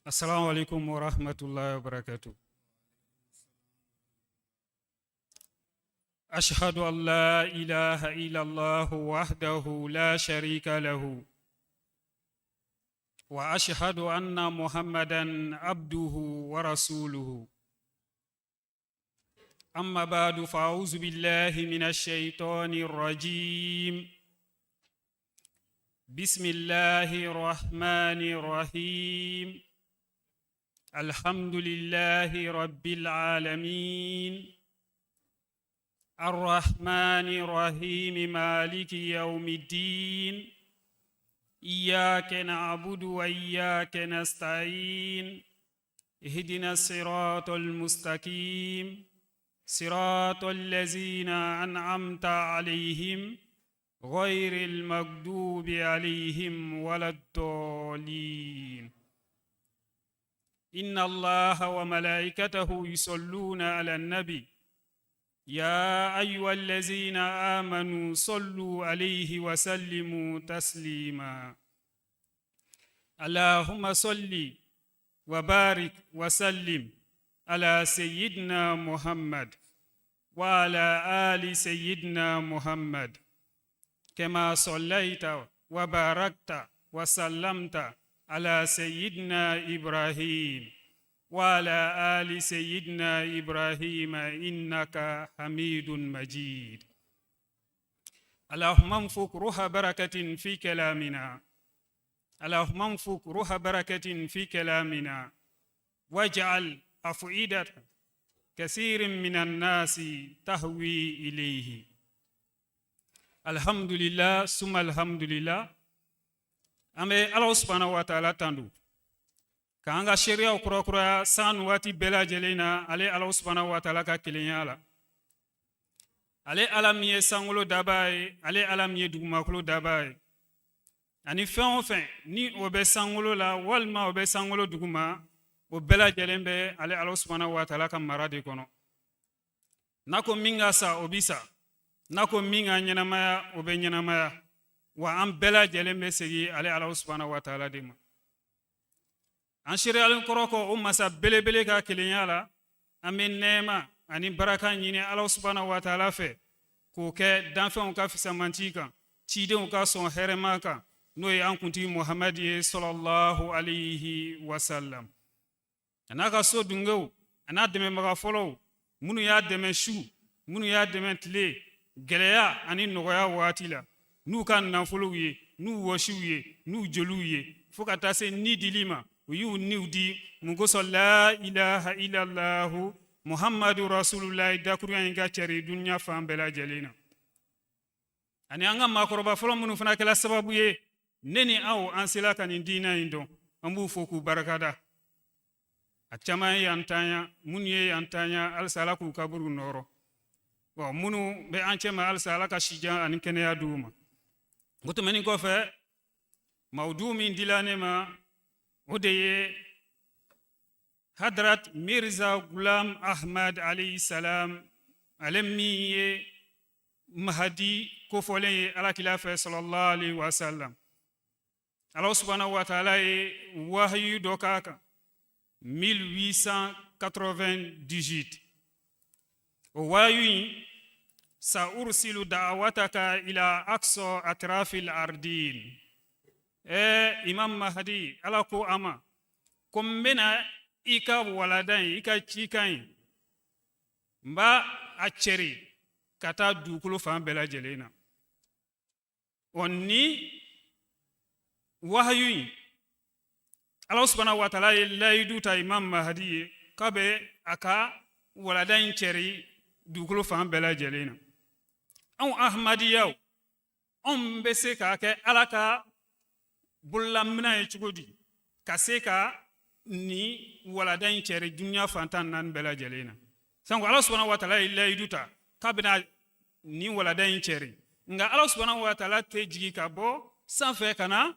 السلام عليكم ورحمة الله وبركاته. أشهد أن لا إله إلا الله وحده لا شريك له، وأشهد أن محمدا عبده ورسوله. أما بعد، فأعوذ بالله من الشيطان الرجيم. بسم الله الرحمن الرحيم. الحمد لله رب العالمين، الرحمن الرحيم، مالك يوم الدين، إياك نعبد وإياك نستعين، اهدنا الصراط المستقيم، صراط الذين أنعمت عليهم، غير المغضوب عليهم ولا الضالين. إن الله وملائكته يصلون على النبي، يا أيها الذين آمنوا صلوا عليه وسلموا تسليما. اللهم صل وبارك وسلم على سيدنا محمد وعلى آل سيدنا محمد، كما صليت وباركت وسلمت على سيدنا إبراهيم وعلى آل سيدنا إبراهيم، إنك حميد مجيد. اللهم انفخ روح بركة في كلامنا، اللهم انفخ روح بركة في كلامنا، واجعل أفئدة كثير من الناس تهوي إليه. الحمد لله ثم الحمد لله. An bɛ Ala subhanahu wa taala tandu k'an ka seereyaw kurakuraya san ni waati bɛɛ lajɛlen na ale Ala subhanahu wa taala ka kelenya la. Ale Ala min ye sankolo dabaa ye, ale Ala min ye dugumakolo dabaa ye, ani fɛn o fɛn ni o bɛ sankolo la walima o bɛ sankolo duguma, o bɛɛ lajɛlen bɛ ale Ala subhanahu wa taala ka mara de kɔnɔ. N'a ko min ka sa, o bi sa. N'a ko min ka ɲɛnamaya, o bɛ ɲɛnamaya. Wa an bɛɛ lajɛlen bɛ segin ale Ala subhanahu wa taala de ma. An seereyalen kɔrɔ kɔ o masa belebele ka kelenya la, an bɛ nɛɛma ani baraka ɲini Ala subhanahu wa taala fɛ k'o kɛ danfɛnw ka fisamanci kan, cidenw ka sɔn hɛrɛma kan, n'o ye an kuntigi Muhamadi ye, sallallahu alayhi wa sallam, a n'a ka so dungew, a n'a dɛmɛbaga fɔlɔw, minnu y'a dɛmɛ su, minnu y'a dɛmɛ tile, gɛlɛya ani nɔgɔya waati la, n'u ka nafolow ye, n'u wɔsiw ye, n'u joliw ye, fo ka taa se ni dili ma. U y'u niw di mun kosɔn? La ilaha illallahu Muhammadu Rasululahi dakuruya in ka cɛri dunuya fan bɛɛ lajɛlen na. Ani an ka maakɔrɔba fɔlɔ minnu fana kɛla sababu ye ne ni aw an sela ka nin diinɛ in dɔn, an b'u fo k'u barikada. A caman ye yan tanya, minnu ye yan tanya, halisa Ala k'u kaburu nɔrɔ. Bon, minnu bɛ an cɛma, halisa Ala ka sijan ani kɛnɛya d'u ma. O tɛmɛnen kɔfɛ, mawudu min dila ne ma, o de ye Hadrat Mirza Gulam Ahmad alayhi salam, ale min ye Mahadi kofɔlen ye Alakila fɛ, sallallahu alayhi wa sallam. Ala subhanahu wa taala ye wahayu dɔ k'a kan 1898. O wahayu in: "Sa ursilu da'awataka ila aqsa atrafil ardin." Imam Mahadi, Ala ko a ma ko n bɛna i ka walada in, i ka cikan in, n b'a a cɛri ka taa dugukolo fan bɛɛ lajɛlen na. Ɔ, ni wahayu in, Ala subhanahu wa taala ye layidu ta Imam Mahadi ye k'a bɛ a ka walada in cɛri dugukolo fan bɛɛ lajɛlen na. Anw Ahmadiyaw, anw bɛ se k'a kɛ Ala ka bololaminɛ ye cogo di? Ka se ka nin walada in cɛri dunuya fan 14 bɛɛ lajɛlen na. Sanko Ala subahana wa taala ye layidu ta k'a bɛna nin walada in cɛri, nka Ala subahana wa taala tɛ jigin ka bɔ sanfɛ ka na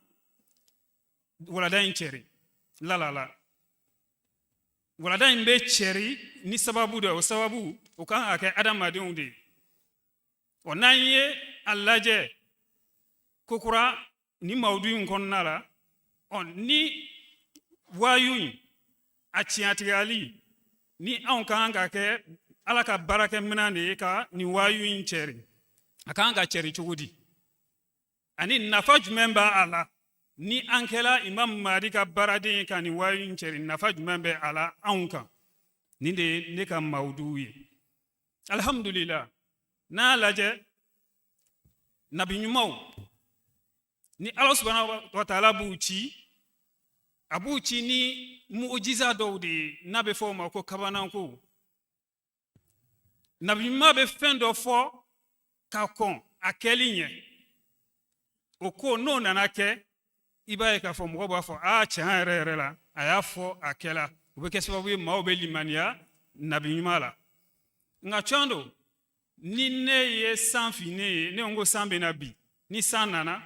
walada in cɛri lalala. Walada in bɛ cɛri ni sababu dɔ ye, o sababu o kan ka kɛ adamadenw de ye. Ɔ, n'an ye a lajɛ kokura ni mawudu in kɔnɔna la, ɔ, ni wayu in a tiɲɛtigiyali, ni anw ka kan ka kɛ Ala ka baarakɛminɛn de ye ka nin wayu in cɛri, a ka kan ka cɛri cogo di, ani nafa jumɛn b'a la ni an kɛla Imam Mahdi ka baaraden ye ka nin wayu in cɛri, nafa jumɛn bɛ a la anw kan? Nin de ye ne ka mawudu ye. Alhamdulillah, n'a y'a lajɛ nabi ɲumanw ni Ala subahana wa taala b'u ci, a b'u ci ni mujiza dɔw de ye n'a bɛ fɔ o ma ko kabananko. Nabi ɲuman bɛ fɛn dɔ fɔ ka kɔn a kɛli ɲɛ, o ko n'o nana kɛ, i b'a ye k'a fɔ mɔgɔ b'a fɔ: aa, tiɲɛ yɛrɛ yɛrɛ la, a y'a fɔ, a kɛla. O bɛ kɛ sababu ye maaw bɛ limaniya nabi ɲuman la. Nka tiɲɛ don, ni ne ye san finnen ye, ne ko san bɛ na bi, ni san nana,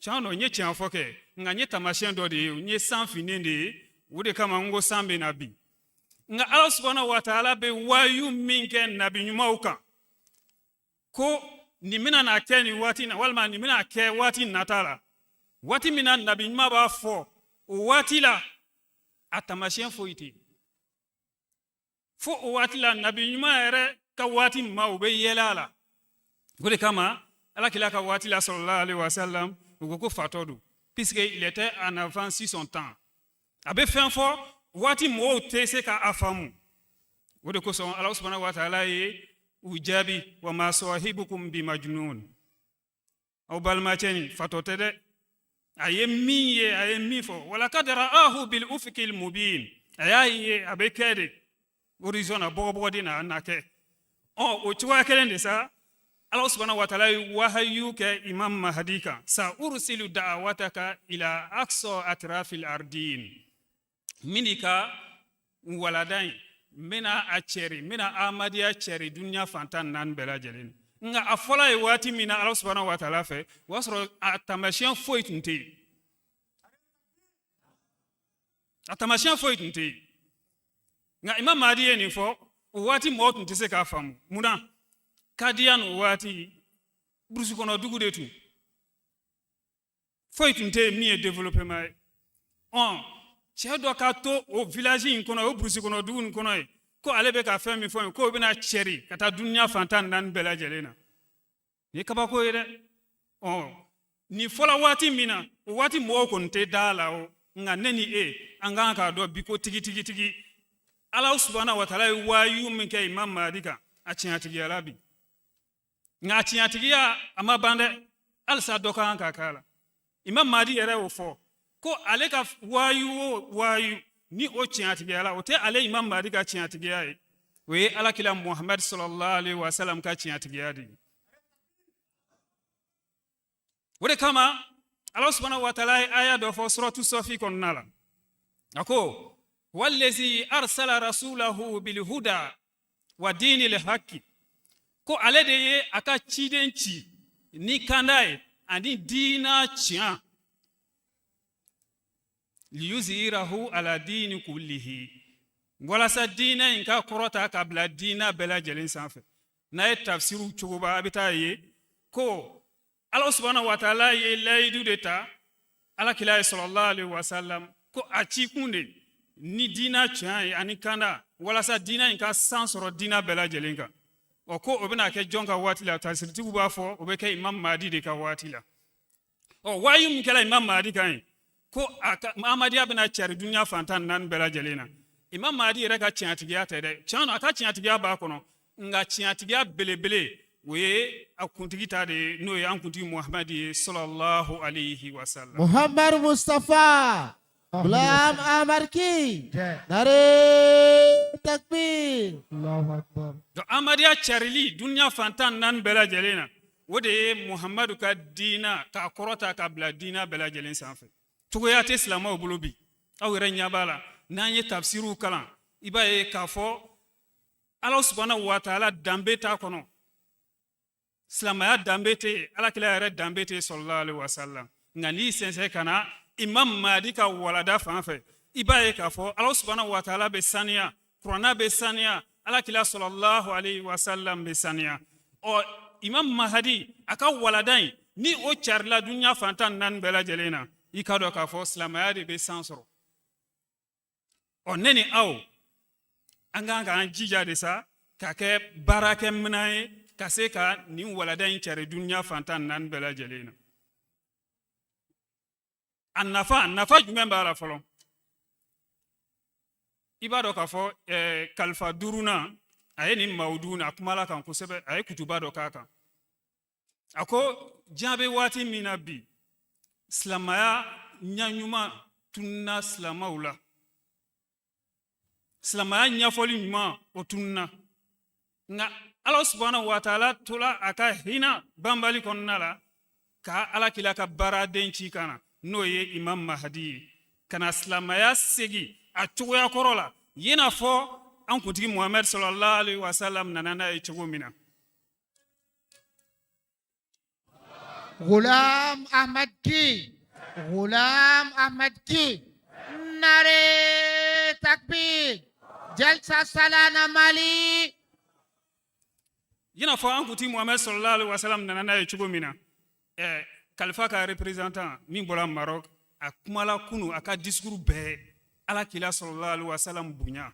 tiɲɛ don, n ye tiɲɛ fɔ kɛ, nka n ye taamasiyɛn dɔ de ye, n ye san finnen de ye, o de kama n ko san bɛ na bi. Nka Ala subahana wa taala bɛ wayu min kɛ nabi ɲumanw kan ko nin bɛna na kɛ nin waati na, walima nin bɛna kɛ waati nata la, waati min na nabi ɲuman b'a fɔ, o waati la a taamasiyɛn foyi tɛ yen. Fo o waati la nabi ɲuman yɛrɛ ka waati ma, u bɛ yɛlɛ a la. O de kama Ala kira ka waati la, sallallahu alaihi wasallam, u ko ko fatɔ don, puisque il était en avance sur son temps. A bɛ fɛn fɔ, waati mɔgɔw tɛ se ka a faamu. O de kosɔn Ala subahana wa taala ye u jaabi: wa ma sahibukum bi majnun. Aw balimacɛ nin fatɔ tɛ dɛ, a ye min ye, a ye min fɔ, walakad ra'ahu bil ufuqil mubin, a y'a ye a bɛ kɛ de horizon na, bɔgɔbɔgɔden na, a na kɛ. Ɔ, o cogoya kelen de sa, Ala subahana wa taala ye wahayu kɛ Imam Mahadi kan: sa ursilu da'awataka ila aqsa atrafil ardin. Min i ka walada in, n bɛna a cɛri, n bɛna Ahmadiyya cɛri dunuya fan 14 bɛɛ lajɛlen. Nka a fɔla ye waati min na Ala subahana wa taala fɛ, o y'a sɔrɔ a taamasiyɛn foyi tun tɛ yen, a taamasiyɛn foyi tun tɛ yen. Nka Imam Mahdi ye nin fɔ, o waati mɔgɔw tun tɛ se k'a faamu. Mun na? Kadiyan o waati burusi kɔnɔ dugu de tun, foyi tun tɛ yen min ye développement ye. Ɔn, cɛ dɔ ka to o village in kɔnɔ, o burusi kɔnɔ dugu in kɔnɔ yen, ko ale bɛ ka fɛn min fɔ yen, k'o bɛna cɛri ka taa dunuya fan 14 bɛɛ lajɛlen na, nin ye kabako ye dɛ. Ɔ, nin fɔla waati min na, o waati mɔgɔw kɔni tɛ da la o. Nka ne ni e, an kan k'a dɔn bi ko tigitigitigi Ala subahana wa taala ye wayu min kɛ Imam Mahdi kan, a tiɲɛtigiyala bi. Nka a tiɲɛtigiya a ma ban dɛ, halisa dɔ ka kan ka k'a la. Imam Mahdi yɛrɛ y'o fɔ ko ale ka wayu o wayu ni o tiɲɛtigiyala, o tɛ ale Imam Mahdi ka tiɲɛtigiya ye, o ye Alakira Muhamad sallallahu alaihi wa sallam ka tiɲɛtigiya de ye. O de kama Ala subahana wa taala ye aya dɔ fɔ suratu Sɔfi kɔnɔna la, a ko: wallazi arsala rasulahu bilhuda wa dinil haqi, ko ale de ye a ka ciden ci ni kanda ye ani diina tiɲɛ, liyuzhirahu ala dini kullihi, walasa diinɛ in ka kɔrɔta ka bila diinɛ bɛɛ lajɛlen sanfɛ. N'a ye tafsiriw cogoba, a bɛ taa ye ko Ala subahana wa taala ye layidu de ta Ala kira ye sallallahu alaihi wasallam, ko a cikun de ni diinɛ tiɲɛ ye ani kanda, walasa diinɛ in ka san sɔrɔ diinɛ bɛɛ lajɛlen kan. Ɔ, ko o bɛna kɛ jɔn ka waati la? Tafsiritigiw b'a fɔ o bɛ kɛ Imam Mahdi de ka waati la. Ɔ, wayu min kɛra Imam Mahdi kan ye ko a ka Ahmadiyya bɛna cari dunuya fan 14 bɛɛ lajɛlen na, Imam Mahdi yɛrɛ ka tiɲɛtigiya tɛ dɛ. Tiɲɛ don, a ka tiɲɛtigiya b'a kɔnɔ, nka tiɲɛtigiya belebele o ye a kuntigi ta de ye, n'o ye an kuntigi Muhamadi ye sallallahu alayhi wa sallam. Muhammad Mustafa Ghulam Ahmad ki Nare takbir. Allahu Akbar. Donc Ahmadiyya carili dunuya fan 14 bɛɛ lajɛlen na, o de ye Muhamadu ka diina k'a kɔrɔta ka bila diina bɛɛ lajɛlen sanfɛ. Cogoya tɛ silamɛw bolo bi. Aw yɛrɛ ɲɛ b'a la, n'an ye tafsiriw kalan, i b'a ye k'a fɔ Ala subahana wa taala danbe t'a kɔnɔ, silamɛya danbe tɛ yen, alakira yɛrɛ danbe tɛ yen sɔlɔlahu alaihi wasallam. Nka n'i sɛnsɛn ka na Imam Mahdi ka walada fan fɛ, i b'a ye k'a fɔ Ala subahana wa taala bɛ saniya, kuranna bɛ saniya, alakira sɔlɔlahu alaihi wasallam bɛ saniya. Ɔ, Imam Mahdi a ka walada in, ni o carila dunuya fan 14 bɛɛ lajɛlen na, i k'a dɔn k'a fɔ silamɛya de bɛ san sɔrɔ. Ɔ, ne ni aw, an kan k'an jija de sa ka kɛ baarakɛminɛn ye ka se ka nin walada in cari dunuya fan 14 bɛɛ lajɛlen na. A nafa jumɛn b'a la fɔlɔ? I b'a dɔn k'a fɔ kalifa duurunan, a ye nin mawudu a kumala kan kosɛbɛ, a ye kutuba dɔ k'a kan. A ko diɲɛ bɛ waati min na bi, silamɛya ɲɛɲuman tununna silamɛw la, silamɛya ɲɛfɔli ɲuman o tununna. Nka Ala subahana wa taala tola a ka hinɛ banbali kɔnɔna la ka ala kila ka baaraden ci ka na, n'o ye Imam Mahadi ye, ka na silamɛya segin a cogoya kɔrɔ la, i n'a fɔ an kuntigi Muhamɛd sɔlɔlahu alaihi wasalam nana n'a ye cogo min na. Ghulam Ahmad ki, Ghulam Ahmad ki, Nare Takbir, Jalsa Salana Mali. I n'a fɔ an kuntigi Muhamɛd sɔlɔlahu alaihi wasalam nana n'a ye cogo min na. Kalifa ka représentant min bɔra Maroc, a kumala kunu, a ka discours bɛɛ ala kila sɔlɔlahu alaihi wasalam bonya.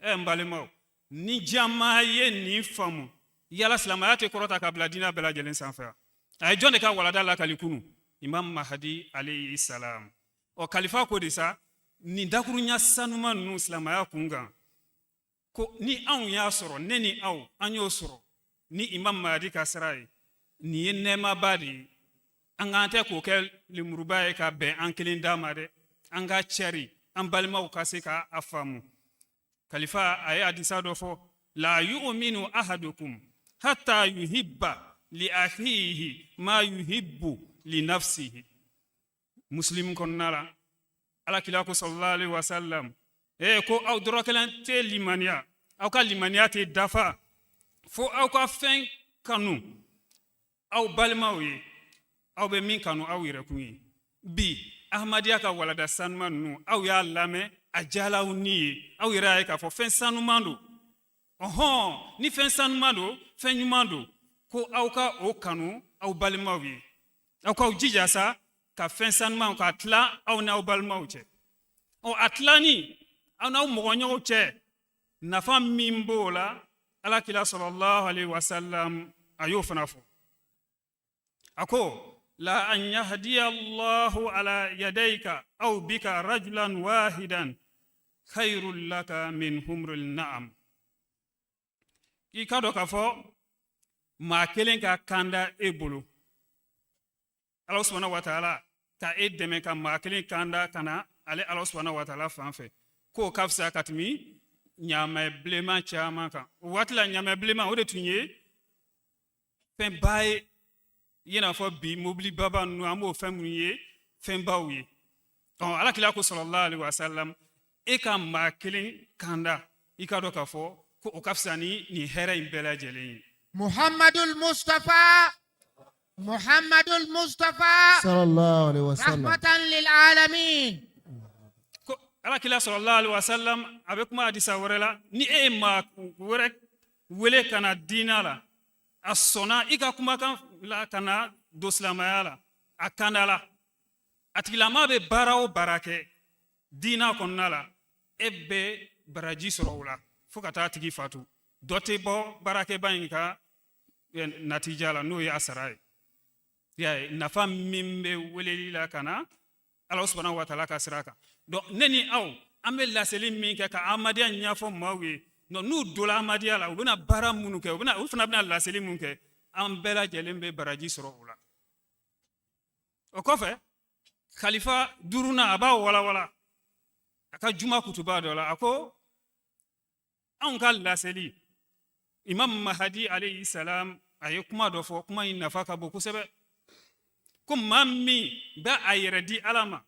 N balimaw, ni jama ye nin faamu, yala silamɛya tɛ kɔrɔta ka bila diinɛ bɛɛ lajɛlen sanfɛ? A ye jɔn de ka walada lakali kunu? Imam Mahadi alayhi salam. Ɔ, kalifa ko de sa, nin dakurunya sanuma ninnu silamɛya kun kan, ko ni anw y'a sɔrɔ, ne ni aw, an y'o sɔrɔ ni Imam Mahadi ka sira ye, nin ye nɛɛmaba de ye. An k'an tɛ k'o kɛ lemuruba ye ka bɛn an kelen da ma dɛ, an ka cɛri an balimaw ka se ka a faamu. Kalifa a ye hadisa dɔ fɔ: la yu'minu ahadukum hatta yuhibba li akhihi ma yuhibbu li nafsihi. Muslim kɔnɔna la, ala kila ko sallallahu alaihi wasallam, ko aw dɔrɔ kelen tɛ limaniya, aw ka limaniya tɛ dafa fo aw ka fɛn kanu aw balimaw ye, aw bɛ min kanu aw yɛrɛkun ye. Bi Ahmadiyya ka walada sanuman ninnu, aw y'a lamɛn, a diyala aw ni ye, aw yɛrɛ y'a ye k'a fɔ fɛn sanuman don. Ɔhɔn, ni fɛn sanuman don, fɛn ɲuman don, ko aw ka o kanu aw balimaw ye. Aw k'aw jija sa ka fɛn sanuman k'a tila aw n'aw balimaw cɛ. Ɔ, a tilani aw n'aw mɔgɔɲɔgɔnw cɛ, nafa min b'o la, ala kila sɔlɔlahu alaihi wasallam a y'o fana fɔ. A ko la an yahdiya Allahu ala yadayka aw bika rajulan wahidan khairul laka min humril na'am. I k'a dɔn k'a fɔ maa kelen ka kanda e bolo, Ala subahana wa taala ka e dɛmɛ ka maa kelen kanda ka na ale Ala subahana wa taala fan fɛ, k'o ka fisa ka tɛmɛ ɲaamɛ bilenman caman kan. O waati la, ɲaamɛ bilenman o de tun ye fɛnba ye, i n'a fɔ bi mobili baba ninnu, an b'o fɛn minnu ye fɛnbaw ye. Ɔ, ala kila ko sɔlɔlahu alaihi wasallam, e ka maa kelen kanda, i k'a dɔn k'a fɔ ko o ka fisa ni nin hɛrɛ in bɛɛ lajɛlen ye. Muhammadul Mustafa, Muhammadul Mustafa, sallallahu alaihi wasallam, rahmatan lil alamin. Ko ala kila sɔlɔlahu alaihi wasallam a bɛ kuma hadisa wɛrɛ la, ni e ye maa wɛrɛ wele ka na diina la, a sɔnna i ka kumakan la ka na don silamɛya la, a kanda la, a tigilama bɛ baara o baara kɛ diina kɔnɔna la, e bɛ baraji sɔrɔ o la fo ka taa tigi fatu. Dɔ tɛ bɔ baarakɛba in ka natija la, n'o ye a sara ye. Y'a ye nafa min bɛ weleli la ka na Ala subahana wa taala ka sira kan. Donc ne ni aw, an bɛ laseli min kɛ ka Ahmadiyya ɲɛfɔ maaw ye, donc n'u donna Ahmadiyya la, u bɛna baara minnu kɛ, u fana bɛna laseli min kɛ, an bɛɛ lajɛlen bɛ baraji sɔrɔ o la. O kɔfɛ, khalifa duurunan a b'a walawala a ka juma kutuba dɔ la. A ko anw ka laseli, Imam Mahadi alayhi salam a ye kuma dɔ fɔ, kuma in nafa ka bon kosɛbɛ, ko maa min bɛ a yɛrɛ di Ala ma,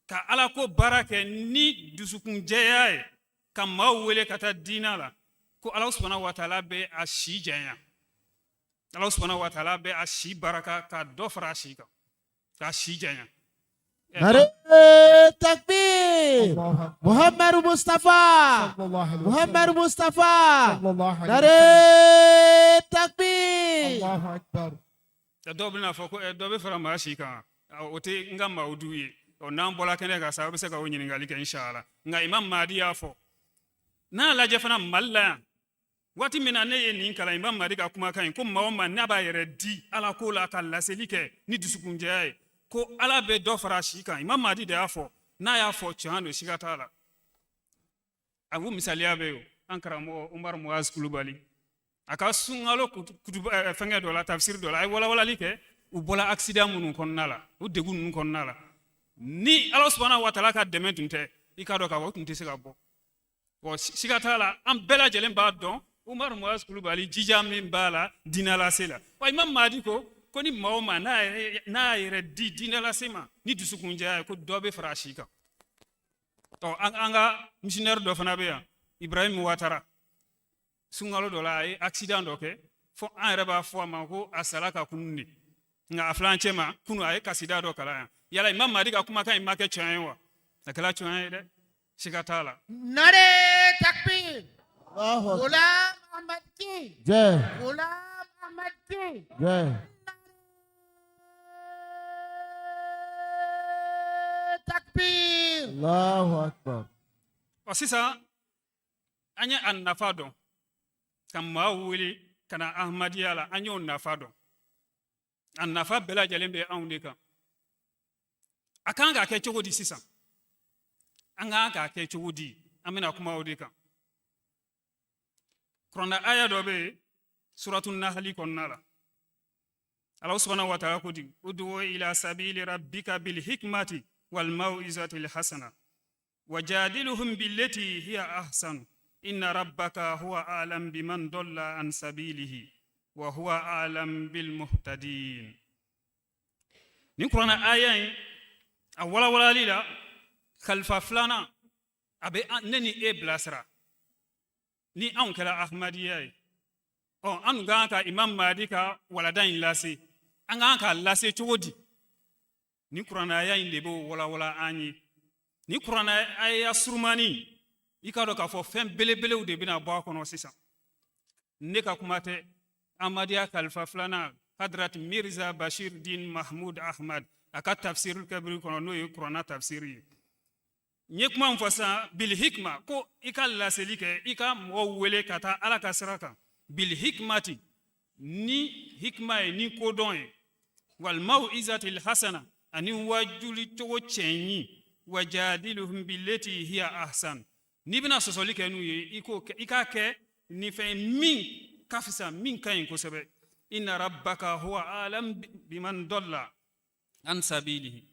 Ka ala ko baara kɛ ni dusukunjɛya ye, ka maaw wele ka taa diina la, ko Ala subahana wa taala bɛ a si janya, Ala subahana wa taala bɛ a si baraka, ka dɔ fara a si kan, k'a si janya. Nare takbir. Muhammadu Mustafa. Muhammadu Mustafa. Nare takbir. Allahu akbar. Dɔw bɛna fɔ ko dɔ bɛ fara maa si kan, o tɛ n ka mawudu ye. Ɔ, n'an bɔra kɛnɛ kan sa, aw bɛ se ka o ɲininkali kɛ, inshallah. Nka Imam Mahdi y'a fɔ. N'a lajɛ fana Mali la yan, waati min na ne ye nin kalan, Imam Mahdi ka kumakan in, ko maa o maa n'a b'a yɛrɛ di Ala ko la, ka laseli kɛ ni dusukunjɛya ye, ko Ala bɛ dɔ fara a si kan, Imam Mahdi de y'a fɔ. N'a y'a fɔ, tiɲɛ don, siga t'a la. A ko misaliya bɛ yen, an karamɔgɔ Umar Muaz Kulubali, a ka sunkalo kutuba fɛnkɛ dɔ la, tafsiri dɔ la, a ye walawalali kɛ. U bɔla accident minnu kɔnɔna la, u degun ninnu kɔnɔna la, ni Ala subahana wa taala ka dɛmɛ tun tɛ, i k'a dɔn k'a fɔ u tun tɛ se ka bɔ. Bon, siga t'a la, an bɛɛ lajɛlen b'a dɔn Umar Muaz Kulubali jija min b'a la diinɛ lase la. Wa Imam Mahdi ko ni maa o maa n'a y'a yɛrɛ di diinɛ lase ma ni dusukunjɛya ye, ko dɔ bɛ fara a si kan. Ɔ, an ka missionnaire dɔ fana bɛ yan, Ibrahim Watara, sunkalo dɔ la a ye accident dɔ kɛ, fo an yɛrɛ b'a fɔ a ma ko a sala ka kunun de. Nka a filɛ an cɛ ma. Kunu a ye kasida dɔ kalan yan. Yala Imam Mahdi ka kumakan in ma kɛ tiɲɛ ye wa? A kɛla tiɲɛ ye dɛ, siga t'a la. Nare takbir. Ghulam Ahmad ki. Jai. Ghulam Ahmad ki. Jai. Takbir. Allahu akbar. Ɔ, sisan an ye a nafa dɔn ka maa wele ka na Ahmadiyya la. An y'o nafa dɔn, a nafa bɛɛ lajɛlen bɛ anw de kan. A kan k'a kɛ cogo di sisan? An kan k'a kɛ cogo di? An bɛna kuma o de kan. Kuranɛ aya dɔ bɛ yen, suratu Nahali kɔnɔna la, Ala subhanahu wa taala ko di: udu ila sabili rabbika bil hikmati wal mau'izati al hasana wajadiluhum billati hiya ahsanu inna rabbaka huwa a'lam biman dalla an sabilihi wa huwa a'lam bil muhtadin. Nin kuranɛ aya in, a walawalali la, khalifa filanan a bɛ ne ni e bilasira. Ni anw kɛra Ahmadiyya ye, ɔ, an dun kan ka Imam Mahdi ka walada in lase. An kan k'a lase cogo di? Nin kuranɛ aya in de b'o walawala an ye. Nin kuranɛ aya surumani, i k'a dɔn k'a fɔ fɛn belebelew de bɛna bɔ a kɔnɔ sisan. Ne ka kuma tɛ, Ahmadiyya khalifa filanan Hadrat Mirza Bashir Din Mahmud Ahmad, a ka tafsir kabiri kɔnɔ, n'o ye kuranɛ tafsiri ye. N ye kuma min fɔ sisan, bil hikma, ko i ka laseli kɛ, i ka mɔgɔw wele ka taa Ala ka sira kan, bil hikmati, ni hikma ye, ni kodɔn ye, wal mau'izatil hasana, ani wajuli cogo cɛɲi, wajadiluhum billati hiya ahsan. N'i bɛna sɔsɔli kɛ n'u ye, i k'o kɛ, i k'a kɛ ni fɛn ye min ka fisa, min ka ɲi kosɛbɛ. Inna rabbaka huwa alam biman dalla an sabilihi.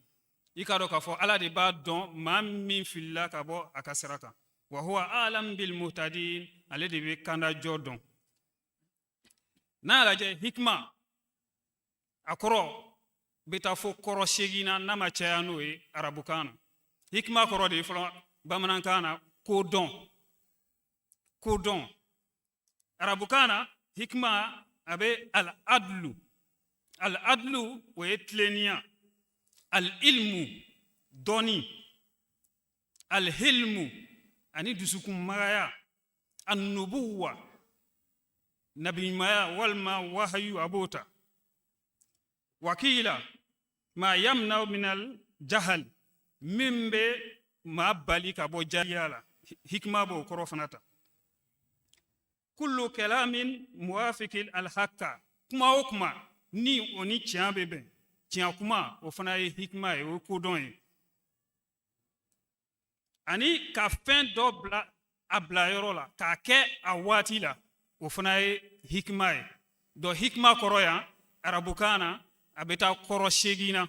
I k'a dɔn k'a fɔ Ala de b'a dɔn maa min filila ka bɔ a ka sira kan. Wa huwa alam bil muhtadin, ale de bɛ kandajɔ dɔn. N'a y'a lajɛ, hikma a kɔrɔ bɛ taa fo kɔrɔ 8 na, n'a ma caya n'o ye arabukan na. Hikma kɔrɔ de ye fɔlɔ bamanankan na kodɔn, kodɔn. Arabukan na, hikma a bɛ al adlu, al adlu o ye tilennenya, al ilmu dɔnni, al hilmu ani dusukunmagaya, an nubuwa nabiɲumanya walima wahayu a b'o ta. Wakila ma yamna minal jahal, min bɛ maa bali ka bɔ jahiliya la, hikma b'o kɔrɔ fana ta. Kullu kalamin muwafiqil alhaqqa, kuma o kuma ni o ni tiɲɛ bɛ bɛn, tiɲɛ kuma, o fana ye hikma ye, o ye kodɔn ye. Ani ka fɛn dɔ bila a bilayɔrɔ la, k'a kɛ a waati la, o fana ye hikma ye. Donc hikma kɔrɔ yan arabukan na, a bɛ taa kɔrɔ 8 na.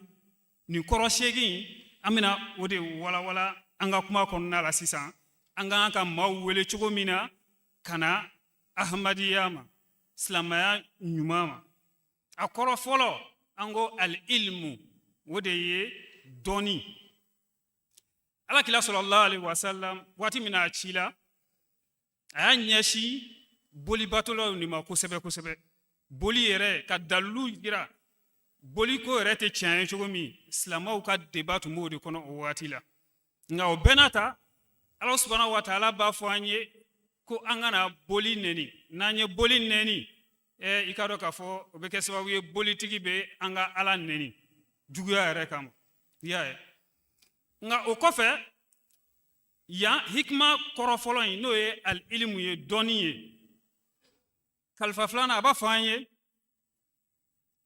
Nin kɔrɔ 8, an bɛna o de walawala an ka kuma kɔnɔna la sisan. An ka kan ka maaw wele cogo min na ka na Ahmadiyya ma, silamɛya ɲuman ma. A kɔrɔ fɔlɔ, an ko al ilmu, o de ye dɔnni. Ala kila sallallahu alaihi wasallam, waati min na a cila, a y'a ɲɛsin bolibatolaw de ma kosɛbɛ kosɛbɛ. Boli yɛrɛ ka dalilu jira, boli ko yɛrɛ tɛ tiɲɛ ye cogo min, silamɛw ka débat tun b'o de kɔnɔ o waati la. Nka o bɛɛ n'a ta, Ala subahana wa taala b'a fɔ an ye ko an kana boli nɛni. N'an ye boli nɛni, i k'a dɔn k'a fɔ o bɛ kɛ sababu ye bolitigi bɛ an ka Ala nɛni juguya yɛrɛ kama. I y'a ye? Nka o kɔfɛ, yan hikima kɔrɔ fɔlɔ in, n'o ye al-ilimu ye, dɔnni ye, kalifa filanan a b'a fɔ an ye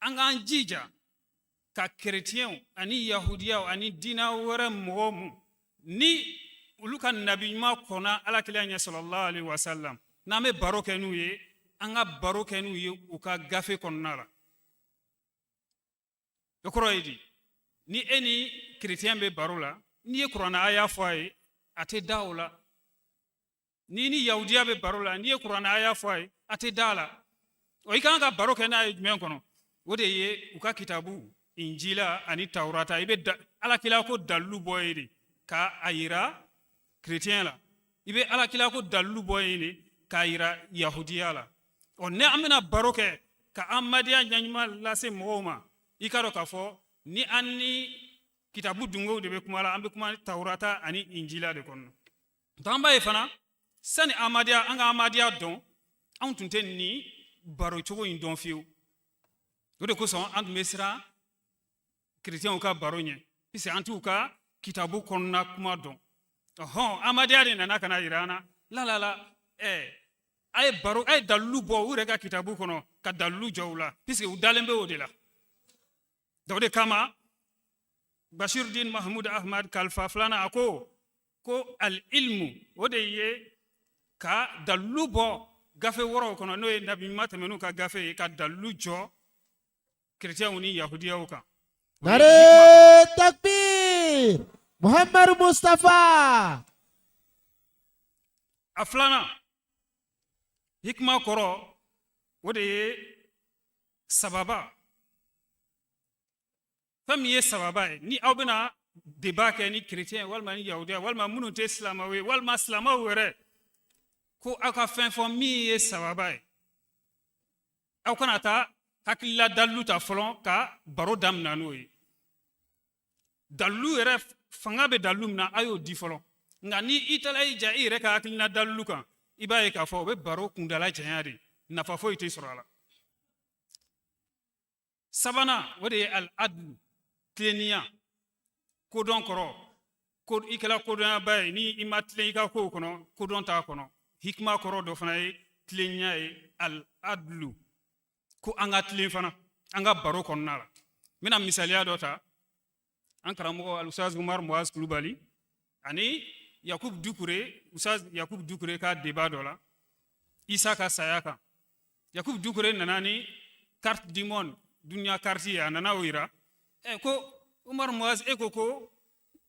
an k'an jija ka kerecɛnw ani yahudiyaw ani diinɛ wɛrɛ mɔgɔw mu ni olu ka nabi ɲuman kɔnna Ala kira ɲɛ sallallahu alaihi wasallam, n'an bɛ baro kɛ n'u ye, an ka baro kɛ n'u ye u ka gafe kɔnɔna la. O kɔrɔ ye di? Ni e ni kerecɛn bɛ baro la, n'i ye kuranɛ aya fɔ a ye, a tɛ da o la. N'i ni yahudiya bɛ baro la, n'i ye kuranɛ aya fɔ a ye, a tɛ da a la. O i kan ka baro kɛ n'a ye jumɛn kɔnɔ? O de ye u ka kitabu Injila ani Tawurata. I bɛ Alakira ko dalilu bɔ yen de ka a yira kerecɛn la. I bɛ Alakira ko dalilu bɔ yen de k'a yira yahudiya la. Ɔ, ni an bɛna baro kɛ ka Ahmadiyya ɲɛɲuman lase mɔgɔw ma, i k'a dɔn k'a fɔ ni an ni kitabu dungew de bɛ kuma la, an bɛ kuma Tawurata ani Injila de kɔnɔ. Donc an b'a ye fana, sani Ahmadiyya, an ka Ahmadiyya dɔn, anw tun tɛ nin baro cogo in dɔn fiyewu. O de kosɔn an tun bɛ siran kerecɛnw ka baro ɲɛ, puisque an t'u ka kitabu kɔnɔna kuma dɔn. Ɔhɔn, Ahmadiyya de nana ka na yira an na la la la, a ye baro, a ye dalilu bɔ u yɛrɛ ka kitabu kɔnɔ ka dalilu jɔ u la, puisque u dalen bɛ o de la. Donc o de kama Bashiruddin Mahmud Ahmad kalifa filanan a ko al-ilmu, o de ye ka dalilu bɔ gafe wɔɔrɔw kɔnɔ, n'o ye nabi ɲuman tɛmɛn'u ka gafe ye, ka dalilu jɔ kerecɛnw ni yahudiyaw kan. Nare takbir! Muhammad Mustafa! A filanan hikima kɔrɔ, o de ye sababa. Fɛn min ye sababa ye, ni aw bɛna débat kɛ ni kerecɛn walima ni yahudiya walima minnu tɛ silamɛw ye walima silamɛw yɛrɛ, ko aw ka fɛn fɔ min ye sababa ye, aw kana taa hakilila dalilu ta fɔlɔ ka baro daminɛ n'o ye. Dalilu yɛrɛ fanga bɛ dalilu min na, a y'o di fɔlɔ. Nka ni i taara i ja i yɛrɛ ka hakilina dalilu kan, i b'a ye k'a fɔ o bɛ baro kundala janya de, nafa foyi tɛ sɔrɔ a la. Sabanan, o de ye al-adlu, tilennenya. Kodɔn kɔrɔ ko i kɛra kodɔnyaba ye, ni i ma tilen i ka kow kɔnɔ, kodɔn t'a kɔnɔ. Hikima kɔrɔ dɔ fana ye tilennenya ye, al-adlu, ko an ka tilen fana an ka baro kɔnɔna la. N bɛna misaliya dɔ ta. An karamɔgɔ Alusaz Umar Muaz Kulubali ani Yakub Dukure, Usaz Yakub Dukure ka débat dɔ la Isa ka saya kan, Yakub Dukure nana ni carte du monde, dunuya carte ye. A nana o yira ko Umar Muaz, e ko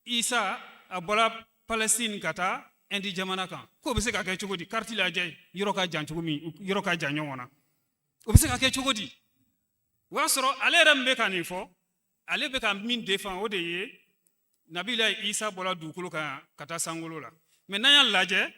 Isa a bɔra Palestine ka taa Inde jamana kan, k'o bɛ se ka kɛ cogo di? Carte lajɛ, yɔrɔ ka jan cogo min, yɔrɔ ka jan ɲɔgɔn na, o bɛ se ka kɛ cogo di? O y'a sɔrɔ ale yɛrɛ min bɛ ka nin fɔ, ale bɛ ka min défend, o de ye Nabila Isa bɔra dugukolo kan yan ka taa sankolo la. Mais n'an y'a lajɛ,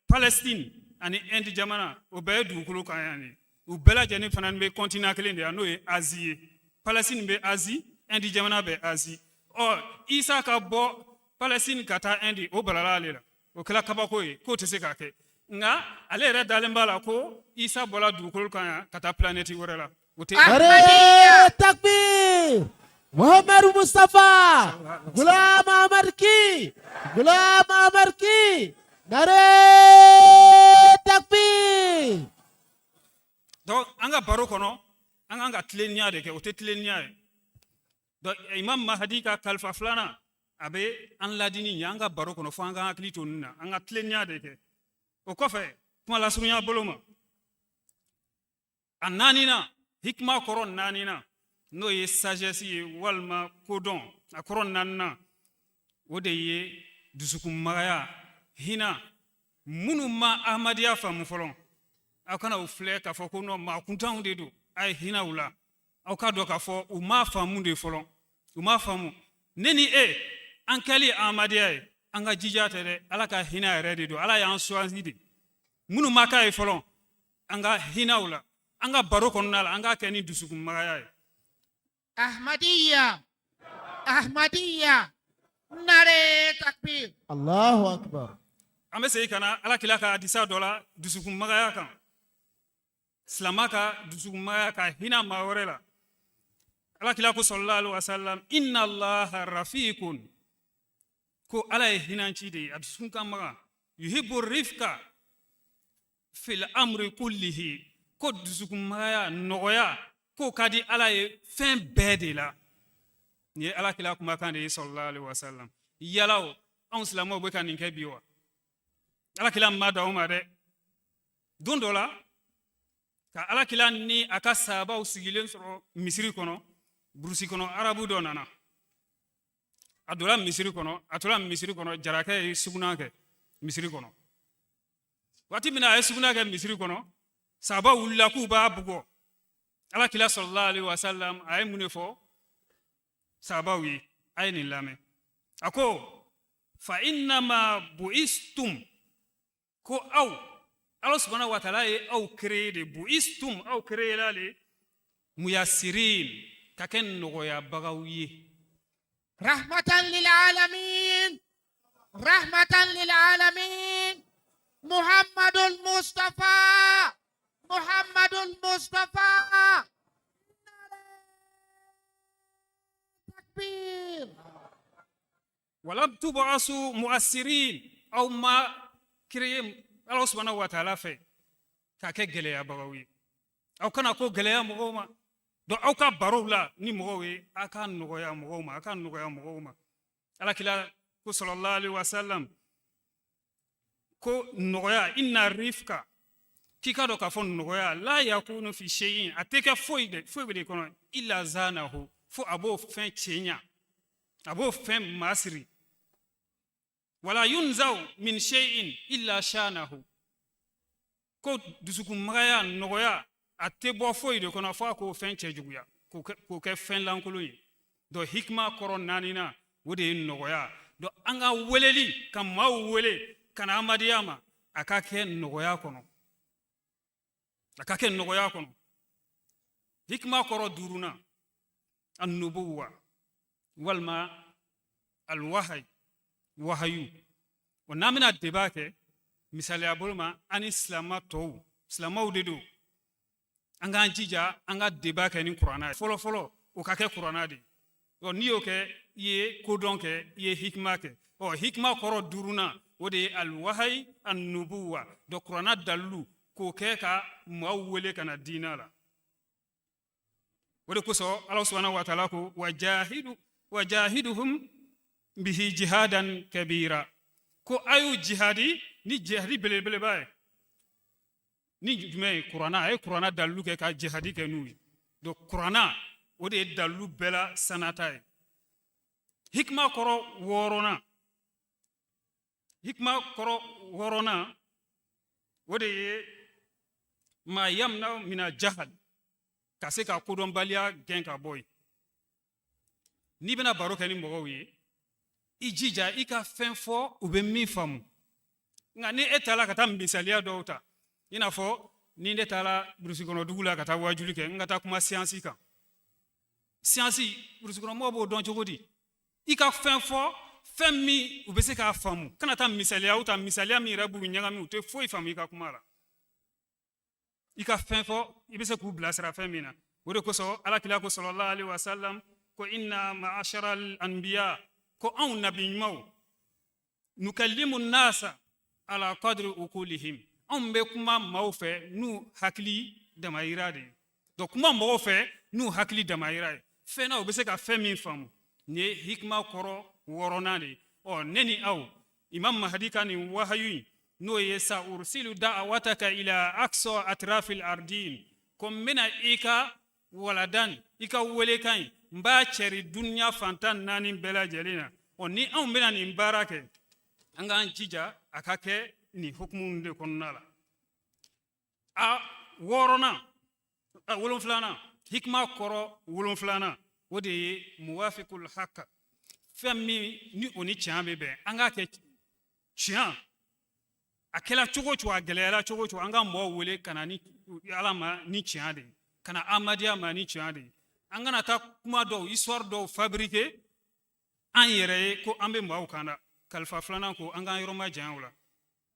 Palestine ani Inde jamana, o bɛɛ ye dugukolo kan yan de. U bɛɛ lajɛlen fana bɛ continent kelen de yan, n'o ye Asie ye. Palestine bɛ Asie, Inde jamana bɛ Asie. Ɔ, Isa ka bɔ Palestine ka taa Inde, o balala ale la, o kɛra kabako ye, k'o tɛ se ka kɛ. Nka ale yɛrɛ dalen b'a la ko Isa bɔra dugukolo kan yan ka taa planète wɛrɛ la, o tɛ. Nare takbir! Muhammad Mustafa! Gulam Ahmad ki! Gulam Ahmad ki! Nare takbir! Donc an ka baro kɔnɔ, an kan ka tilennenya de kɛ, o tɛ tilennenya ye. Donc Imam Mahadi ka kalifa filanan a bɛ an ladini ɲɛ an ka baro kɔnɔ, fo an ka hakili to nin na, an ka tilennenya de kɛ. O kɔfɛ, kuma lasurunya bolo ma, a naaninan, hikima kɔrɔ naaninan, n'o ye sagesse ye walima kodɔn, a kɔrɔ naaninan, o de ye dusukunmagaya, hinɛ. Minnu ma Ahmadiyya faamu fɔlɔ, aw kana u filɛ k'a fɔ ko non, maa kuntanw de don. A ye hinɛ u la. Aw k'a dɔn k'a fɔ u m'a faamu de fɔlɔ, u m'a faamu. Ne ni e, An kɛli Ahmadiyya ye, an ka jija tɛ dɛ, Ala ka hinɛ yɛrɛ de don. Ala y'an choisi de. Minnu ma k'a ye fɔlɔ, an ka hinɛ u la, an ka baro kɔnɔna la, an k'a kɛ ni dusukunmagaya ye. Ahmadiyya, Ahmadiyya, Nare Takbir. Allahu Akbar. An bɛ segin ka na Ala kila ka hadisa dɔ la dusukunmagaya kan, silama ka dusukunmagaya, ka hinɛ maa wɛrɛ la. Ala kila ko sallallahu alaihi wasallam, inna Allaha rafiqun, ko Ala ye hinɛci de ye, a dusukun ka magan, yuhibbu rifka fil amri kullihi, ko dusukunmagaya, nɔgɔya, k'o ka di Ala ye fɛn bɛɛ de la. Nin ye Ala kila kumakan de ye sallallahu alaihi wasallam. Yala o anw silamɛw bɛ ka nin kɛ bi wa? Ala kila ma dan o ma dɛ. Don dɔ la, ka Ala kila ni a ka sahabaw sigilen sɔrɔ misiri kɔnɔ, burusi kɔnɔ arabu dɔ nana, a donna misiri kɔnɔ, a tora misiri kɔnɔ. Jarakɛ ye sugunan kɛ misiri kɔnɔ. Waati min na a ye sugunan kɛ misiri kɔnɔ, sahabaw wulila k'u b'a bugɔ. Ala kila sallallahu alaihi wasallam a ye mun de fɔ sahabaw ye? A ye nin lamɛn. A ko fa innama bu'istum, ko aw, Ala subhanahu wa ta'ala ye aw créé de, bu'istum, aw créé la le muyasirin, ka kɛ nɔgɔyabagaw ye. Rahmatan lil alamin, Rahmatan lil alamin, Muhammadul Mustafa, Muhammadul Mustafa. Takbir. Walam tub'asu mu'assirin, aw ma créé Ala subhanahu wa ta'ala fɛ k'a kɛ gɛlɛyabagaw ye. Aw kana ko gɛlɛya mɔgɔw ma. Donc aw ka barow la ni mɔgɔw ye, a ka nɔgɔya mɔgɔw ma, a ka nɔgɔya mɔgɔw ma. Ala kila ko sallallahu alaihi wasallam ko nɔgɔya, inna rifka, k'i ka dɔn k'a fɔ nɔgɔya, la yakunu fi shay'in, a tɛ kɛ foyi de foyi de kɔnɔ, illa zanahu, fo a b'o fɛn cɛɲa, a b'o fɛn masiri. Wala yunzaw min shay'in illa shanahu, ko dusukunmagaya, nɔgɔya, a tɛ bɔ foyi de kɔnɔ fo a k'o fɛn cɛjuguya, k'o kɛ fɛn lankolon ye. Donc hikima kɔrɔ naaninan, o de ye nɔgɔya. Donc an ka weleli, ka maaw wele ka na Ahmadiyya ma, a ka kɛ nɔgɔya kɔnɔ, a ka kɛ nɔgɔya kɔnɔ. Hikima kɔrɔ duurunan, annubuwa walima alwahayi, wahayu. O n'an bɛna débat kɛ misaliya bolo ma, an ni silama tɔw, silamaw de don, an k'an jija an ka débat kɛ ni kuranna ye. Fɔlɔ fɔlɔ, o ka kɛ kuranna de ye. Ɔ n'i y'o kɛ, i ye kodɔn kɛ, i ye hikima kɛ. Ɔ hikima kɔrɔ duurunan, o de ye alwahayi, annubuwa. Donc kuranna dalilu k'o kɛ ka maaw wele ka na diina la. O de kosɔn Ala subhanahu wa ta'ala ko wajahidu wajahiduhum bihi jihadan kabira, ko a y'u jihadi ni jihadi belebeleba ye. Ni jumɛn ye? Kuranna. A ye kuranna dalilu kɛ ka jihadi kɛ n'u ye. Donc kuranna, o de ye dalilu bɛɛ la sanata ye. Hikima kɔrɔ wɔɔrɔnan, hikima kɔrɔ wɔɔrɔnan, o de ye ma yamna mina jahal, ka se ka kodɔnbaliya gɛn ka bɔ yen. N'i bɛna baro kɛ ni mɔgɔw ye, i jija i ka fɛn fɔ u bɛ min faamu. Nka ni e taara ka taa misaliya dɔw ta, i n'a fɔ ni ne taara burusi kɔnɔ dugu la ka taa wajuli kɛ, n ka taa kuma siyansi kan, siyansi burusi kɔnɔmɔgɔw b'o dɔn cogo di? I ka fɛn fɔ, fɛn min u bɛ se k'a faamu. Kana taa misaliyaw ta, misaliya min yɛrɛ b'u ɲagami, u tɛ foyi faamu i ka kuma la. I ka fɛn fɔ i bɛ se k'u bilasira fɛn min na. O de kosɔn Ala kila ko sallallahu alaihi wasallam ko inna ma'ashara al-anbiya, ko anw nabi ɲumanw, nukallimu nasa ala qadri uqulihim, anw bɛ kuma maaw fɛ n'u hakili damayira de ye. Donc kuma mɔgɔw fɛ n'u hakili damayira ye, fɛn na u bɛ se ka fɛn min faamu. Nin ye hikima kɔrɔ wɔɔrɔnan de ye. Ɔ ne ni aw, Imam Mahadi ka nin wahayu in, n'o ye sa ursilu da'awataka ila aqsa atrafil ardin, ko n bɛna i ka waladan, i ka welekan in, n b'a cɛri duniya fantan naani bɛɛ lajɛlen na. Ɔ ni anw bɛna nin baara kɛ, an k'an jija a ka kɛ nin hukumu de kɔnɔna la. A wɔɔrɔnan, a wolonfilanan, hikima kɔrɔ wolonfilanan, o de ye muwafikul haka. Fɛn min ni o ni tiɲɛ bɛ bɛn, an k'a kɛ tiɲɛ. A kɛla cogo o cogo, a gɛlɛyara cogo o cogo, an ka mɔgɔw wele ka na ni Ala ma ni tiɲɛ de ye, ka na Ahmadiyya ma ni tiɲɛ de ye. An kana taa kuma dɔw, histoire dɔw fabriquer an yɛrɛ ye ko an bɛ maaw kan na. Kalifa filanan ko an k'an yɔrɔ majanya o la.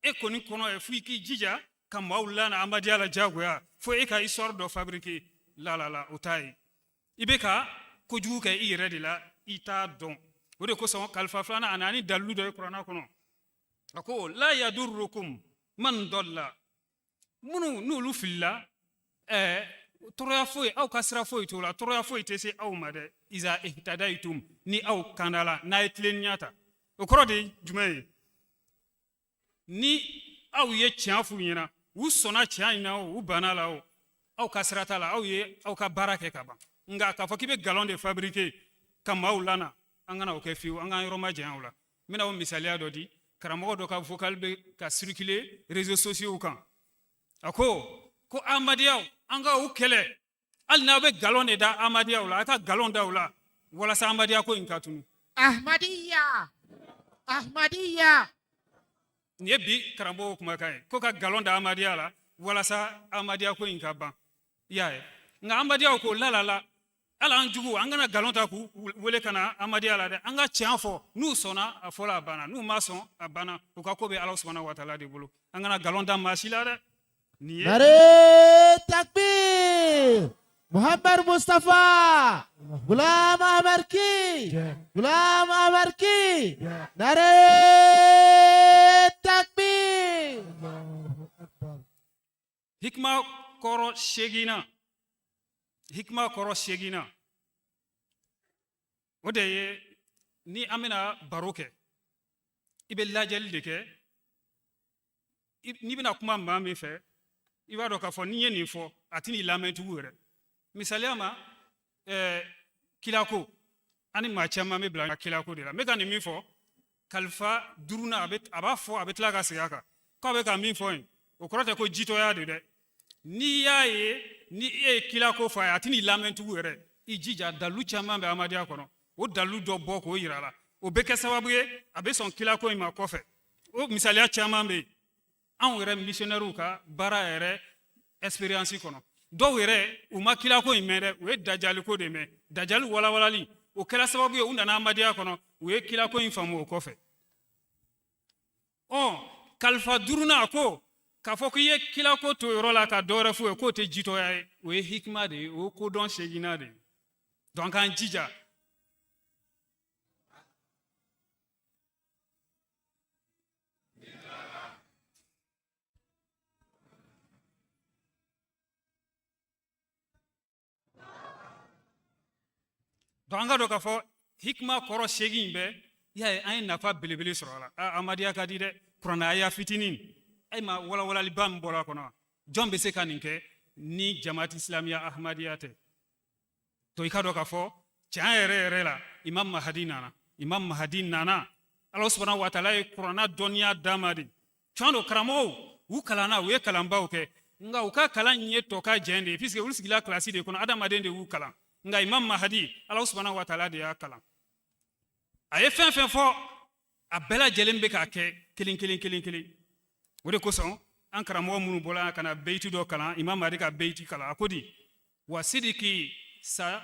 E kɔni kɔnɔ ye fo i k'i jija ka maaw lana Ahmadiyya la diyagoya, fo e ka histoire dɔ fabriquer. La la la, o t'a ye. I bɛ ka kojugu kɛ i yɛrɛ de la, i t'a dɔn. O de kosɔn kalifa filanan a nana ni dalilu dɔ ye kuranna kɔnɔ. A ko la yadurukum man dɔlla, minnu n'olu filila, tɔɔrɔya foyi, aw ka sira foyi t'o la, tɔɔrɔya foyi tɛ se aw ma dɛ. Iza ihtadaitum, ni aw kandala, n'a ye tilennenya ta. O kɔrɔ de ye jumɛn ye? Ni aw ye tiɲɛ f'u ɲɛna, u sɔnna tiɲɛ in na o, u banna la o, aw ka sira t'a la, aw ye aw ka baara kɛ ka ban. Nka k'a fɔ k'i bɛ nkalon de fabriquer ka maaw lana, an kana o kɛ fiyewu, an k'an yɔrɔ majanya o la. N bɛna o misaliya dɔ di. Karamɔgɔ dɔ ka vocal bɛ ka circuler réseaux sociaux kan. A ko Ahmadiyaw, an ka u kɛlɛ, hali n'aw bɛ nkalon de da Ahmadiyaw la, a ka nkalon da u la walasa Ahmadiya ko in ka tunu. Ahmadiyya, Ahmadiyya. Nin ye bi karamɔgɔw kumakan ye, ko ka nkalon da Ahmadiya la walasa Ahmadiya ko in ka ban. I y'a ye? Nka Ahmadiyaw ko la la la, hali an jugu, an kana nkalon ta k'u wele ka na Ahmadiya la dɛ, an ka tiɲɛ fɔ. N'u sɔnna a fɔla, a banna. N'u ma sɔn, a banna. U ka ko bɛ Ala subahana wa taala de bolo. An kana nkalon da maa si la dɛ. Nin ye Nare takbir! Muhammad Mustafa! Ghulam Ahmad ki! Ghulam Ahmad ki! Nare takbir! Hikma kɔrɔ seginna, hikma kɔrɔ seginna, o de ye ni an bɛna baro kɛ, i bɛ lajɛli de kɛ. N'i bɛna kuma maa min fɛ, i b'a dɔn k'a fɔ n'i ye nin fɔ, a tɛn'i lamɛn tugun yɛrɛ. Misaliya ma, kilako, an ni maa caman bɛ bila kilako de la. N bɛ ka nin min fɔ, kalifa duurunan, a b'a fɔ, a bɛ tila ka segin a kan k'a bɛ ka min fɔ yen, o kɔrɔ tɛ ko jitɔya de dɛ. N'i y'a ye ni e ye kilako fɔ a ye, a tɛn'i lamɛn tugun yɛrɛ. I jija, dalu caman bɛ Ahmadiyya kɔnɔ, o dalu dɔ bɔ k'o yira a la, o bɛ kɛ sababu ye a bɛ sɔn kilako in ma kɔfɛ. O misaliya caman bɛ yen anw yɛrɛ misiyɔnɛriw ka baara yɛrɛ expérience kɔnɔ. Dɔw yɛrɛ, u ma kilako in mɛn dɛ, u ye dajaliko de mɛn. Dajali walawalali, o kɛra sababu ye u nana Ahmadiyya kɔnɔ, u ye kilako in faamu o kɔfɛ. Kalifa duurunan, a ko k'a fɔ k'i ye kilako to yɔrɔ la ka dɔ wɛrɛ f'u ye, k'o tɛ jitɔya ye, o ye hikima de ye, o ye kodɔn seginna de ye. Donc an k'an jija. Donc an ka dɔn k'a fɔ hikima kɔrɔ seegin bɛɛ, i y'a ye, an ye nafa belebele sɔrɔ a la. Aa, Ahmadiyya ka di dɛ. Kuranɛ aya fitinin e ma, walawalaliba min bɔra a kɔnɔ, jɔn bɛ se ka nin kɛ ni jamaati silamiya Ahmadiyya tɛ? To i ka dɔn k'a fɔ tiɲɛ yɛrɛ yɛrɛ la, Imam Mahadi nana, Imam Mahadi nana. Ala subahana wa taala ye kuranna dɔnniya d'a ma de. Tiɲɛ don, karamɔgɔw u kalanna, u ye kalanbaw kɛ, nka u ka kalan ye tɔ ka jɛn de ye, puisque olu sigila kilasi de kɔnɔ, adamaden de y'u kalan. Nka Imam Mahadi, Ala subahana wa taala de y'a kalan. A ye fɛn fɛn fɔ, a bɛɛ lajɛlen bɛ k'a kɛ kelen kelen kelen kelen. O de kosɔn an karamɔgɔ minnu bɔra ka na beyiti dɔ kalan, Imam Mahadi ka beyiti kalan, a ko di: wa sidiki sa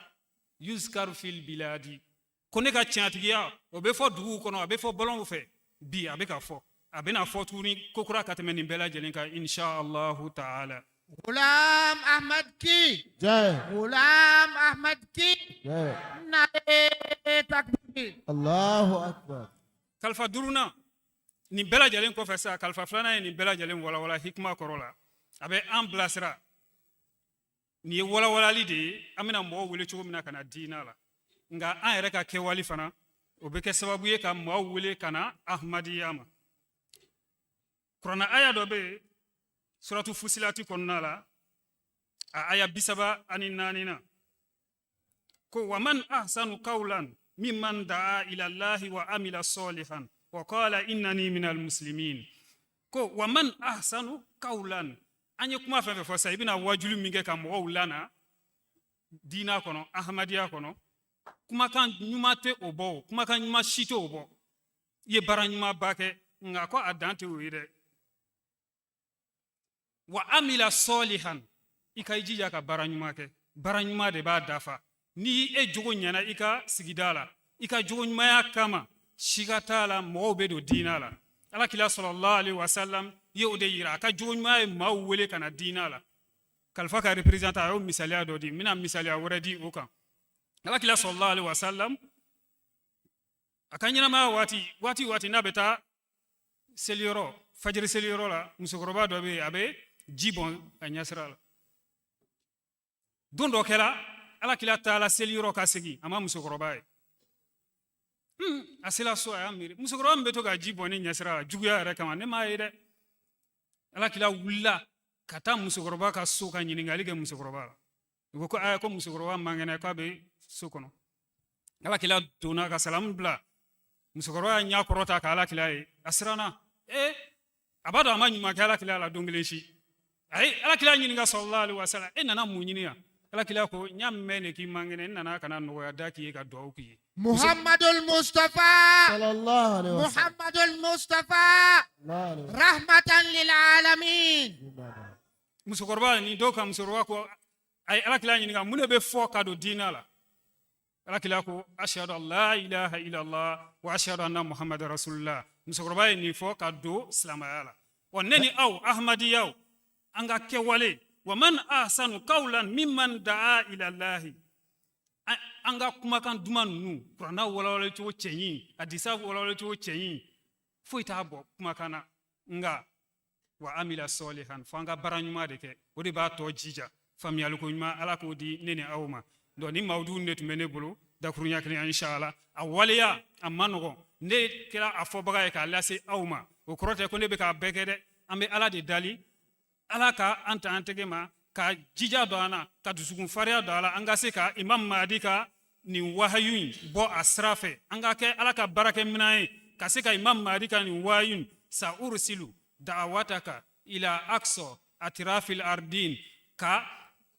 yuzkaru fil biladi, ko ne ka tiɲɛtigiya, o bɛ fɔ duguw kɔnɔ, a bɛ fɔ bɔlɔnw fɛ. Bi a bɛ ka fɔ, a bɛna fɔ tuguni ko kura ka tɛmɛ nin bɛɛ lajɛlen kan, insha allahu taala. Ghulam Ahmad ki Jai. Ghulam Ahmad ki Jai. Nare takbir. Allahu Akbar. Kalifa duurunan nin bɛɛ lajɛlen kɔfɛ sa, kalifa filanan ye nin bɛɛ lajɛlen walawala hikima kɔrɔ la. A bɛ an bilasira. Nin ye walawalali de ye, an bɛna mɔgɔw wele cogo min na ka na diina la. Nka an yɛrɛ ka kɛwali fana, o bɛ kɛ sababu ye ka maaw wele ka na Ahmadiyya ma. Kuranɛ aya dɔ bɛ yen, suratu Fusilati kɔnɔna la, a aya 34 na, ko waman ahsanu qawlan mimman daa ila Allahi wa amila salihan wa qala innani minal muslimin. Ko waman ahsanu qawlan, an ye kuma fɛn fɛn fɔ sisan, i bɛna wajuli min kɛ ka mɔgɔw lana diina kɔnɔ, Ahmadiyya kɔnɔ, Kumakan ɲuman tɛ o bɔ, o kumakan ɲuman si tɛ o bɔ. I ye baara ɲumanba kɛ, nka ko a dan tɛ o ye dɛ. Wa amila sɔlihan, i ka i jija ka baara ɲuman kɛ. Baara ɲuman de b'a dafa. Ni e jogo ɲɛna i ka sigida la, i ka jogo ɲumanya kama, siga t'a la, mɔgɔw bɛ don diina la. Ala kira sɔlɔlɔhu alayhi wa salam ye o de yira. A ka jogo ɲumanya ye maaw wele ka na diina la. Kalifa ka représentant a y'o misaliya dɔ di, n bɛna misaliya wɛrɛ di o kan. Ala kira sɔlɔlɔhu alayhi wa salam, a ka ɲɛnamaya waati waati waati n'a bɛ taa seliyɔrɔ, fajiri seliyɔrɔ la, musokɔrɔba dɔ bɛ yen, a bɛ ji bɔn a ɲɛsira la. Don dɔ kɛra, ala kira taala seliyɔrɔ ka segin, a ma musokɔrɔba ye. A sela so, a y'a miiri, musokɔrɔba min bɛ to ka ji bɔn ne ɲɛsira la juguya yɛrɛ kama, ne m'a ye dɛ. Ala kira wulila ka taa musokɔrɔba ka so ka ɲininkali kɛ musokɔrɔba la. U ko ko aya, ko musokɔrɔba man kɛnɛ, k'a bɛ so kɔnɔ. Ala kira donna ka salamu bila. Musokɔrɔba y'a ɲɛ kɔrɔta ka ala kira ye, a siranna. Ee, a b'a dɔn a ma ɲuman kɛ ala kira la don kelen si. A ye ala kira ɲininka sɔlɔlɔhu alayhi wa sallam, e nana mun ɲini yan? Ala kira ko, n y'a mɛn de k'i man kɛnɛ, n nana ka na nɔgɔya da k'i ye, ka dugawu k'i ye. Muhammadul Mustafa, Muhammadul Mustafa, rahmatan lil alamin. Musokɔrɔba nin dɔw ka musokɔrɔba ko, a ye ala kira ɲininka, mun de bɛ fɔ ka don diinɛ la? Ala kira ko, ashhadu an la ilaha illallah wa ashhadu anna muhammad rasulullah. Musokɔrɔba ye nin fɔ ka don silamɛya la. Wa ne ni aw ahmadiyaw, an ka kɛwale, wa man ahsanu qawlan mimman daa ila llahi, an ka kumakan duman ninnu, kuranna walawala cogo cɛɲi, hadisa walawala cogo cɛɲi, foyi t'a bɔ kumakan na. Nka wa amila sɔlihan, fo an ka baara ɲuman de kɛ, o de b'a tɔ jija. Faamuyaliko ɲuman, ala k'o di ne ni aw ma. Donc ni mawudu de tun bɛ ne bolo dakurunya kelen, inshallah. A waleya a man nɔgɔn. Ne kɛra a fɔbaga ye k'a lase aw ma, o kɔrɔ tɛ ko ne bɛ k'a bɛɛ kɛ dɛ. An bɛ ala de dali, ala ka an ta an tɛgɛ ma, ka jija don an na, ka dusukun farinya don a la, an ka se ka Imam Mahdi ka nin wahayu in bɔ a sira fɛ. An ka kɛ ala ka baarakɛminɛn ye ka se ka Imam Mahdi ka nin wahayu in, sa ursilu da'awataka ila aqsa atrafil ardin, ka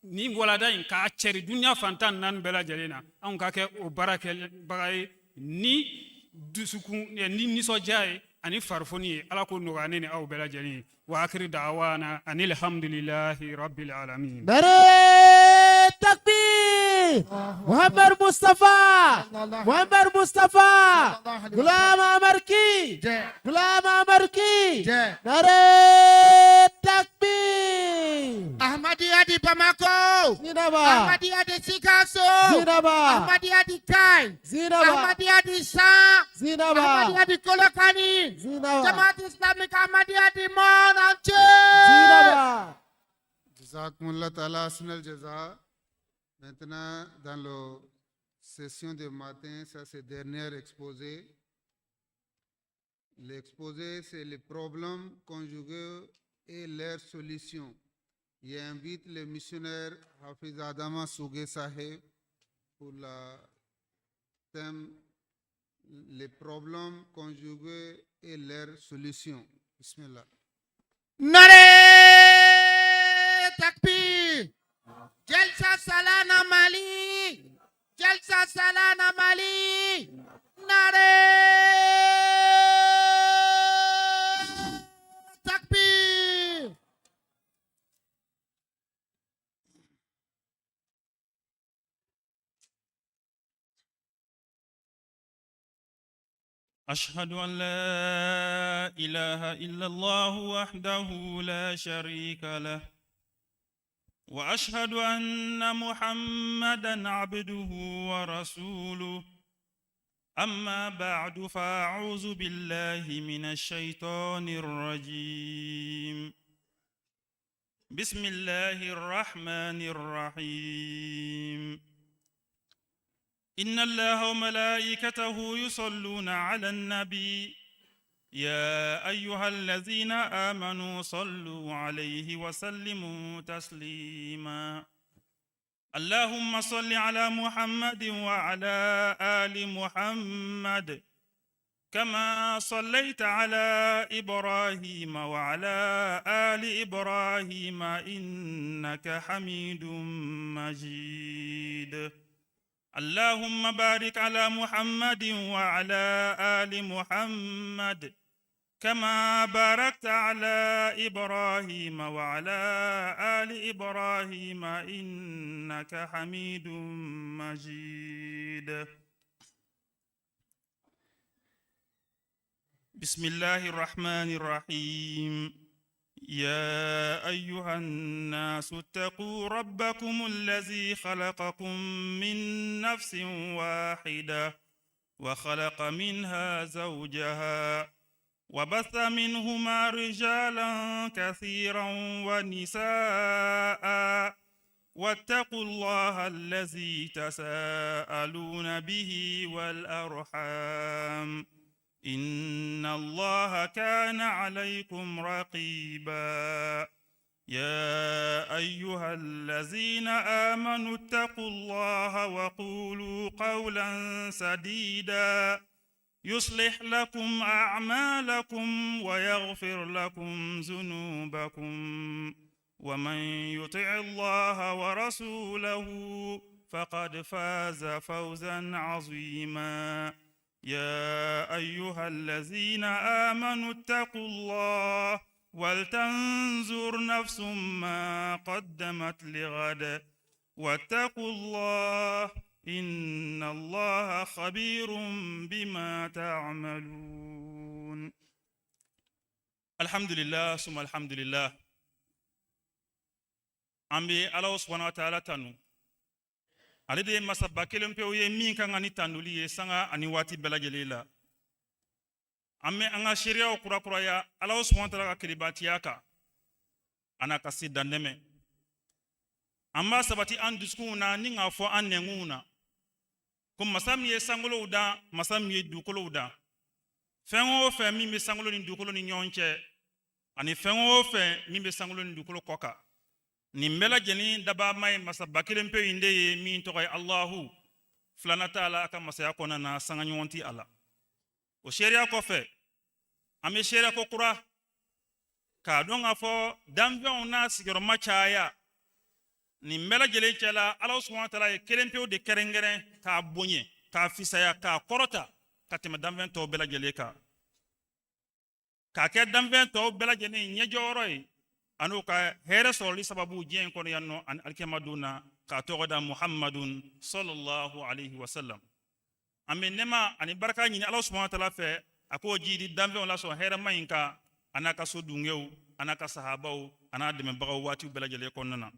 nin walada in k'a cɛri duniya fan 14 bɛɛ lajɛlen na. Anw ka kɛ o baarakɛbaga ye ni dusukun ni nisɔndiya ye ani farifoni ye. Ala k'o nɔgɔya ne ni aw bɛɛ lajɛlen ye. Wa akiri da'wana anil hamdulillahi rabbil alamin. Nare takbir, Muhammad Mustafa, Muhammad Mustafa, Ghulam Ahmad ki, Ghulam Ahmad ki. Nare takbir. Ahmadiyya di Bamako, Zindaba. Ahmadiyya di Sikasso, Zindaba. Ahmadiyya di Kayes, Zindaba. Ahmadiyya di San, Zindaba. Ahmadiyya di Kolokani, Zindaba. Jamaat Islamique Ahmadiyya du monde entier. Zindaba. Jazakumullah ta'ala ahsanal jaza. Maintenant, dans la session de matin, ça c'est dernier exposé. L'exposé, c'est les problèmes conjugaux et leurs solutions. Il invite le missionnaire Hafiz Adama Sougé Saheb pour le thème les problèmes conjugaux et leurs solutions. Bismillah. Nare takbir. Jalsa Salana Mali. Jalsa Salana Mali. Nare takbir. أشهد أن لا إله إلا الله وحده لا شريك له، وأشهد أن محمدا عبده ورسوله. أما بعد، فأعوذ بالله من الشيطان الرجيم. بسم الله الرحمن الرحيم. إن الله وملائكته يصلون على النبي، يا أيها الذين آمنوا صلوا عليه وسلموا تسليما. اللهم صل على محمد وعلى آل محمد كما صليت على إبراهيم وعلى آل إبراهيم إنك حميد مجيد. اللهم بارك على محمد وعلى آل محمد كما باركت على إبراهيم وعلى آل إبراهيم إنك حميد مجيد. بسم الله الرحمن الرحيم. يا أيها الناس اتقوا ربكم الذي خلقكم من نفس واحدة وخلق منها زوجها وبث منهما رجالا كثيرا ونساء واتقوا الله الذي تساءلون به والأرحام إن الله كان عليكم رقيبا. يا أيها الذين آمنوا اتقوا الله وقولوا قولا سديدا يصلح لكم أعمالكم ويغفر لكم ذنوبكم ومن يطع الله ورسوله فقد فاز فوزا عظيما. يا أيها الذين آمنوا اتقوا الله ولتنظر نفس ما قدمت لغد واتقوا الله إن الله خبير بما تعملون. الحمد لله ثم الحمد لله. An bɛ Ala subhanahu wa ta'ala tanu. Ale de ye masaba kelen pewu ye min kan ka ni tanuli ye sanga ani waati bɛɛ lajɛlen la. An bɛ an ka seereyaw kurakuraya Ala subhanahu wa ta'ala ka kelebatiya kan a n'a ka se dantɛmɛ. An b'a sabati an dusukunw na ni k'a fɔ an nɛnkunw na ko masa min ye sankolow dan, masa min ye dugukolow dan, fɛn o fɛn min bɛ sankolo ni dugukolo ni ɲɔgɔn cɛ ani fɛn o fɛn min bɛ sankolo ni dugukolo kɔ kan, nin bɛɛ lajɛlen dabama ye masaba kelen pe in de ye min tɔgɔ ye Alahu. Filanan t'a la a ka masaya kɔnɔna na, sanga ɲɔgɔn tɛ a la. O seereya kɔfɛ, an bɛ seereya ko kura k'a dɔn k'a fɔ danfɛnw n'a sigiyɔrɔma caya nin bɛɛ lajɛlen cɛ la, Ala subahana wa taala ye kelen pewu de kɛrɛnkɛrɛn k'a bonya, k'a fisaya, k'a kɔrɔta ka tɛmɛ danfɛn tɔw bɛɛ lajɛlen kan, k'a kɛ danfɛn tɔw bɛɛ lajɛlen ɲɛjɔyɔrɔ ye an'u ka hɛrɛ sɔrɔli sababu diɲɛ in kɔnɔ yan nɔ ani alikiyama don na, k'a tɔgɔ da Muhammadun sallallahu alaihi wa sallam. An bɛ nɛɛma ani barika ɲini Ala subahana wa taala fɛ a k'o jidi danfɛnw lasɔn hɛrɛma in kan, a n'a ka so dungew, a n'a ka sahabaw, a n'a dɛmɛbagaw waatiw bɛɛ lajɛlen kɔnɔna na.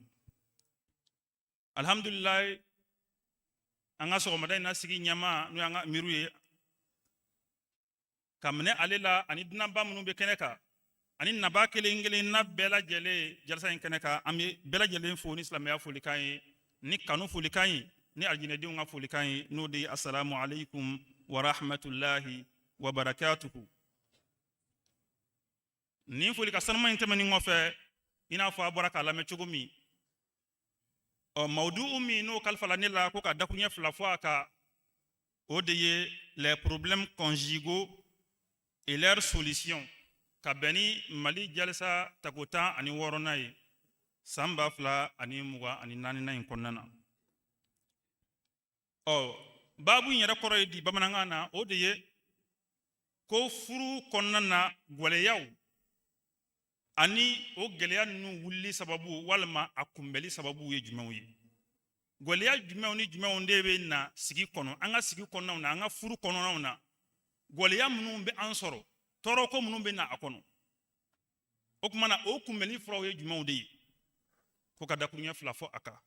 Alhamdulilayi, an ka sɔgɔmada in na sigi ɲɛmaa n'o y'an ka amiru ye, ka minɛ ale la ani dunanba minnu bɛ kɛnɛ kan ani naba kelen kelenna bɛɛ lajɛlen jalisa in kɛnɛ kan, an bɛ bɛɛ lajɛlen fo ni silamɛya folikan ye, ni kanu folikan ye, ni alijinɛdenw ka folikan ye, n'o de ye asalamu aleykum wa rahmatulahi wa barakatuhu. Nin folikan sanuma in tɛmɛnen kɔfɛ, i n'a fɔ a bɔra k'a lamɛn cogo min, ɔ mawudu min n'o kalifala ne la ko ka dakuruɲɛ fila fɔ a kan, o de ye les problèmes conjugaux et leurs solutions, ka bɛn ni Mali jalisa tako 16nan ye san 2024nan in kɔnɔna na. Ɔ baabu in yɛrɛ kɔrɔ ye di bamanankan na, o de ye ko furu kɔnɔna na gwɛlɛyaw ani o gɛlɛya ninnu wulili sababu walima a kunbɛli sababu ye jumɛnw ye. Gwɛlɛya jumɛnw ni jumɛnw de bɛ na sigi kɔnɔ, an ka sigi kɔnɔnaw na, an ka furu kɔnɔnaw na, gwɛlɛya minnu bɛ an sɔrɔ, tɔɔrɔko minnu bɛ na a kɔnɔ, o tuma na o kunbɛli furaw ye jumɛnw de ye, ko ka dakuruɲɛ fila fɔ a kan.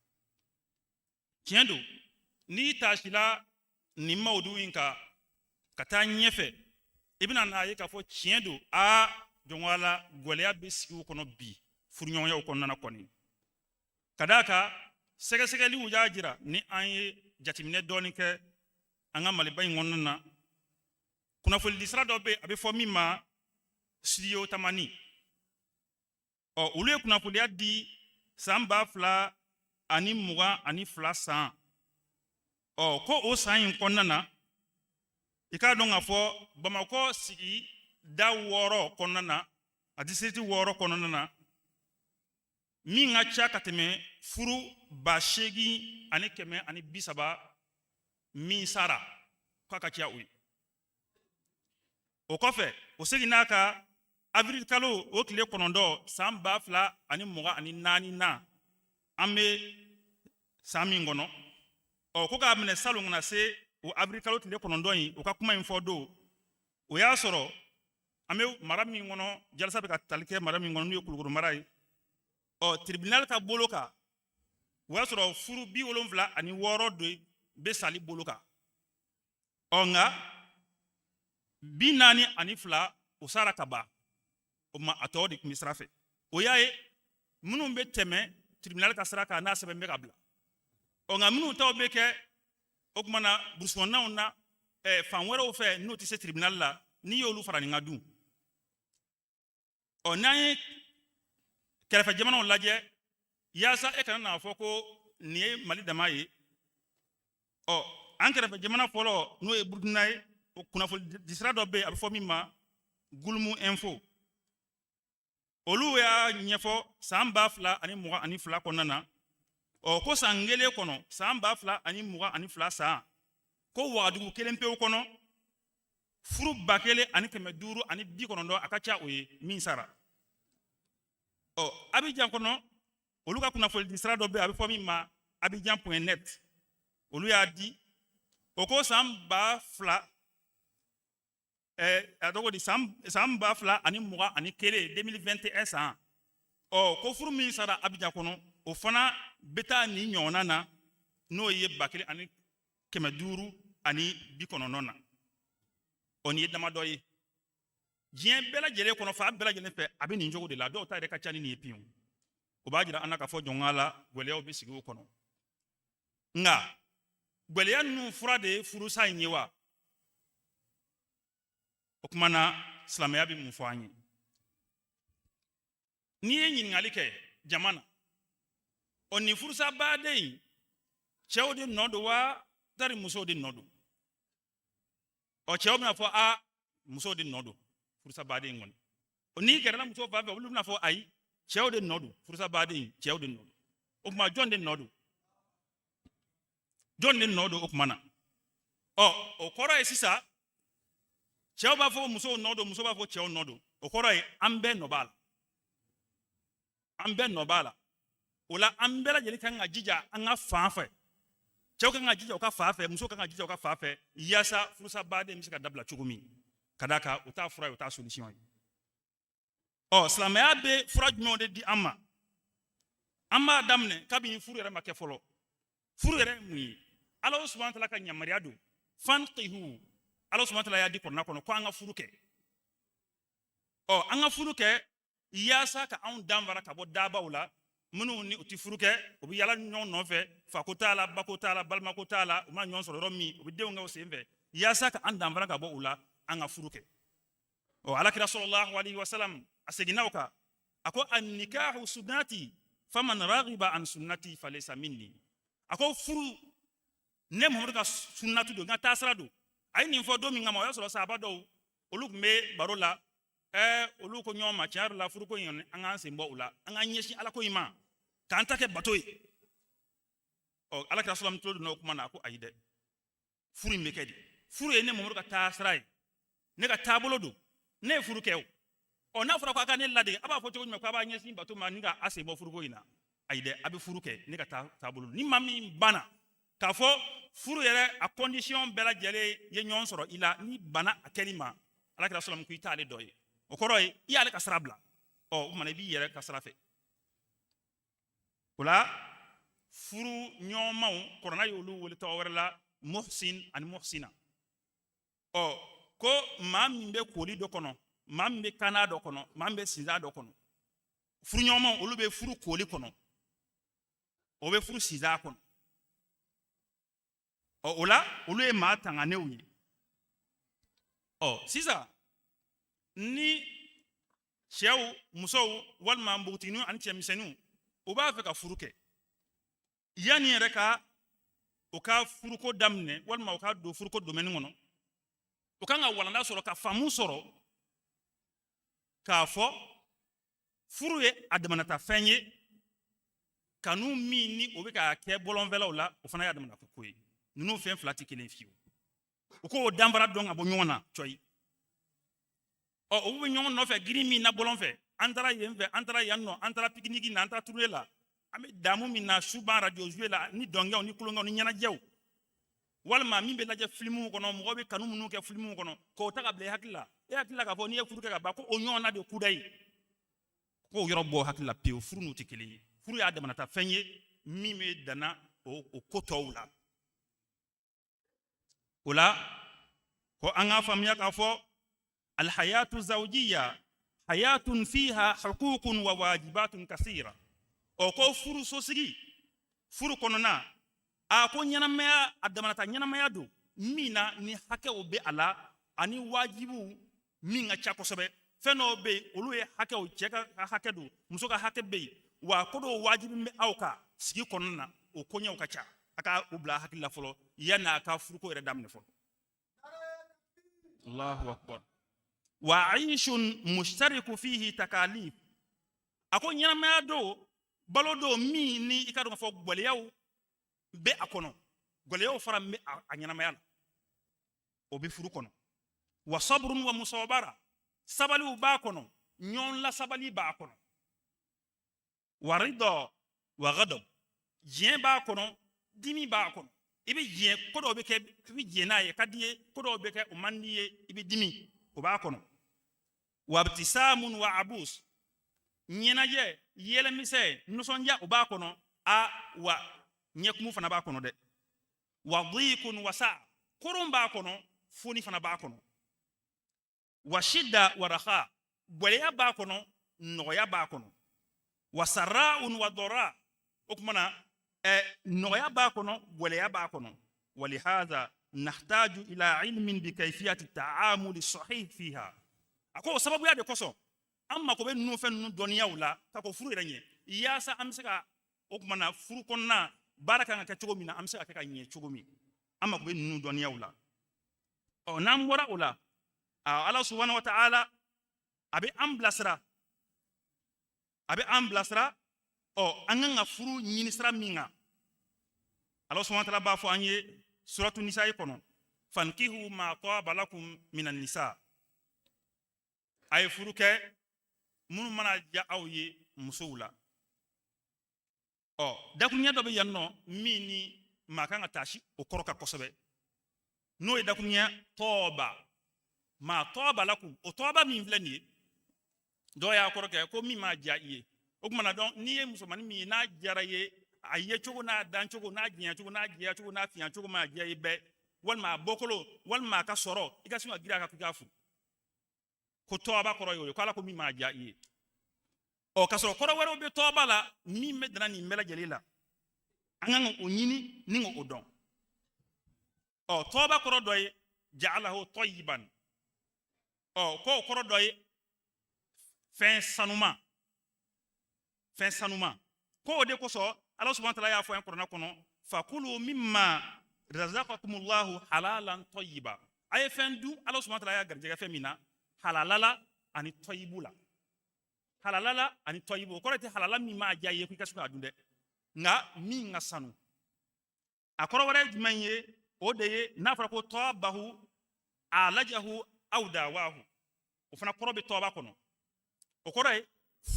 Tiɲɛ don, n'i taasila nin mawudu in kan ka taa ɲɛfɛ, i bɛna n'a ye k'a fɔ tiɲɛ don, aa jɔnko ala, gwɛlɛya bɛ sigiw kɔnɔ bi furuɲɔgɔnyaw kɔnɔna na kɔni, ka d'a kan sɛgɛsɛgɛliw y'a jira ni an ye jateminɛ dɔɔni kɛ an ka Maliba in kɔnɔna na, kunnafonidi sira dɔ bɛ yen a bɛ fɔ min ma Studio Tamani. Ɔ olu ye kunnafoniya di san 2022 san, ɔ ko o san in kɔnɔna na, i k'a dɔn k'a fɔ Bamakɔ sigida 6 kɔnɔna na, a district 6 kɔnɔna na, min ka ca ka tɛmɛ furu 8130 Min sara k'a ka ca o ye. O kɔfɛ, o seginna ka avril kalo o tile 9 san 2024 na, an bɛ san min kɔnɔ, ɔ ko k'a minɛ salon ka na se o avril kalo tile 9 in, o ka kuma in fɔ don, o y'a sɔrɔ an bɛ mara min kɔnɔ, jalisa bɛ ka tali kɛ mara min kɔnɔ, n'o ye Kulukoro mara ye. Ɔ tribunal ka bolo kan, o y'a sɔrɔ furu 76 de bɛ sali bolo kan. Ɔ nka 42, o sara ka ban. O ma a tɔ de tun bɛ sira fɛ. O y'a ye minnu bɛ tɛmɛ tribunal ka sira kan, n'a sɛbɛn bɛ ka bila. Ɔ nka minnu taw bɛ kɛ o tuma na burusukɔnɔnaw na, fan wɛrɛw fɛ, n'o tɛ se tribunal la, n'i y'olu fara nin kan dun. Ɔ n'an ye kɛrɛfɛ jamanaw lajɛ, yaasa e kana n'a fɔ ko nin ye Mali dama ye. Ɔ an kɛrɛfɛ jamana fɔlɔ, n'o ye Burukina ye, o kunnafoni disira dɔ bɛ yen, a bɛ fɔ min ma Gulumu Info. Olu y'a ɲɛfɔ san 2022 kɔnɔna na, ɔ ko san kelen kɔnɔ, san 2022 san, ko Wagadugu kelen pewu kɔnɔ, furu 1590, a ka ca o ye min sara. Ɔ Abijan kɔnɔ, olu ka kunnafoni di sira dɔ bɛ yen, a bɛ fɔ min ma Abidjan.net, olu y'a di o ko san ba fila a tɔgɔ di, san 2021, 2021 san, ɔ ko furu min sara Abijan kɔnɔ, o fana bɛ taa nin ɲɔgɔnna na, n'o ye 1590 na. Ɔ nin ye damadɔ ye. Diɲɛ bɛɛ lajɛlen kɔnɔ, fan bɛɛ lajɛlen fɛ, a bɛ nin cogo de la. Dɔw ta yɛrɛ ka ca ni nin ye piyewu. O b'a jira an na k'a fɔ jɔnya la, gɛlɛyaw bɛ sigi o kɔnɔ. Nka gɛlɛya ninnu fura de ye furusa in ye wa? O tuma na, silamɛya bɛ mun fɔ an ye? N'i ye ɲininkali kɛ jama na, ɔ nin furusa baden in, cɛw de nɔ don wa, tari musow de nɔ don? Ɔ cɛw bɛna fɔ a musow de nɔ don furusa baden in kɔni. N'i gɛrɛla musow fan fɛ, olu bɛna fɔ ayi, cɛw de nɔ don furusa baden in, cɛw de nɔ don. O tuma jɔn de nɔ don? Jɔn de nɔ don o tuma na? Ɔ o kɔrɔ ye sisan, cɛw b'a fɔ musow nɔ don, musow b'a fɔ cɛw nɔ don. O kɔrɔ ye an bɛɛ nɔ b'a la, an bɛɛ nɔ b'a la. O la an bɛɛ lajɛlen kan ka jija an ka fan fɛ. Cɛw kan ka jija u ka fan fɛ, musow kan ka jija u ka fan fɛ, yaasa furusa baden bɛ se ka dabila cogo min. Ka d'a kan o t'a fura ye, o t'a solution ye. Ɔ silamɛya bɛ fura jumɛnw de di an ma? An b'a daminɛ kabini furu yɛrɛ ma kɛ fɔlɔ. Furu yɛrɛ ye mun ye? Ala subahana taala ka yamaruya don, fankihu. Ala subahana taala y'a di kuranɛ kɔnɔ ko an ka furu kɛ. Ɔ an ka furu kɛ yaasa ka anw danfara ka bɔ daabaw la, minnu ni u ti furu kɛ, u bɛ yala ɲɔgɔn nɔfɛ, fako t'a la, bako t'a la, balimako t'a la, u mana ɲɔgɔn sɔrɔ yɔrɔ min, u bɛ denw kɛ o sen fɛ. Yaasa ka an danfara ka bɔ u la, an ka furu kɛ. Ɔ alakira sallallahu alaihi wasallam a seginna o kan, a ko annikahu sunnati faman raghiba an sunnati falaysa minni. A ko furu, ne Muhamadu ka sunnatu don, n ka taasira don. A ye nin fɔ don min kama, o y'a sɔrɔ sahaba dɔw, olu tun bɛ baro la. Olu ko ɲɔgɔn ma, tiɲɛ yɛrɛ la, furuko in kɔni, an k'an sen bɔ o la, an k'an ɲɛsin alako in ma, k'an ta kɛ bato ye. Ɔ alakira salam tulo donna o kuma na, a ko ayi dɛ, furu in bɛ kɛ di? Furu ye ne Muhamadu ka taasira ye, ne ka taabolo don, ne ye furu kɛ. O ɔ n'a fɔra ko a ka ne ladege, a b'a fɔ cogo jumɛn ko a b'a ɲɛsin bato ma ni ka a sen bɔ furuko in na? Ayi dɛ, a bɛ furu kɛ, ne ka taabolo. Ni maa min banna k'a fɔ furu yɛrɛ a condition bɛɛ lajɛlen ye ɲɔgɔn sɔrɔ i la, n'i banna a kɛli ma, alakira salam ko i t'ale dɔ ye. O kɔrɔ ye i y'ale ka sira bila. Ɔ o tuma na i b'i yɛrɛ ka sira fɛ. O la furu ɲɔgɔnmaw, kuranɛ y'olu wele tɔgɔ wɛrɛ la, muhsin ani muhsina. Ɔ ko maa min bɛ koli dɔ kɔnɔ, maa min bɛ kana dɔ kɔnɔ, maa min bɛ sinsan dɔ kɔnɔ, furu ɲɔgɔnmaw olu bɛ furu koli kɔnɔ, o bɛ furu sinsan kɔnɔ. Ɔ o la olu ye maa tanganenw ye. Ɔ sisan ni cɛw, musow, walima npogotigininw ani cɛmisɛnninw, u b'a fɛ ka furu kɛ, yanni yɛrɛ ka u ka furuko daminɛ walima u ka don furuko domaine kɔnɔ, u kan ka walanda sɔrɔ, ka faamu sɔrɔ k'a fɔ furu ye a damanata fɛn ye. Kanu min ni o bɛ ka kɛ bɔlɔnfɛlaw la, o fana y'a damana ko ye. Ninnu fɛn fila tɛ kelen fiyewu. U k'o danfara dɔn ka bɔ ɲɔgɔn na cɔyi. Ɔ, olu bɛ ɲɔgɔn nɔfɛ girin min na bɔlɔn fɛ, an taara yen fɛ, an taara yan nɔ, an taara pikiniki na, an taara tournée la, an bɛ damu min na su ban radio jouer la, ni dɔnkɛw ni tulonkɛw ni ɲɛnajɛw, walima min bɛ lajɛ filimuw kɔnɔ, mɔgɔw bɛ kanu minnu kɛ filimuw kɔnɔ, k'o ta ka bila i hakili la. E hakili la k'a fɔ n'i ye furu kɛ ka ban, ko o ɲɔgɔnna de kudayi. K'o yɔrɔ bɔ hakili la pewu. Furu n'u tɛ kelen ye. Furu y'a damanata fɛn ye min bɛ danna o ko tɔw la. O la ko an k'a faamuya k'a fɔ alhayatu zawjiya hayatun fiha hukukun wa wajibatun kasira. O ko furusosigi, furu kɔnɔna, a ko ɲɛnamaya, a damanata ɲɛnamaya don min na ni hakɛw bɛ a la ani wajibiw min ka ca kosɛbɛ. Fɛn dɔw bɛ yen, olu ye hakɛw, cɛ ka hakɛ don, muso ka hakɛ bɛ yen, wa ko dɔw wajibi bɛ aw kan sigi kɔnɔna na, o koɲɛw ka ca. A ka o bila hakili la fɔlɔ yanni a ka furuko yɛrɛ daminɛ fɔlɔ. Allahu akbar. Wa aishun mushtariku fihi takalif. A ko ɲɛnamaya don, balo don min ni i ka dɔn k'a fɔ gwɛlɛyaw bɛ a kɔnɔ, gwɛlɛyaw fara bɛ a ɲɛnamaya la, o bɛ furu kɔnɔ. Wa sabrun wa musabara, sabaliw b'a kɔnɔ, ɲɔgɔn lasabali b'a kɔnɔ. Wa ridɔ wa gadab, diɲɛ b'a kɔnɔ, dimi b'a kɔnɔ. I bɛ diɲɛ, ko dɔw bɛ kɛ i bɛ diɲɛ n'a ye, ka di ye, ko dɔw bɛ kɛ o man di ye, i bɛ dimi, o b'a kɔnɔ. Wa ibtisamun wa abus, ɲɛnajɛ, yɛlɛmisɛn, nisɔndiya, o b'a kɔnɔ. A wa ɲɛkumu fana b'a kɔnɔ dɛ. Wa dhiqun wa sa, koron b'a kɔnɔ, foni fana b'a kɔnɔ. Wa shidda wa raha, gwɛlɛya b'a kɔnɔ, nɔgɔya b'a kɔnɔ. Wa sara'un wa dɔra, o tuma na nɔgɔya b'a kɔnɔ, gwɛlɛya b'a kɔnɔ. Walihaza nahtaju ila ilmin bi kayfiyati ta'amuli sahih fiha. A ko o sababuya de kosɔn an mako bɛ ninnu fɛn ninnu dɔnniyaw la ka kɔn furu yɛrɛ ɲɛ, yaasa an bɛ se ka o tuma na furu kɔnɔna baara kan ka kɛ cogo min na, an bɛ se ka kɛ ka ɲɛ cogo min, an mako bɛ ninnu dɔnniyaw la. Ɔ, n'an bɔra o la, Ala subhanahu wa ta'ala a bɛ an bilasira, a bɛ an bilasira. Ɔ, an kan ka furu ɲini sira min kan, Ala subhanahu wa ta'ala b'a fɔ an ye suratu nisa'i kɔnɔ: fankihu ma taba lakum minan nisa. A ye furu kɛ minnu mana diya aw ye musow la. Ɔ, dakuruɲɛ dɔ bɛ yan nɔ min ni maa kan ka taasi o kɔrɔ kan kosɛbɛ, n'o ye dakuruɲɛ tɔɔba ma tɔɔba lakum. O tɔɔba min filɛ nin ye, dɔw y'a kɔrɔ kɛ ko min m'a diya i ye. O tuma na dɔn, n'i ye musomannin min ye n'a diyara i ye, a ye cogo n'a dan cogo n'a janya cogo n'a jɛya cogo n'a finya cogo m'a diya i bɛɛ, walima a bɔkolo, walima a ka sɔrɔ, i ka sin ka girin a kan k'i k'a furu, ko tɔɔba kɔrɔ y'o ye, ko Ala ko min m'a diya i ye. Ɔ, k'a sɔrɔ kɔrɔ wɛrɛw bɛ tɔɔba la min bɛ dana nin bɛɛ lajɛlen la, an kan k'o ɲini ni k'o dɔn. Ɔ, tɔɔba kɔrɔ dɔ ye ja'alahu tayyiban. Ɔ, k'o kɔrɔ dɔ ye fɛn sanuma, fɛn sanuma. K'o de kosɔn Ala subhanahu wa ta'ala y'a fɔ an ye kuranɛ kɔnɔ: fakulu mimma razaqakumullahu halalan tayyiba. A ye fɛn dun Ala subhanahu wa ta'ala y'a garijɛgɛ fɛn min na, halala la ani tayyibu la. Halala la ani tayyibu, o kɔrɔ tɛ halala min m'a diya i ye k'i ka se k'a dun dɛ, nka min ka sanu. A kɔrɔ wɛrɛ ye jumɛn ye? O de ye n'a fɔra ko tɔbahu alajahu aw dawahu, o fana kɔrɔ bɛ tɔba kɔnɔ. O kɔrɔ ye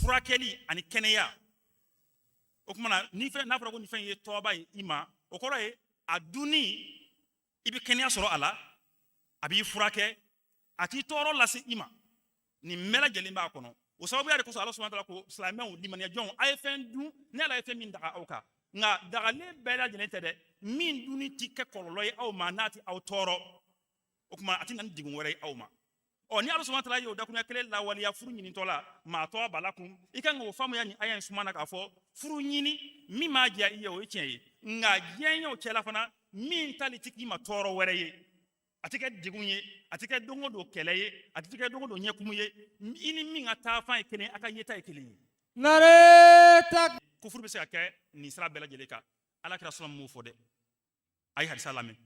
furakɛli ani kɛnɛya. O tuma na ni fɛn n'a fɔra ko nin fɛn ye tɔba ye i ma, o kɔrɔ ye a dunni i bɛ kɛnɛya sɔrɔ a la, a b'i furakɛ, a t'i tɔɔrɔ lase i ma. Nin bɛɛ lajɛlen b'a kɔnɔ. O sababuya de kosɔn Ala subhanahu wa ta'ala ko silamɛw, limaniya jɔnw, a ye fɛn dun ni Ala ye fɛn min daga aw kan, nka dagalen bɛɛ lajɛlen tɛ dɛ, min dunni ti kɛ kɔlɔlɔ ye aw ma, n'a ti aw tɔɔrɔ, o tuma a ti na ni degun wɛrɛ ye aw ma. Ɔ, ni Ala subhanahu wa ta'ala y'o dakuruɲɛ kelen lawaleya furu ɲinitɔ la, maa tɔba lakum, i kan k'o faamuya nin aya in suma na k'a fɔ furu ɲini min m'a diya i ye, o ye tiɲɛ ye, nka diɲɛ cɛla fana min tali ti k'i ma tɔɔrɔ wɛrɛ ye, a tɛ kɛ degun ye, a tɛ kɛ don o don kɛlɛ ye, a tɛ kɛ don o don ɲɛkumu ye, i ni min ka taafan ye kelen, a ka yeta ye kelen ye. Nare tak. Ko furu bɛ se ka kɛ nin sira bɛɛ lajɛlen kan. Ala kira sɔrɔ m'o fɔ dɛ, a ye hadisa lamɛn.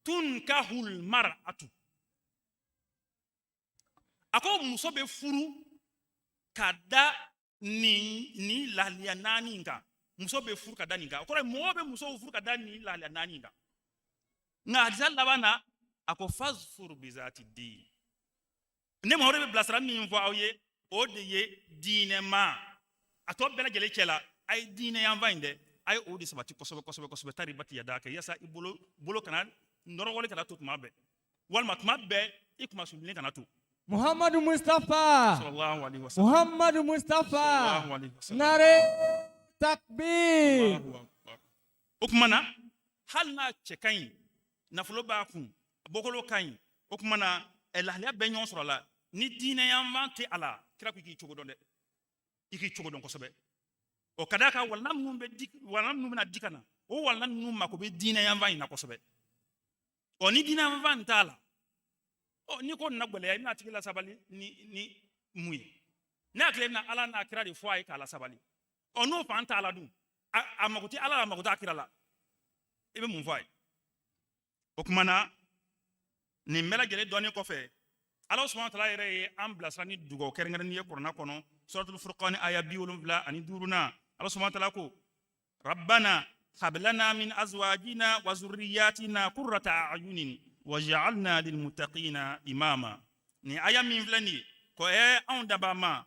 Tunkahul mar'atu, a ko muso bɛ furu ka da nin lahaliya naani in kan. Muso bɛ furu ka da nin kan, o kɔrɔ ye mɔgɔw bɛ musow furu ka da nin lahaliya naani in kan. Nka hadisa laban na, a ko fazfur bizati din. Ne Mamadu bɛ bilasira min fɔ aw ye, o de ye diinɛma. A tɔ bɛɛ lajɛlen cɛ la, a ye diinɛ yanfan in dɛ, a ye o de sabati kosɛbɛ kosɛbɛ kosɛbɛ. Taribati yadaka, yaasa i bolo bolo kana nɔrɔgɔli kana to tuma bɛɛ, walima tuma bɛɛ i kunmasulilen kana to. Muhammadu Mustafa. Sallallahu alaihi wasallam. Muhammadu Mustafa. Sallallahu alaihi wasallam. Nare takbir. O tuma na, hali n'a cɛ ka ɲi, nafolo b'a kun, bɔkolo ka ɲi, o tuma na lahalaya bɛɛ ɲɔgɔn sɔrɔ a la, ni diinɛ yanfan tɛ a la, kira ko i k'i cogo dɔn dɛ, i k'i cogo dɔn kosɛbɛ. O ka d'a kan walanda minnu bɛ di, walanda minnu bɛna di ka na, o walanda ninnu mako bɛ diinɛ yanfan in na kosɛbɛ. Ɔ, ni diinɛ yanfan t'a la, ɔ, n'i ko nana gɛlɛya, i bɛna a tigi lasabali ni mun ye? Ne hakili bɛna Ala n'a kira de fɔ a ye k'a lasabali. Ɔ, n'o fan t'a la dun, a mako tɛ Ala la, a mako t'a kira la, i bɛ mun fɔ a ye? O tuma na, nin bɛɛ lajɛlen dɔnni kɔfɛ, Ala subahana taala yɛrɛ ye an bilasira ni dugawu kɛrɛnkɛrɛnnen ye kuranna kɔnɔ, suratul furqan aya 75nan. Ala subahana taala ko rabbana hablana min azwajina wa zurriyatina qurrata a'yunin waj'alna lilmuttaqina imama. Nin aya min filɛ nin ye ko anw dabaa ma,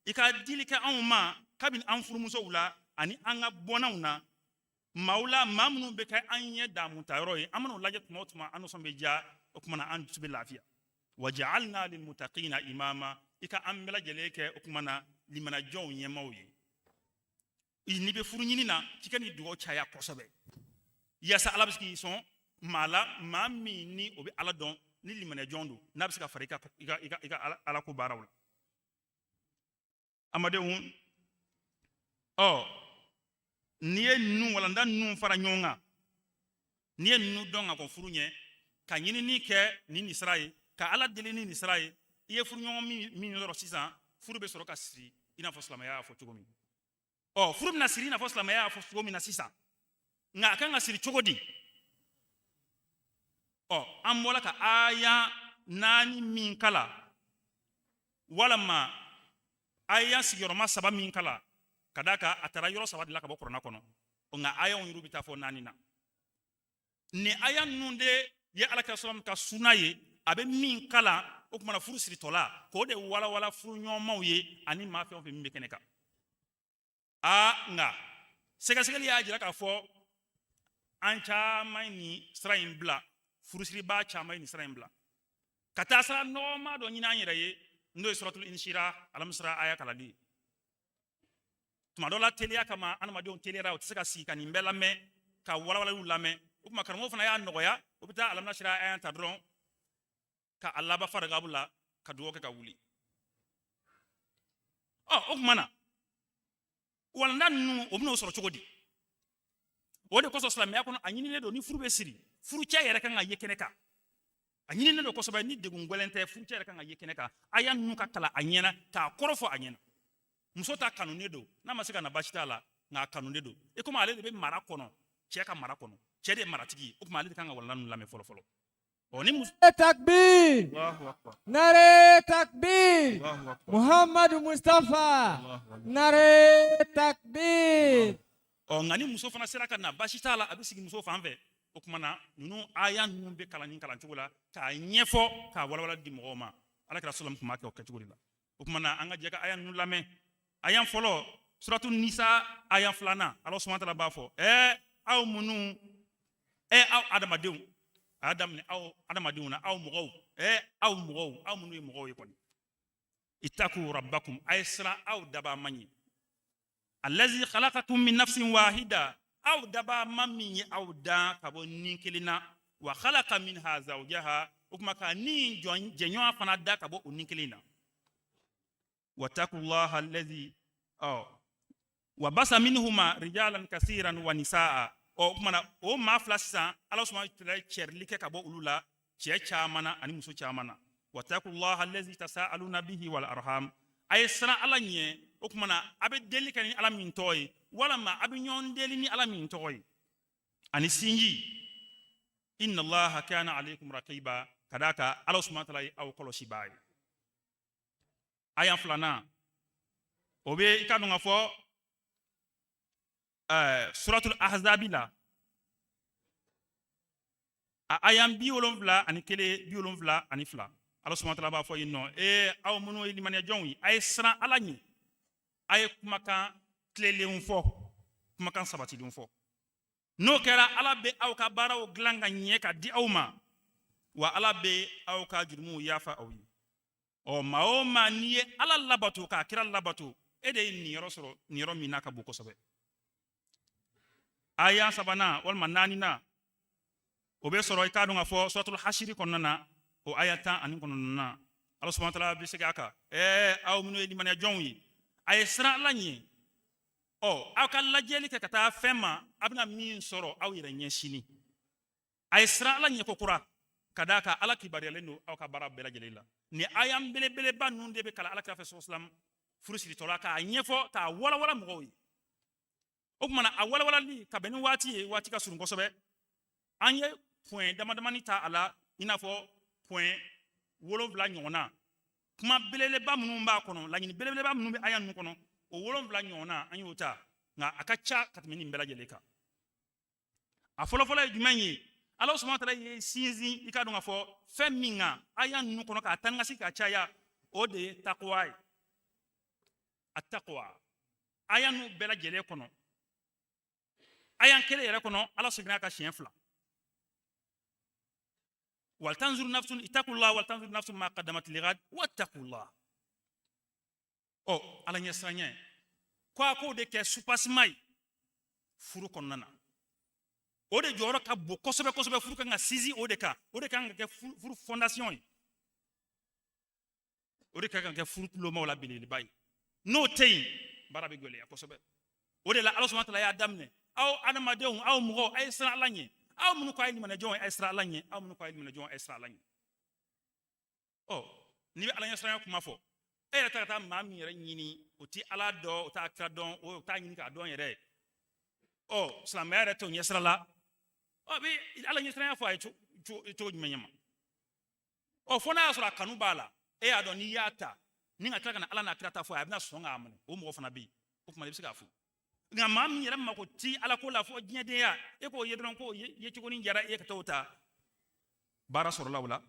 i ka dili kɛ anw ma kabini an furumusow la ani an ka bɔnnaw na, maaw la, maa minnu bɛ kɛ an ɲɛ damu tayɔrɔ ye, an mana o lajɛ tuma o tuma, an nisɔn bɛ diya, o tuma na an dusu bɛ lafiya. Waj'alna lilmuttaqina imama, i ka an bɛɛ lajɛlen kɛ o tuma na limanajɔnw ɲɛmaaw ye. N'i bɛ furu ɲini na, k'i ka nin dugawu caya kosɛbɛ, yaasa Ala bɛ se k'i sɔn maa la, maa min ni o bɛ Ala dɔn, ni limanajɔn don, n'a bɛ se ka fara i ka Ala ko baaraw la. Amadenw, ɔ, n'i ye ninnu walanda ninnu fara ɲɔgɔn kan, n'i ye ninnu dɔn ka kɔn furu ɲɛ, ka ɲinini kɛ ni nin sira ye, ka Ala deli ni nin sira ye, i ye furuɲɔgɔn min sɔrɔ sisan, furu bɛ sɔrɔ ka siri i n'a fɔ silamɛya y'a fɔ cogo min. Ɔ, furu bɛna siri i n'a fɔ silamɛya y'a fɔ cogo min na sisan, nka a kan ka siri cogo di? Ɔ, an bɔra ka aya naani min kala, walama aya sigiyɔrɔma saba min kala, ka d'a kan a taara yɔrɔ saba de la ka bɔ kuranna kɔnɔ, nka ayaw yɛrɛ bɛ taa fɔ naani na. Nin aya ninnu de ye Ala kira salam ka suna ye, a bɛ min kalan o tuma na furu siritɔla, k'o de walawala furuɲɔgɔnmaw ye ani maa fɛn o fɛn min bɛ kɛnɛ kan. Aa, nka sɛgɛsɛgɛli y'a jira k'a fɔ an caman ye nin sira in bila, furusiribaa caman ye nin sira in bila ka taa sira nɔgɔma dɔ ɲini an yɛrɛ ye, n'o ye suratul inshira alamisira aya kalali ye. Tuma dɔ la, teliya kama, adamadenw teliyara, u tɛ se ka sigi ka nin bɛɛ lamɛn, ka walawalaliw lamɛn. O tuma karamɔgɔ fana y'a nɔgɔya, o bɛ taa alaminasira aya ta dɔrɔn ka a laban faragabu la, ka dugawu kɛ ka wuli. Ɔ, o tuma na walanda ninnu, o bɛn'o sɔrɔ cogo di? O de kosɔn silamɛya kɔnɔ, a ɲininen don ni furu bɛ siri, furucɛ yɛrɛ kan ka ye kɛnɛ kan. A ɲininen don kosɛbɛ, ni degun gɛlɛn tɛ, furucɛ yɛrɛ kan ka ye kɛnɛ kan, aya ninnu ka kalan a ɲɛna, k'a kɔrɔ fɔ a ɲɛna. Muso ta kanunen don, n'a ma se ka na, baasi t'a la, nka a kanunen don. I komi ale de bɛ mara kɔnɔ, cɛ ka mara kɔnɔ, cɛ de ye maratigi ye, o tuma ale de kan ka walanda ninnu lamɛn fɔlɔ fɔlɔ. Ɔ, ni muso Takbir. Allahu akbar. Nare takbir. Allahu akbar. Muhammadu Mustafa. Nare takbir. Ɔ, nka ni muso fana sera ka na, baasi t'a la, a bɛ sigi muso fan fɛ. O tuma na ninnu aya ninnu bɛ kalan nin kalan cogo la, k'a ɲɛfɔ, k'a walawala di mɔgɔw ma. Ala kira salam tun b'a kɛ o kɛcogo de la. O tuma na an ka jɛ ka aya ninnu lamɛn. Aya fɔlɔ, suratu nisa aya filanan, Ala subahana taala b'a fɔ: aw minnu, aw adamadenw, a y'a daminɛ aw adamadenw na, aw mɔgɔw, aw mɔgɔw, aw minnu ye mɔgɔw ye kɔni, ittaku rabbakum, a ye siran aw dabaa ma ɲɛ, allazi khalaqakum min nafsin wahida, aw dabaa ma min ye aw dan ka bɔ ni kelen na, wa khalaqa minha zawjaha, o tuma ka ni jɛɲɔgɔn fana da ka bɔ o ni kelen na, wattaqullaha allazi, ɔ, wa basa minhuma rijalan kasiran wa nisaa. Ɔ, o tuma na o maa fila sisan, Ala subhanahu wa ta'ala ye cɛrili kɛ ka bɔ olu la, cɛ caman na ani muso caman na. Wattaqullaha allazi tasaaluna bihi wal arham, a ye siran Ala ɲɛ, o tuma na a bɛ deli kɛ ni Ala min tɔgɔ ye, walama a bɛ ɲɔgɔn deli ni Ala min tɔgɔ ye ani sinji. Inna allaha kana alaykum raqiba, ka d'a kan Ala subhanahu wa ta'ala ye aw kɔlɔsibaa ye. Aya filanan, o bɛ i ka dɔn ka fɔ suratul ahzabi la. A aya 71, 72, Ala subahana taala b'a fɔ yen nɔ: ee, aw minnu ye limaniyajɔnw ye, a ye siran Ala ɲɛ, a ye kumakan tilenlenw fɔ, kumakan sabatilenw fɔ. N'o kɛra, Ala bɛ aw ka baaraw dilan ka ɲɛ ka di aw ma, wa Ala bɛ aw ka jurumuw yafa aw ye. Ɔ, maa o maa n'i ye Ala labato k'a kira labato, e de ye niyɔrɔ sɔrɔ, niyɔrɔ min n'a ka bon kosɛbɛ. Aya sabanan walima naaninan, o bɛ sɔrɔ, i k'a dɔn k'a fɔ, suratul hasiri kɔnɔna na, o aya 19nan. Ala subahana taala bɛ segin a kan: ɛɛ, aw minnu ye limaniya jɔnw ye, a ye siran Ala ɲɛ. Ɔ, aw ka lajɛli kɛ ka taa fɛn ma a bɛna min sɔrɔ aw yɛrɛ ɲɛ sini. A ye siran Ala ɲɛ kokura, ka d'a kan Ala kibaruyalen don aw ka baara bɛɛ lajɛlen la. Nin aya belebeleba ninnu de bɛ kalan Ala kira fɛ sɔrɔ furu siritɔla, k'a ɲɛfɔ, k'a walawala mɔgɔw ye. O tuma na, a walawalali ka bɛn ni waati ye, waati ka surun kosɛbɛ, an ye point damadamani ta a la, i n'a fɔ point 7 ɲɔgɔnna. Kuma belebeleba minnu b'a kɔnɔ, laɲini belebeleba minnu bɛ aya ninnu kɔnɔ, o 7 ɲɔgɔnna, an y'o ta, nka a ka ca ka tɛmɛ nin bɛɛ lajɛlen kan. A fɔlɔfɔlɔ ye jumɛn ye? Ala subahana taala ye sinsin, i k'a dɔn k'a fɔ, fɛn min kan aya ninnu kɔnɔ k'a taa ni ka segin ka caya, o de ye takuwa ye. A takuwa, aya ninnu bɛɛ lajɛlen kɔnɔ, aya kelen yɛrɛ kɔnɔ, Ala seginna a kan siɲɛ fila: waltanzur nafsun ittaqullah waltanzur nafsun ma qaddamat lighad wattaqullah. Ɔ, Ala ɲɛsiranɲɛ ko a k'o de kɛ soubassement ye furu kɔnɔna na. O de jɔyɔrɔ ka bon kosɛbɛ kosɛbɛ. Furu kan ka sinsin o de kan, o de kan ka kɛ furu fondation ye, o de kan ka kɛ furu tulomaw la belebeleba ye. N'o tɛ yen, baara bɛ gɛlɛya kosɛbɛ. O de la Ala subahana taala y'a daminɛ: aw adamadenw, aw mɔgɔw, a ye siran Ala ɲɛ. Aw minnu ko a ye limaniyajɔnw ye, a ye siran Ala ɲɛ. Aw minnu ko a ye limaniyajɔnw ye, a ye siran Ala ɲɛ. Ɔ, n'i bɛ Ala ɲɛsiranya kuma fɔ, e yɛrɛ ta ka taa maa min yɛrɛ ɲini, o ti Ala dɔn, o t'a kira dɔn, o t'a ɲini k'a dɔn yɛrɛ. Ɔ, silamɛya yɛrɛ t'o ɲɛsira la. Ɔ, bɛ Ala ɲɛsiranya fɔ a ye cogo jumɛn ɲɛ ma? Ɔ, fo n'a y'a sɔrɔ a kanu b'a la, e y'a dɔn n'i y'a ta ni ka tila ka na Ala n'a kira ta fɔ a ye, a bɛna sɔn k'a minɛ. O mɔgɔ fana bɛ yen, o tuma i bɛ se k'a fɔ. Nka maa min yɛrɛ mako ti Ala ko la fɔ diɲɛdenya, e k'o ye dɔrɔn k'o ye cogo ni diyara e ye ka t'o ta, baara sɔrɔla o la.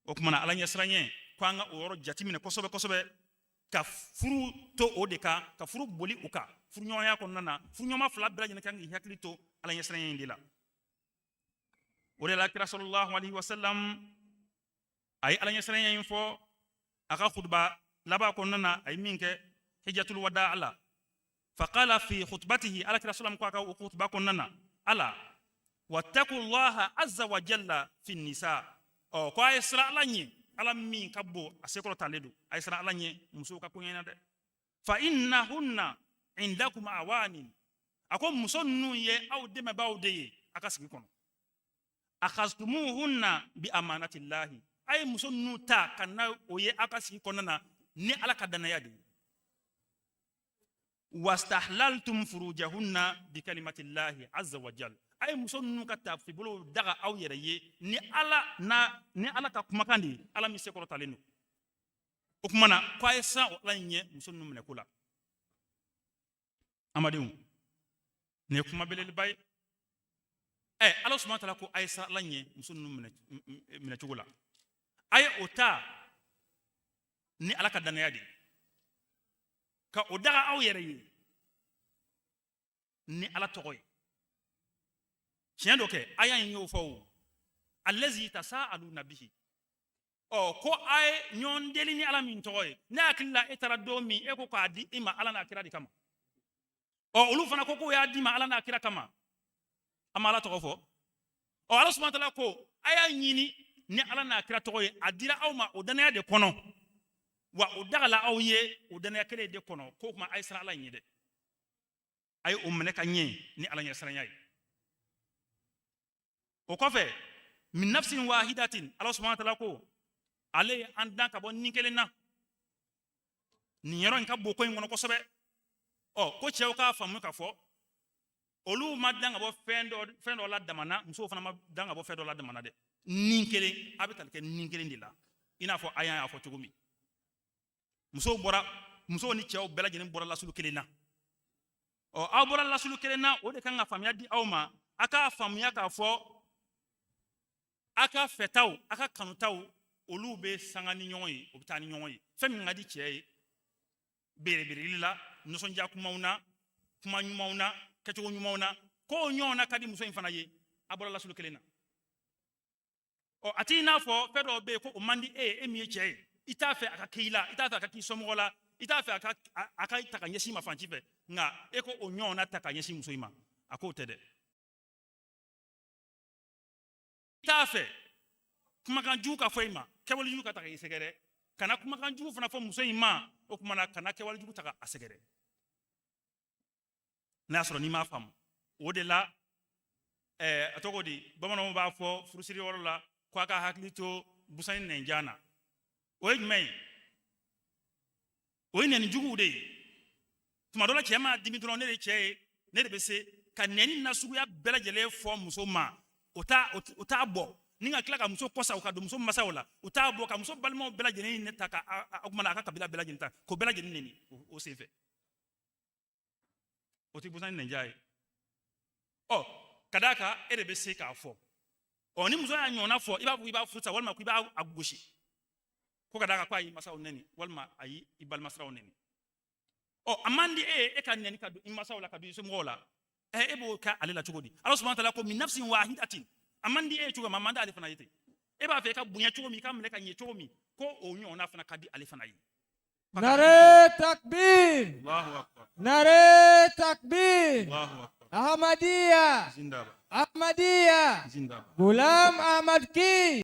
O tuma na, Ala ɲɛsiranɲɛ ko an ka o yɔrɔ jateminɛ kosɛbɛ kosɛbɛ, ka furu to o de kan, ka furu boli o kan. Furuɲɔgɔnya kɔnɔna na, furuɲɔgɔnma fila bɛɛ lajɛlen kan k'i hakili to Ala ɲɛsiranɲɛ in de la. O de la kira sallallahu alaihi wasallam a ye Ala ɲɛsiranɲɛ in fɔ a ka kutuba laban kɔnɔna na, a ye min kɛ hijatul wada la. Faqala fi khutbatihi, ala kira sallam ko a ka o kutuba kɔnɔna na: ala wattaqullaha azza wa jalla fi nisa. Ɔ, ko a ye siran Ala ɲɛ, Ala min ka bon, a sekɔrɔ talen don, a ye siran Ala ɲɛ musow ka koɲɛ na dɛ. Fa innahunna indakum awanin. A ko muso ninnu ye aw dɛmɛbaaw de ye a ka sigi kɔnɔ. Akhaztumuhunna bi amanatillahi. A ye muso ninnu ta ka na o ye aw ka sigi kɔnɔna na ni Ala ka danaya de ye. Wastahlaltum furujahunna bi kalimatillahi azza wa jal. A ye muso ninnu ka tafibolo daga aw yɛrɛ ye ni Ala na, ni Ala ka kumakan de ye, Ala min sekɔrɔtalen don. O tuma na, ko a ye siran o Ala in ɲɛ muso ninnu minɛ ko la. Amadenw, nin ye kuma belebeleba ye. Ɛ, Ala subahana taala ko a ye siran Ala ɲɛ muso ninnu minɛ minɛcogo la, a ye o ta ni Ala ka danaya de ye, ka o daga aw yɛrɛ ye ni Ala tɔgɔ ye. Tiɲɛ dɔ kɛ, aya in y'o fɔ o allazi tasaaluna bihi. Ɔ, ko a ye ɲɔgɔn deli ni Ala min tɔgɔ ye. Ne hakili la, e taara don min, e ko k'a di i ma Ala n'a kira de kama. Ɔ, olu fana ko k'o y'a di ma Ala n'a kira kama. An ma Ala tɔgɔ fɔ. Ɔ, Ala subahana taala ko a y'a ɲini ni Ala n'a kira tɔgɔ ye. A dira aw ma o danaya de kɔnɔ, wa o dagala aw ye o danaya kelen de kɔnɔ. K'o tuma, a ye siran Ala ɲɛ dɛ, a ye o minɛ ka ɲɛ ni Ala ɲɛsiranya ye. O kɔfɛ, min nafsin wahidatin, Ala subahana taala ko ale ye an dan ka bɔ ni kelen na. Nin yɔrɔ in ka bon ko in kɔnɔ kosɛbɛ. Ɔ, ko cɛw k'a faamu k'a fɔ olu ma dan ka bɔ fɛn dɔ la damana, musow fana ma dan ka bɔ fɛn dɔ la damana dɛ. Ni kelen, a bɛ tali kɛ ni kelen de la, i n'a fɔ a y'a fɔ cogo min, musow bɔra, musow ni cɛw bɛɛ lajɛlen bɔra lasulu kelen na. Ɔ, aw bɔra lasulu kelen na, o de kan ka faamuya di aw ma. A k'a faamuya k'a fɔ A ka fɛtaw, a ka kanutaw, olu bɛ sanga ni ɲɔgɔn ye, o bɛ taa ni ɲɔgɔn ye. Fɛn min ka di cɛ ye berebereli la, nisɔndiya kumaw na, kuma ɲumanw na, kɛcogo ɲumanw na, k'o ɲɔgɔnna ka di muso in fana ye. A bɔra lasulu kelen na. Ɔ, a t'i n'a fɔ fɛn dɔw bɛ yen ko o man di e ye, e min ye cɛ ye, i t'a fɛ a ka k'i la, i t'a fɛ a ka k'i somɔgɔ la, i t'a fɛ a ka ta ka ɲɛsin i ma fan ci fɛ, nka e ko o ɲɔgɔnna ta ka ɲɛsin muso in ma, a k'o tɛ dɛ. I t'a fɛ kumakan jugu ka fɔ i ma, kɛwale jugu ka ta k'i sɛgɛrɛ, kana kumakan jugu fana fɔ muso in ma. O tuma na, kana kɛwale jugu ta k'a sɛgɛrɛ. N'a y'a sɔrɔ n'i m'a faamu, o de la a tɔgɔ di, bamananw b'a fɔ furusiri yɔrɔ la ko a ka hakili to busan ni nɛnjan na. O ye jumɛn ye? O ye nɛni juguw de ye. Tuma dɔ la, cɛ ma dimi dɔrɔn, ne de ye cɛ ye, ne de bɛ se ka nɛni nasuguya bɛɛ lajɛlen fɔ muso ma, o t'a bɔ ni ka tila ka muso kɔsa, o ka don muso masaw la, o t'a bɔ ka muso balimaw bɛɛ lajɛlen ne ta ka o kumana a ka kabila bɛɛ lajɛlen ta k'o bɛɛ lajɛlen nɛni o senfɛ. O tɛ busan ni nɛnjan ye. Ɔ, ka d'a kan e de bɛ se k'a fɔ. Ɔ, ni muso y'a ɲɔgɔnna fɔ, i b'a fɔ i b'a furu sa, walima ko i b'a gosi, ko ka d'a kan ko a y'i masaw nɛni, walima a y'i balimasiraw nɛni. Ɔ, a man di e ye e ka nɛni ka don i masaw la, ka don i somɔgɔw la. Ɛ, e b'o kɛ ale la cogo di? Ala subahana taala ko min nafsin wahidatin. A man di e ye cogo min, a man di ale fana ye ten. E b'a fɛ i ka bonya cogo min, i ka minɛ ka ɲɛ cogo min, ko o ɲɔgɔnna fana ka di ale fana ye. Nare takbir. Allahu akbar. Nare takbir. Allahu akbar. Ahmadiyya. Zindaba. Ahmadiyya. Zindaba. Ghulam Ahmad ki.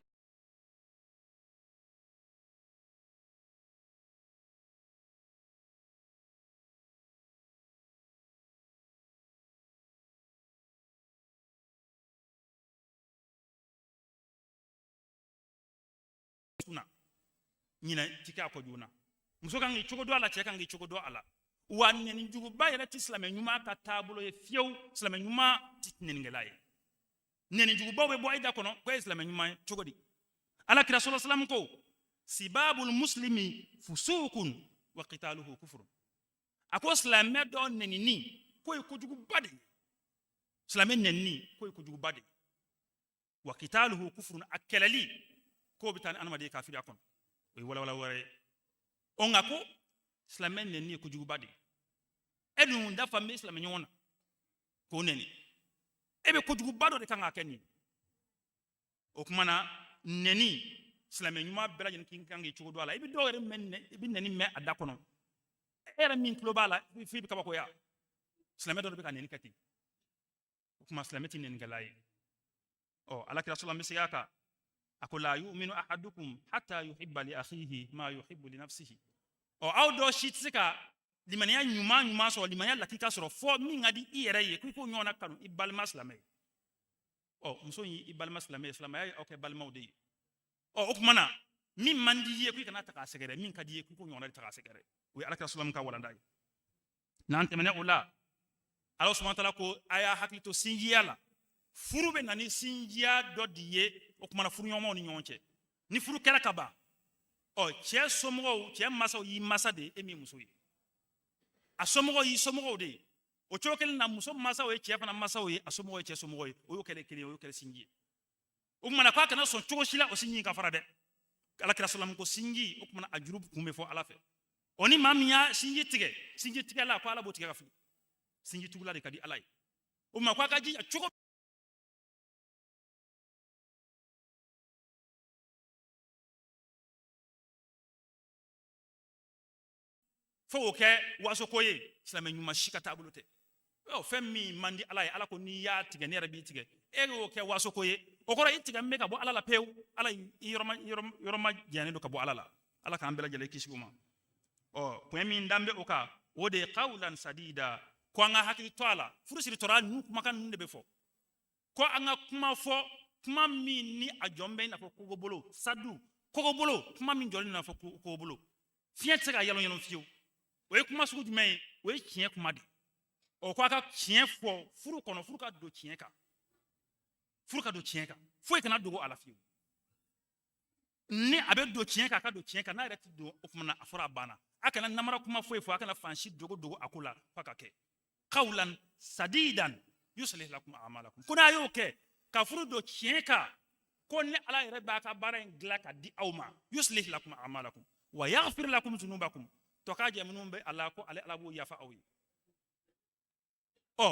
Kunna ɲinɛ ti kɛ a kɔ joona. Muso kan k'i cogo dɔn a la, cɛ kan k'i cogo dɔn a la. Wa nɛni juguba yɛrɛ ti silamɛ ɲuman ka taabolo ye fiyewu. Silamɛ ɲuman ti nɛnikɛla ye. Nɛni jugubaw bɛ bɔ e da kɔnɔ ko e ye silamɛ ɲuman ye cogo di? Ala kira sɔlɔ salam ko sibabul muslimi fusukun wa qitaluhu kufurun. A ko silamɛ dɔ nɛnini k'o ye kojuguba de ye. Silamɛ nɛnini k'o ye kojuguba de ye. Wa qitaluhu kufurun, a kɛlɛli k'o bɛ taa ni adamaden ye kafiriya kɔnɔ. O ye walawala wɛrɛ ye. Ɔ, nka ko silamɛ nɛnini ye kojuguba de ye. E dun dafa bɛ silamɛ ɲɔgɔn na k'o nɛni, e bɛ kojuguba dɔ de kan k'a kɛ nin ye. O tuma na, nɛni, silamɛ ɲuman bɛɛ lajɛlen k'i kan k'i cogo dɔn a la. I bɛ dɔw yɛrɛ mɛn, i bɛ nɛni mɛn a da kɔnɔ, e yɛrɛ min tulo b'a la, f'i bɛ kabakoya. Silamɛ dɔ de bɛ ka nɛni kɛ ten. O tuma, silamɛ tɛ nɛnikɛla ye. Ɔ, ala kira sɔlɔ bɛ segin a kan, a ko la yu'minu ahadukum hatta yuhibba li akhihi ma yuhibbu li nafsihi. Ɔ, aw dɔ si tɛ se ka limaniya ɲuman ɲuman sɔrɔ, limaniya lakika sɔrɔ, fɔ min ka di i yɛrɛ ye, k'i k'o ɲɔgɔnna kanu i balima silamɛ ye. Ɔ, muso in i balima silamɛ ye, silamɛya ye aw kɛ balimaw de ye. Ɔ, o tuma na, min man di i ye, k'i kana ta k'a sɛgɛrɛ, min ka di i ye, k'i k'o ɲɔgɔnna de ta k'a sɛgɛrɛ. O ye ala kira sɔlɔmu ka walanda ye. N'an tɛmɛnɛ o la, Ala subahana taala ko a y'a hakili to sinjiya la. Furu bɛ na ni sinjiya dɔ de ye. O tuma na, furuɲɔgɔnmaw ni ɲɔgɔn cɛ, ni furu kɛra ka ban, ɔ, cɛ somɔgɔw, cɛ masaw y'i masa de ye, e min ye muso ye, a somɔgɔw y'i somɔgɔw de ye. O cogo kelen na, muso masaw ye cɛ fana masaw ye, a somɔgɔw ye cɛ somɔgɔw ye. O y'o kɛlen kelen ye, o y'o kɛlen sinji ye. O tuma na, k'a kana sɔn cogo si la o sinji in ka fara dɛ. Ala kira sɔlɔmu ko sinji, o tuma na, a juru kun bɛ fɔ Ala fɛ. O ni maa min y'a sinji tigɛ, sinji tigɛla, ko Ala b'o tigɛ ka fili. Sinji tugula de ka di Ala ye. O tuma, ko a ka jija cogo fo o kɛ wasoko ye. Silamɛ ɲuman si ka taabolo tɛ. Ɔ, fɛn min man di Ala ye, Ala ko n'i y'a tigɛ, ne yɛrɛ b'i tigɛ. E y'o kɛ wasoko ye, o kɔrɔ i tigɛ n bɛ ka bɔ Ala la pewu. Ala i yɔrɔ ma janyalen don ka bɔ Ala la. Ala k'an bɛɛ lajɛlen kisi o ma. Ɔ, point min dan bɛ o kan, o de ye qawlan sadida, ko an ka hakili to a la. Furu siritɔra ninnu kumakan ninnu de bɛ fɔ, ko an ka kuma fɔ, kuma min ni a jɔn bɛ i n'a fɔ kogobolo sadu, kogobolo, kuma min jɔlen i n'a fɔ kogobolo, fiɲɛ tɛ se ka yɛlɛn yɛlɛn fiyewu. O ye kuma sugu jumɛn ye? O ye tiɲɛ kuma de ye. Ɔ, ko a ka tiɲɛ fɔ furu kɔnɔ, furu ka don tiɲɛ kan, furu ka don tiɲɛ kan, foyi kana dogo a la fiyewu. Ni a bɛ don tiɲɛ kan, a ka don tiɲɛ kan. N'a yɛrɛ tɛ don, o tuma na, a fɔra, a banna. A kana namara kuma foyi fɔ, a kana fan si dogo dogo a ko la, f'a ka kɛ qawlan sadidan yuslih lakum a'malakum. Ko n'a y'o kɛ ka furu don tiɲɛ kan. Ko ne Ala yɛrɛ b'a ka baara in dilan ka di aw ma. Yuslih lakum a'malakum wa yaghfir lakum dhunubakum. Tɔ k'a jɛ minnu bɛ a la ko ale Ala b'o yafa aw ye. Ɔ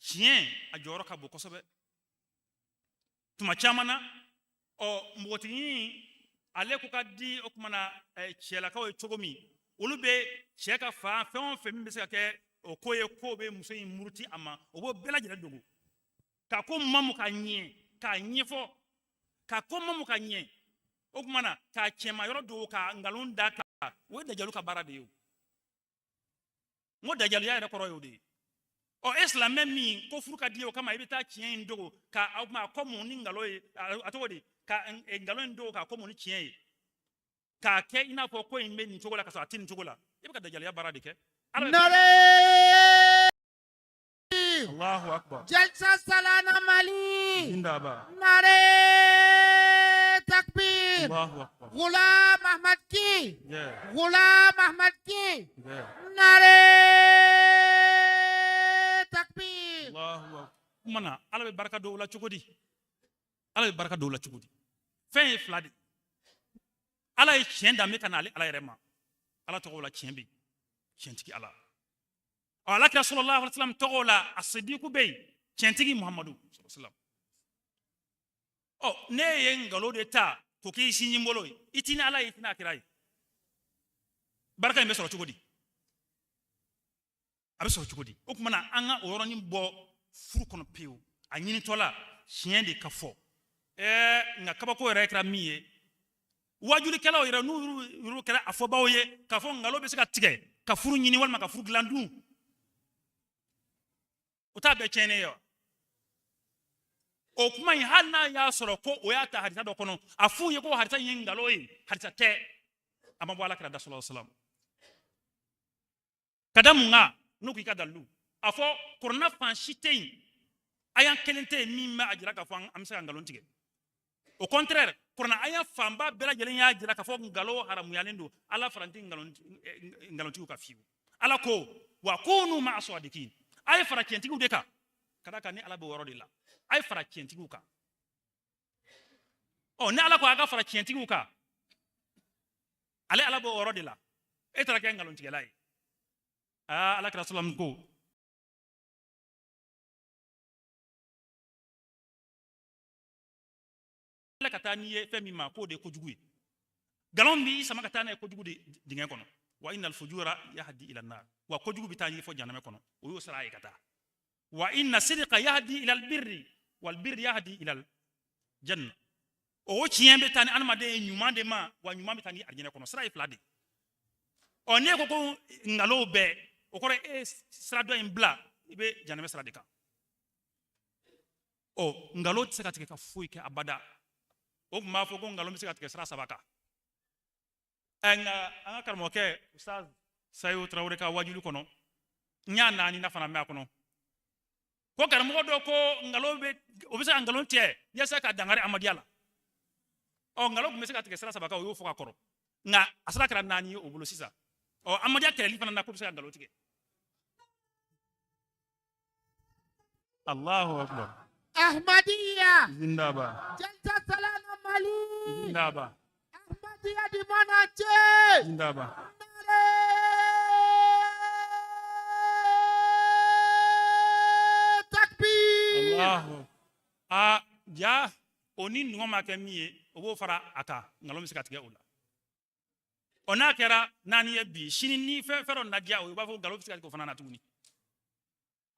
tiɲɛ a jɔyɔrɔ ka bon kosɛbɛ. Tuma caman na, ɔ npogotiginin ale ko ka di o tuma na cɛlakaw ye cogo min, olu bɛ cɛ ka fan fɛn o fɛn min bɛ se ka kɛ o ko ye k'o bɛ muso in muruti a ma, o b'o bɛɛ lajɛlen dogo ka ko mamu ka ɲɛ k'a ɲɛfɔ, ka ko mamu ka ɲɛ. O tuma na k'a cɛma yɔrɔ dogo ka nkalon da kan, o ye dajalu ka baara de ye. O n ko dajaluya yɛrɛ kɔrɔ y'o de ye. Ɔ e silamɛ min ko furu ka di ye, o kama i bɛ taa tiɲɛ in dogo ka o tuma kɔ mun ni nkalon ye, a tɔgɔ di, ka nkalon in dogo k'a kɔ mun ni tiɲɛ ye, k'a kɛ i n'a fɔ ko in bɛ nin cogo la ka sɔrɔ a tɛ nin cogo la, i bɛ ka dajaluya baara de kɛ. Nare Allahu akbar. Jalsa Salana Mali. Zindaba. Nare Takbir. Allahu akbar. Ghulam Ahmad ki. Yeah. Ghulam Ahmad ki. Yeah. Nare Takbir. Allahu akbar. Kuma na Ala bɛ barika don o la cogo di? Ala bɛ barika don o la cogo di? Fɛn ye fila de. Ala ye tiɲɛ danbe ka na ale Ala yɛrɛ ma. Ala tɔgɔ la tiɲɛ bɛ yen. Tiɲɛtigi Ala. Ɔ Ala kira sallallahu alaihi wasallam tɔgɔ la a sidiku bɛ yen. Tiɲɛtigi Muhamadu sallallahu alaihi wasallam. Ɔ ne ye nkalon de ta k'o k'i sinji bolo ye. I t'i ni Ala ye, i t'i n'a kira ye. Barika in bɛ sɔrɔ cogo di? A bɛ sɔrɔ cogo di? O tuma na an ka o yɔrɔnin bɔ furu kɔnɔ pewu. A ɲinitɔ la tiɲɛ de ka fɔ. Nka kabako yɛrɛ kɛra min ye, wajulikɛlaw yɛrɛ n'u yɛrɛ kɛra a fɔbaw ye k'a fɔ nkalon bɛ se ka tigɛ ka furu ɲini walima ka furu dilan dun, o t'a bɛɛ tiɲɛnen ye wa? O kuma in hali n'a y'a sɔrɔ ko o y'a ta hadisa dɔ kɔnɔ, a f'u ye ko hadisa in ye nkalon ye, hadisa tɛ, a ma bɔ Ala kira da sallallahu alaihi wasallam. Ka da mun kan? N'u k'i ka dalilu a fɔ kuranna fan si tɛ yen, aya kelen tɛ yen min bɛ a jira k'a fɔ an bɛ se ka nkalon tigɛ. Au contraire, kuranna aya fanba bɛɛ lajɛlen y'a jira k'a fɔ nkalon haramuyalen don, Ala faranti nkalontigiw ka fiyewu. Ala ko wa kunu ma'a sadiqin, a ye fara tiɲɛtigiw de kan, ka d'a kan ni Ala b'o yɔrɔ de la, a ye fara tiɲɛtigiw kan. Ɔ ni Ala ko a ka fara tiɲɛtigiw kan, ale Ala b'o yɔrɔ de la, e taara kɛ nkalontigɛla ye. Aa Ala kira sallam ko ka taa n'i ye fɛn min ma k'o de ye kojugu ye, nkalon b'i sama ka taa n'a ye kojugu de dingɛ kɔnɔ. Wa innal fujura yahdi ila nar, wa kojugu bɛ taa n'i fɔ jahanama kɔnɔ, o y'o sara ye ka taa. Wa inna sidqa yahdi ila albirri wal birri yahdi ila aljanna, o tiɲɛ bɛ taa ni adamaden ye ɲuman de ma, wa ɲuman bɛ taa ni arijinɛ kɔnɔ. Sira ye fila de. Ɔ n'e ko ko nkalon bɛɛ, o kɔrɔ e ye sira dɔ in bila, i bɛ jahanama sira de kan. Ɔ nkalon tɛ se ka tigɛ ka foyi kɛ abada. O tun b'a fɔ ko nkalon bɛ se ka tigɛ sira saba kan. Nka an ka karamɔgɔkɛ Ustaz Sayo Tarawele ka wajuli kɔnɔ, n y'a naani na fana mɛn a kɔnɔ, ko karamɔgɔ dɔ ko nkalon bɛ, o bɛ se ka nkalon tigɛ yaasa ka dankari Amadiya la. Ɔ nkalon tun bɛ se ka tigɛ sira saba kan, o y'o fɔ ka kɔrɔ, nka a sira kɛra naani ye o bolo sisan. Ɔ Amadiya kɛlɛli fana na k'o bɛ se ka nkalon tigɛ. Allahu akbar. Ahmadiyya. Zindaba. Jalsa Salana Mali. Zindaba. Ahmadiyya du monde entier. Zindaba. Nare Takbir. Allahu. A ja o ni nɔgɔ ma kɛ min ye, o b'o fara a kan, nkalon bɛ se ka tigɛ o la. Ɔ n'a kɛra naani ye bi, sini ni fɛn dɔ na diya o ye, u b'a fɔ nkalon bɛ se ka tigɛ o fana na tuguni.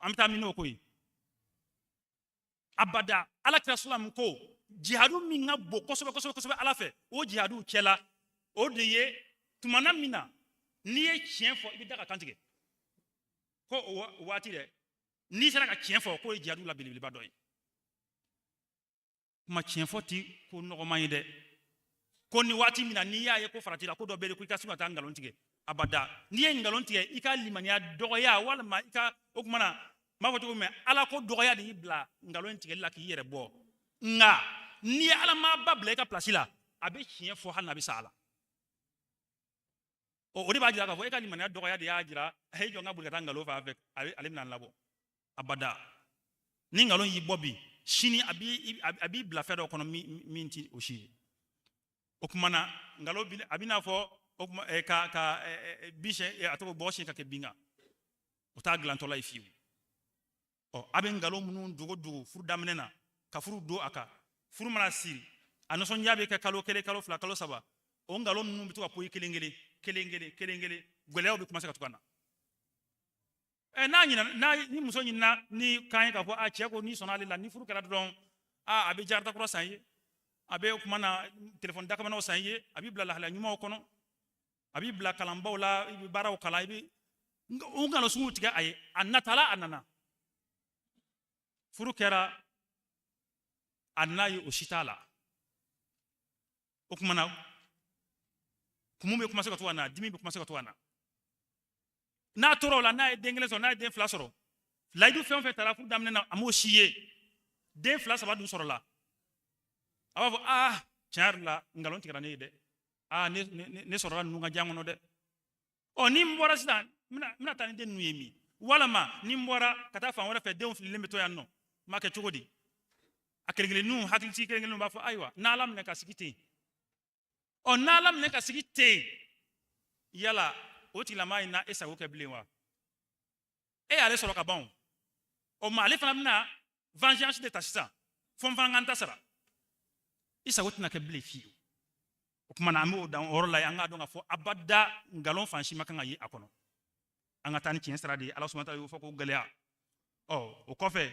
An bɛ taa min n'o ko ye? Abada. Ala kira salam ko jihadu min ka bon kosɛbɛ kosɛbɛ kosɛbɛ Ala fɛ, o jihadu cɛla o de ye tumana min na n'i ye tiɲɛ fɔ i bɛ da ka kan tigɛ, ko o waati dɛ n'i sera ka tiɲɛ fɔ k'o ye jihadu la belebeleba dɔ ye. Kuma tiɲɛ fɔ ti ko nɔgɔman ye dɛ, ko ni waati min na n'i y'a ye ko farati la ko dɔ bɛ yen ko i ka sin ka taa nkalon tigɛ, abada. N'i ye nkalon tigɛ i ka limaniya dɔgɔya walima i ka o kuma na n b'a fɔ cogo min, Ala ko dɔgɔya de y'i bila nkalon in tigɛli la k'i yɛrɛ bɔ. Nka n'i ye Ala maaba bila i ka pilasi la, a bɛ tiɲɛ fɔ hali n'a bɛ sa a la. O de b'a jira k'a fɔ e ka limaniya dɔgɔya de y'a jira, e jɔ n ka boli ka taa nkalon fan fɛ, ale bɛna n labɔ. Abada. Ni nkalon y'i bɔ bi, Sini a b'i bila fɛn dɔ kɔnɔ min ti o si ye. O tuma na nkalon a bɛ n'a fɔ o tuma ka bin siɲɛ a tɔgɔ bɔgɔ siɲɛ ka kɛ bin kan, o t'a dilantɔla ye fiyewu. Ɔ a bɛ nkalon minnu dogo dogo furu daminɛ na ka furu don a kan, furu mana siri a nisɔndiya bɛ kɛ kalo 1, kalo 2, kalo 3, o nkalon ninnu bɛ to ka poyi kelen kelen kelen kelen kelen kelen, gɛlɛyaw bɛ commencer ka to ka na. N'a ɲinana, n'a ni muso ɲinina ni kan ye k'a fɔ a cɛ ko n'i sɔnna ale la, ni furu kɛra dɔrɔn a bɛ jarata kura san i ye, a bɛ o tuma na telefɔni dakamanaw san i ye, a b'i bila lahalaya ɲumanw kɔnɔ, a b'i bila kalanbaw la, i bɛ baaraw kalan, i bɛ o nkalon suguw tigɛ a ye. A natala a nana furu kɛra, a n'a ye o si t'a la. O tuma na kumu bɛ commencer ka to ka na, dimi bɛ commencer ka to ka na. N'a tora o la, n'a ye den 1 sɔrɔ, n'a ye den 2 sɔrɔ, layidu fɛn o fɛn taara furu daminɛ na, a m'o si ye. Den 2 3 dun sɔrɔla, a b'a fɔ aa tiɲɛ yɛrɛ la nkalon tigɛra ne ye dɛ, aa ne sɔrɔla ninnu ka diya kɔnɔ dɛ. Ɔ ni n bɔra sisan, n bɛna taa ni den ninnu ye min? Walama ni n bɔra ka taa fan wɛrɛ fɛ, denw fililen bɛ to yan nɔ, n b'a kɛ cogo di? A kelen kelenninw, hakilitigi kelen kelenninw b'a fɔ ayiwa n'Ala minɛ ka sigi ten. Ɔ n'Ala minɛ ka sigi ten, yala o tigilamaa in na e sago kɛ bilen wa? E y'ale sɔrɔ ka ban o. Ɔ ma ale fana bɛna vengeance de ta sisan, fo n fana ka n ta sara. I sago tɛna kɛ bilen fiyewu. O tuma na an b'o dan o yɔrɔ la yen, an k'a dɔn k'a fɔ abada nkalon fan si ma kan ka ye a kɔnɔ. An ka taa ni tiɲɛ sira de ye. Ala subahana taala y'o fɔ k'o gɛlɛya. Ɔ o kɔfɛ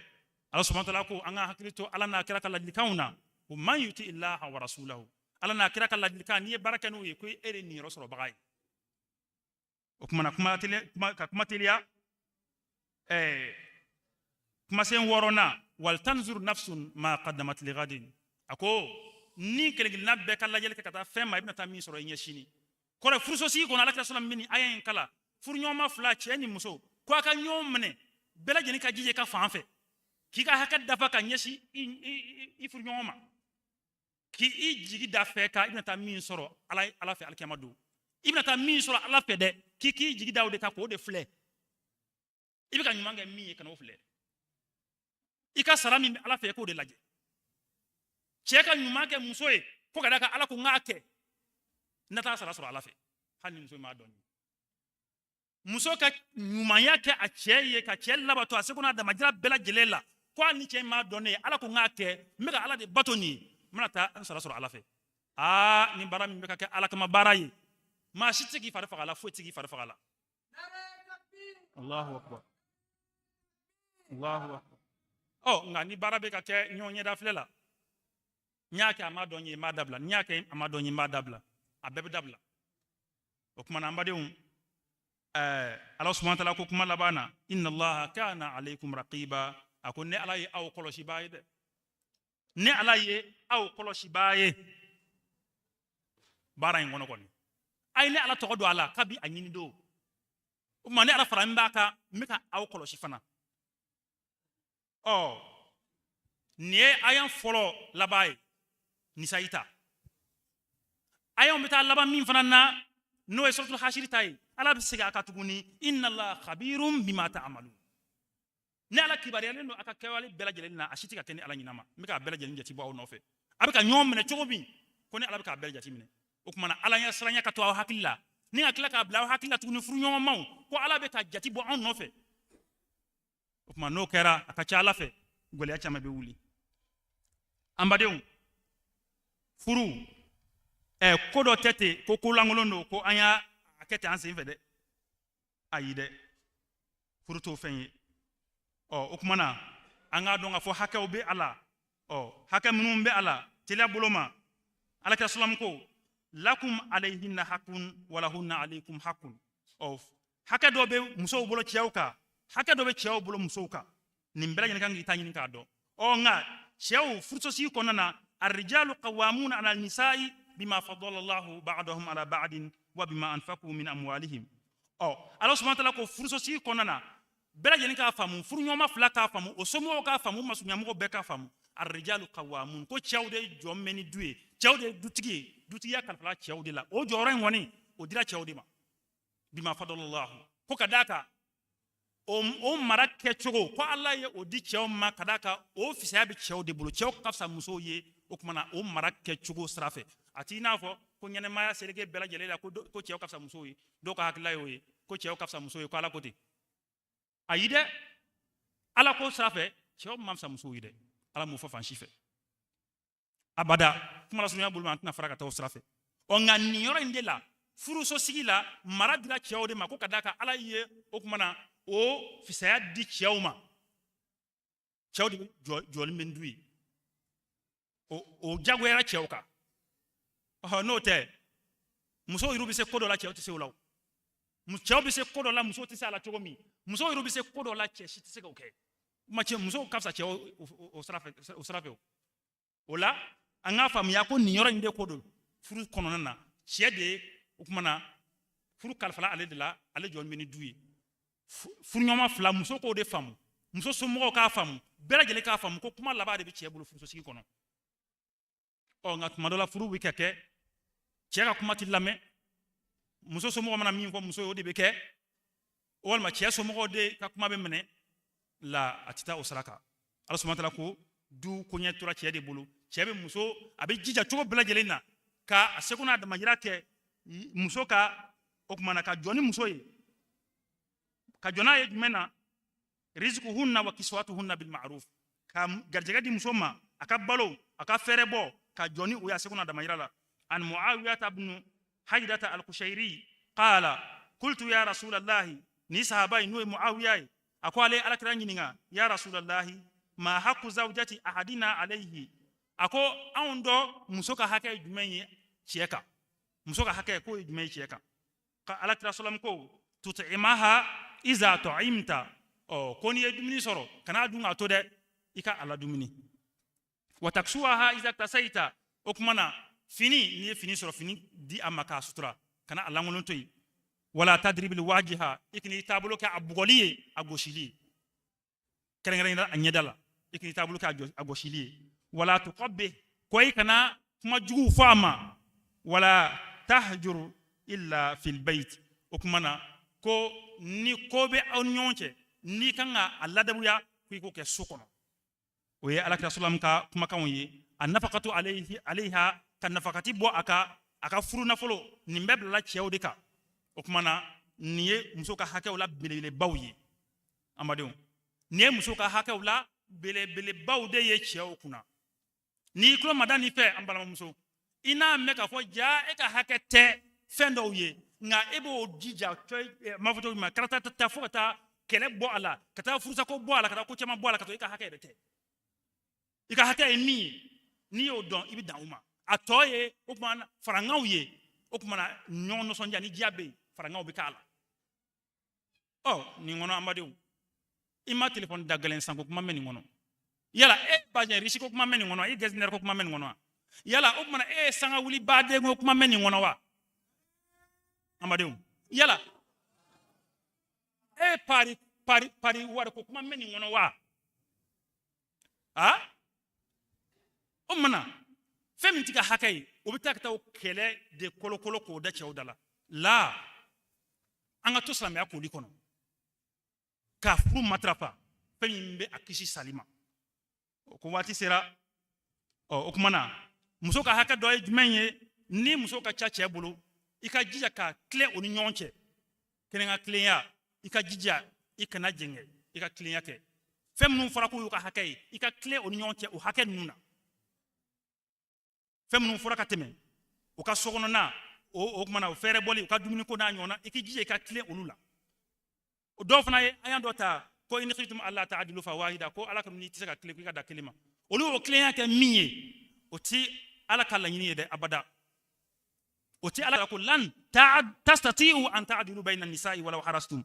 Ala subahana taala ko an ka hakili to Ala n'a kira ka ladilikanw na. O man yuti illaha wa rasulahu, Ala n'a kira ka ladilikan, n'i ye baara kɛ n'o ye, ko e de ye niyɔrɔ sɔrɔbaga ye. O tuma na ka kuma teliya, kumasen 6nan, wal tanzur nafsun ma qaddamat li ghadin. A ko ni kelen kelenna bɛɛ ka lajɛli kɛ ka taa fɛn ma, i bɛna taa min sɔrɔ i ɲɛ sini. Kɔrɔ furusosigi kɔnɔ, Ala kira sɔlɔm min aya in kala, furuɲɔgɔnma 2, cɛ ni muso, ko a ka ɲɔgɔn minɛ, bɛɛ lajɛlen ka jija i ka fan fɛ, k'i ka hakɛ dafa ka ɲɛsin i furuɲɔgɔn ma, k'i jigi da fɛ kan, i bɛna taa min sɔrɔ Ala fɛ alikiyama don. I bɛna taa min sɔrɔ Ala fɛ dɛ, k'i k'i jigi da o de kan, k'o de filɛ. I bɛ ka ɲuman kɛ min ye, kana o filɛ. I ka sara min bɛ Ala fɛ, i k'o de lajɛ. Cɛ ka ɲuman kɛ muso ye, ko ka d'a kan Ala ko n k'a kɛ, n na taa sara sɔrɔ Ala fɛ, hali ni muso m'a dɔn. Muso ka ɲumanya kɛ a cɛ ye, ka cɛ labato a seko n'a damajira bɛɛ lajɛlen la, ko hali ni cɛ m'a dɔn ne ye, Ala ko n k'a kɛ, n bɛ ka Ala de bato nin ye, n bɛna taa n sara sɔrɔ Ala fɛ. Aa nin baara min bɛ ka kɛ Ala kama baara ye, maa si tɛ se k'i fari faga a la, foyi tɛ se k'i fari faga a la. Allahu akbar, Allahu akbar. Ɔ nka ni baara bɛ ka kɛ ɲɔgɔn ɲɛda filɛ la, n y'a kɛ a ma dɔn n ye, n b'a dabila, n y'a kɛ a ma dɔn n ye, n b'a dabila, a bɛɛ bɛ dabila. O tuma na an badenw, Ala subahana taala ko kuma laban na, inna Allaha kana alaykum raqiba. A ko ne Ala ye aw kɔlɔsibaa ye dɛ, ne Ala ye aw kɔlɔsibaa ye baara in kɔnɔ kɔni. A ye ne Ala tɔgɔ don a la kabi a ɲini don. O tuma ne Ala fara n b'a kan, n bɛ ka aw kɔlɔsi fana. Ɔ nin ye ayan fɔlɔ laban ye, Nisayi ta. Ayanw bɛ taa laban min fana na, n'o ye suratul hashiri ta ye, Ala bɛ segin a kan tuguni, inna Allaha khabirun bima ta'malun. Ne Ala kibaruyalen don a ka kɛwale bɛɛ lajɛlen na, a si tɛ ka kɛ ni Ala ɲinama. N bɛ k'a bɛɛ lajɛlen jate bɔ aw nɔfɛ. A bɛ ka ɲɔgɔn minɛ cogo min, ko ne Ala bɛ k'a bɛɛ jate minɛ. O tuma na Ala ɲɛ siranya ka to aw hakili la, ni ka tila k'a bila aw hakili la tuguni furuɲɔgɔnmaw, ko Ala bɛ ka jate bɔ anw nɔfɛ. O tuma n'o kɛra, a ka ca Ala fɛ, gɛlɛya caman bɛ wuli. An badenw, furu, ko dɔ tɛ ten ko ko lankolon don, ko an y'a kɛ ten an sen fɛ dɛ. Ayi dɛ, furu t'o fɛn ye. Ɔ o tuma na an k'a dɔn k'a fɔ hakɛw bɛ a la. Ɔ hakɛ minnu bɛ a la, teliya bolo ma, Ala kira sɔlɔm ko lakum alayhinna hakun walahunna alaykum hakun. Ɔ hakɛ dɔ bɛ musow bolo cɛw kan, hakɛ dɔ bɛ cɛw bolo musow kan. Nin bɛɛ lajɛlen kan k'i ta ɲini k'a dɔn. Ɔ nka cɛw furusosigi kɔnɔna na, arrijalu qawwamuna ala nisa'i bima faddala Allahu ba'dahum ala ba'din wa bima anfaqu min amwalihim. Ɔ Ala subhanahu wa ta'ala ko furusosigi kɔnɔna na, bɛɛ lajɛlen k'a faamu, furuɲɔgɔnma fila k'a faamu, o somɔgɔw k'a faamu, masurunyamɔgɔw bɛɛ k'a faamu. Arrijalu qawwamun, ko cɛw de jɔn bɛ ni du ye, cɛw de ye dutigi ye, dutigiya kalifala cɛw de la. O jɔyɔrɔ in kɔni, o dira cɛw de ma. Bima faddala Allahu, ko ka d'a kan O mara kɛcogo ko Ala ye o di cɛw ma, ka d'a kan o fisaya bɛ cɛw de bolo, cɛw ka fisa musow ye. O tuma na, o mara kɛcogo sira fɛ, a t'i n'a fɔ ko ɲɛnɛmaya seleke bɛɛ lajɛlen la ko cɛw ka fisa musow ye. Dɔw ka hakilila y'o ye, ko cɛw ka fisa musow ye, ko Ala ko ten. Ayi dɛ, Ala ko sira fɛ, cɛw man fisa musow ye dɛ. Ala m'o fɔ fan si fɛ abada. Kuma lasurunya bolo ma, an tɛna fara ka taa o sira fɛ. Ɔ, nka nin yɔrɔ in de la, furuso sigi la, mara dira cɛw de ma, ko ka d'a kan Ala ye o tuma na o fisaya di cɛw ma. Cɛw de bɛ jɔli bɛ du ye, o jagoyara cɛw kan. Ɔhɔ, n'o tɛ, musow yɛrɛ bɛ se ko dɔ la, cɛw tɛ se o la. O cɛw bɛ se ko dɔ la, musow tɛ se a la cogo min, musow yɛrɛ bɛ se ko dɔ la, cɛ si tɛ se k'o kɛ. Ma cɛ, musow ka fisa cɛw o sira fɛ. O la, an k'a faamuya ko nin yɔrɔ in de ko don furu kɔnɔna na. Cɛ de ye, o tuma na, furu kalifala ale de la, ale jɔlen bɛ ni du ye. Furuɲɔgɔnma fila, muso k'o de faamu, muso somɔgɔw k'a faamu, bɛɛ lajɛlen k'a faamu ko kuma laban de bɛ cɛ bolo furusosigi kɔnɔ. Ɔ, nka tuma dɔ la, furu bɛ ka kɛ, cɛ ka kuma tɛ lamɛn. Muso somɔgɔw mana min fɔ muso ye, o de bɛ kɛ, walima cɛ somɔgɔw de ka kuma bɛ minɛ la. A tɛ taa o sira kan. Ala subahana taala ko du koɲɛ tora cɛ de bolo. Cɛ bɛ muso, a bɛ jija cogo bɛɛ lajɛlen na ka a seko n'a damayira kɛ muso ka, o tuma na, ka jɔ ni muso ye. Ka jɔ n'a ye jumɛn na? Rizikuhunna wa kiswatuhunna bil ma'ruf, ka garijɛgɛ di muso ma, a ka balo, a ka fɛɛrɛ bɔ, ka jɔ ni o ye a seko n'a damayira la. An Muawiyata ibn Haydata al-Kushairi qala qultu ya Rasulallahi. Ni sahaba in, n'o ye Muawiya ye, a ko ale Alakira ɲininka: ya Rasulallahi, ma haqqu zawjati ahadina alayhi? A ko anw dɔ muso ka hakɛ ye jumɛn ye cɛ kan? Muso ka hakɛ k'o ye jumɛn ye cɛ kan? Ka Alakira salam ko: tut'imaha iza ta'imta. Ɔ, ko n'i ye dumuni sɔrɔ, kana dun k'a to dɛ, i ka a la dumuni. Wa taksuwaha iza tasaita. O kuma na, fini, n'i ye fini sɔrɔ, fini di a ma k'a sutura, kana a lankolon to yen. Wala tadribil wajiha, i kan'i taabolo kɛ a bugɔli ye, a gosili ye, kɛrɛnkɛrɛnnenya a ɲɛda la, i kan'i taabolo kɛ a gosili ye. Wala tuqabbih, ko i kana kuma juguw fɔ a ma. Wala tahjur illa fil bayt. O kuma na, ko ni ko bɛ aw ni ɲɔgɔn cɛ, n'i kan ka a ladabuya, ko i k'o kɛ so kɔnɔ. O ye Alakira salam ka kumakanw ye. A nafakatu alayha, ka nafakati bɔ a ka furu nafolo, nin bɛɛ bilala cɛw de kan. O kuma na, nin ye muso ka hakɛw la belebelebaw ye. An badenw, nin ye muso ka hakɛw la belebelebaw de ye cɛw kunna. N'i tulo ma da nin fɛ, an balimamuso, i n'a mɛn k'a fɔ ja e ka hakɛ tɛ fɛn dɔw ye, nka e b'o jija, m'a fɔ cogo min, karata ta fo ka taa kɛlɛ bɔ a la, ka taa furusako bɔ a la, ka taa ko caman bɔ a la, ka to i ka hakɛ yɛrɛ tɛ. I ka hakɛ ye min ye, n'i y'o dɔn, i bɛ dan o ma. A tɔ ye, o tuma na, farankanw ye, o tuma na, ɲɔgɔn nisɔndiya ni diya bɛ yen, farankanw bɛ k'a la. Ɔ, nin kɔnɔ, an badenw, i ma telefɔni da gɛlɛn sanko kuma mɛn nin kɔnɔ? Yala e bazin riche ko kuma mɛn nin kɔnɔ? I getzner ko kuma mɛn nin kɔnɔ wa? Yala o tuma na, e ye sanga wuli baden ko kuma mɛn nin kɔnɔ wa? An badenw, yala e ye pari pari pari wari ko kuma mɛn nin kɔnɔ wa? A o mana fɛn min t'i ka hakɛ ye, o bɛ taa ka taa o kɛlɛ de kolokolo k'o da cɛw da la. La, an ka to silamɛya koli kɔnɔ, ka furu matarafa, fɛn min bɛ a kisi sali ma. O ko waati sera. Ɔ, o kuma na, muso ka hakɛ dɔ ye jumɛn ye? Ni muso ka ca cɛ bolo, i ka jija ka tilen o ni ɲɔgɔn cɛ, kelen ka tilenya, i ka jija i kana jɛngɛ, i ka tilenya kɛ. Fɛn minnu fɔra k'o y'u ka hakɛ ye, i ka tilen o ni ɲɔgɔn cɛ o hakɛ ninnu na. Fɛn minnu fɔra ka tɛmɛ, u ka so kɔnɔna, o kuma na, o fɛɛrɛ bɔli, u ka dumuniko n'a ɲɔgɔnna, i k'i jija i ka tilen olu la. O dɔw fana ye, an y'an dɔ ta ko in khiftum alla ta'dilu fa wahida, ko Ala ko n'i tɛ se ka tilen, ko i ka da kelen ma. Olu y'o tilenya kɛ min ye, o ti Ala ka laɲini ye dɛ, abada. O ti Ala ko lan tastati'u an ta'dilu bayna nisa'i walau harastum.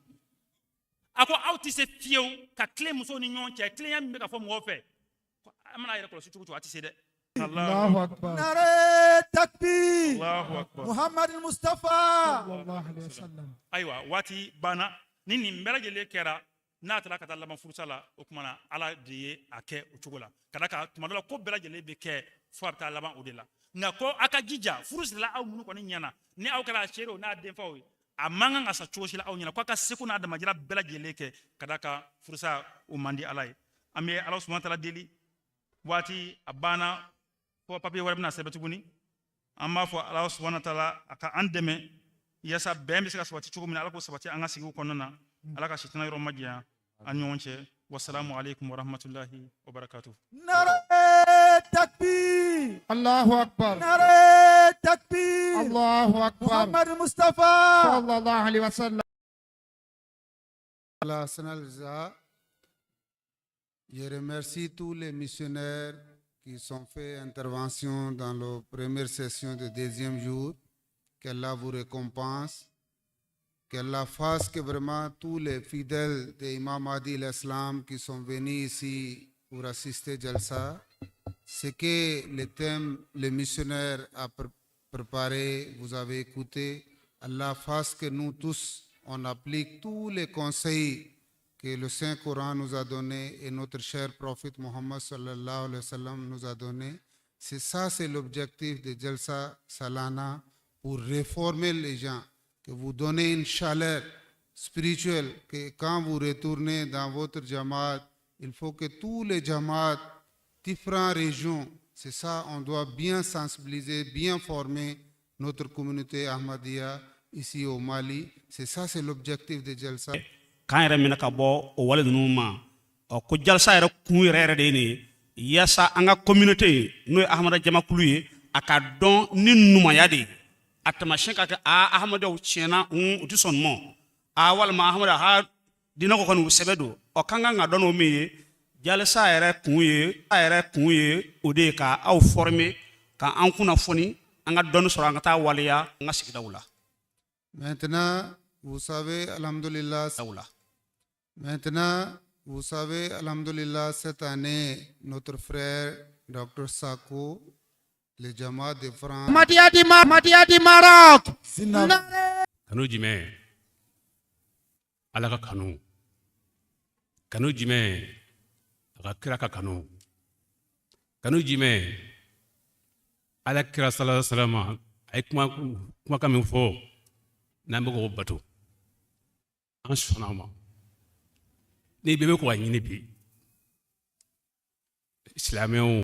A ko aw tɛ se fiyewu ka tilen musow ni ɲɔgɔn cɛ. Tilenya min bɛ ka fɔ mɔgɔw fɛ, an mana yɛrɛ kɔlɔsi cogo cogo, a tɛ se dɛ. Allahu akbar. Nare takbir. Allahu akbar. Muhammad Mustafa. Sallallahu alaihi wasallam. Ayiwa, waati banna. Ni nin bɛɛ lajɛlen kɛra, n'a taara ka taa laban furusa la, o tuma na, Ala de ye a kɛ o cogo la. Ka d'a kan tuma dɔ la, ko bɛɛ lajɛlen bɛ kɛ fo a bɛ taa laban o de la. Nka ko a ka jija, furu sirila aw minnu kɔni ɲɛna, ni aw kɛra a seerew n'a denfaw ye, A man kan ka sa cogo si la aw ɲɛna ko a ka seko n'a damajira bɛɛ lajɛlen kɛ, ka d'a kan furusa o man di Ala ye. An bɛ Ala subahana taala deli, waati a banna, fɔ papiye wɛrɛ bɛna sɛbɛn tuguni. An b'a fɔ Ala subahana taala a ka an dɛmɛ yaasa bɛn bɛ se ka sabati cogo min na. Ala k'o sabati an ka sigiw kɔnɔna na. Ala ka sitana yɔrɔ majanya an ɲɔgɔn cɛ. Wasalamu aleykum warahmatulahi wabarakatuh. Nare takbir. Allahu Akbar. Nare takbir. Allahu Akbar. Muhammad Mustafa. Sallallahu alaihi wasallam. Allah Hassan. Je remercie tous les missionnaires qui sont fait intervention dans la première session du deuxième jour. Qu'Allah vous récompense. Qu'Allah fasse que vraiment tous les fidèles de Imam Mahdi l'Islam qui sont venus ici pour assister Jalsa, ce que le thème, le missionnaire a préparé, vous avez écouté. Allah fasse que nous tous, on applique tous les conseils que le Saint-Coran nous a donnés et notre cher prophète Mohammed sallallahu alayhi wa sallam nous a donné. C'est ça, c'est l'objectif de Jalsa Salana pour réformer les gens, que vous donnez une chaleur spirituelle, que quand vous retournez dans votre jamaat, il faut que tous les jamaats, différentes régions, c'est ça, on doit bien sensibiliser, bien former notre communauté Ahmadiyya ici au Mali. C'est ça, c'est l'objectif de Jalsa. K'an yɛrɛ minɛ ka bɔ o wale ninnu ma. Ɔ, ko jalisa yɛrɛ kun yɛrɛ yɛrɛ de ye nin ye, yaasa an ka communauté ye, n'o ye Ahamada jamakulu ye, a ka dɔn ni numaya de ye, a taamasiyɛn ka kɛ a Ahamadaw tiɲɛna u tɛ sɔn nin ma, a walima Ahamada ha diinɛ ko kɔni u sɛbɛ don. Ɔ, k'an kan ka dɔn n'o min ye, jalisa yɛrɛ kun ye, a yɛrɛ kun ye o de ye, ka aw former, ka an kunnafoni, an ka dɔnni sɔrɔ, an ka taa waleya an ka sigidaw la. Maintenant, vous savez, Alhamdulillah, maintenant, vous savez, Alhamdulillah, cette année, notre frère, Dr. Sako, le Jamaat de France, Ahmadiyya du Ahmadiyya du Maroc. Kanu jumɛn? Ala ka kanu. Kanu jumɛn? A ka kira ka kanu. Kanu jumɛn? Ala kira sallallahu alaihi wasallam a ye kuma kumakan min fɔ, n'an bɛ k'o bato, an sɔnna o ma. Ni bɛɛ bɛ k'o ɲini bi, silamɛw.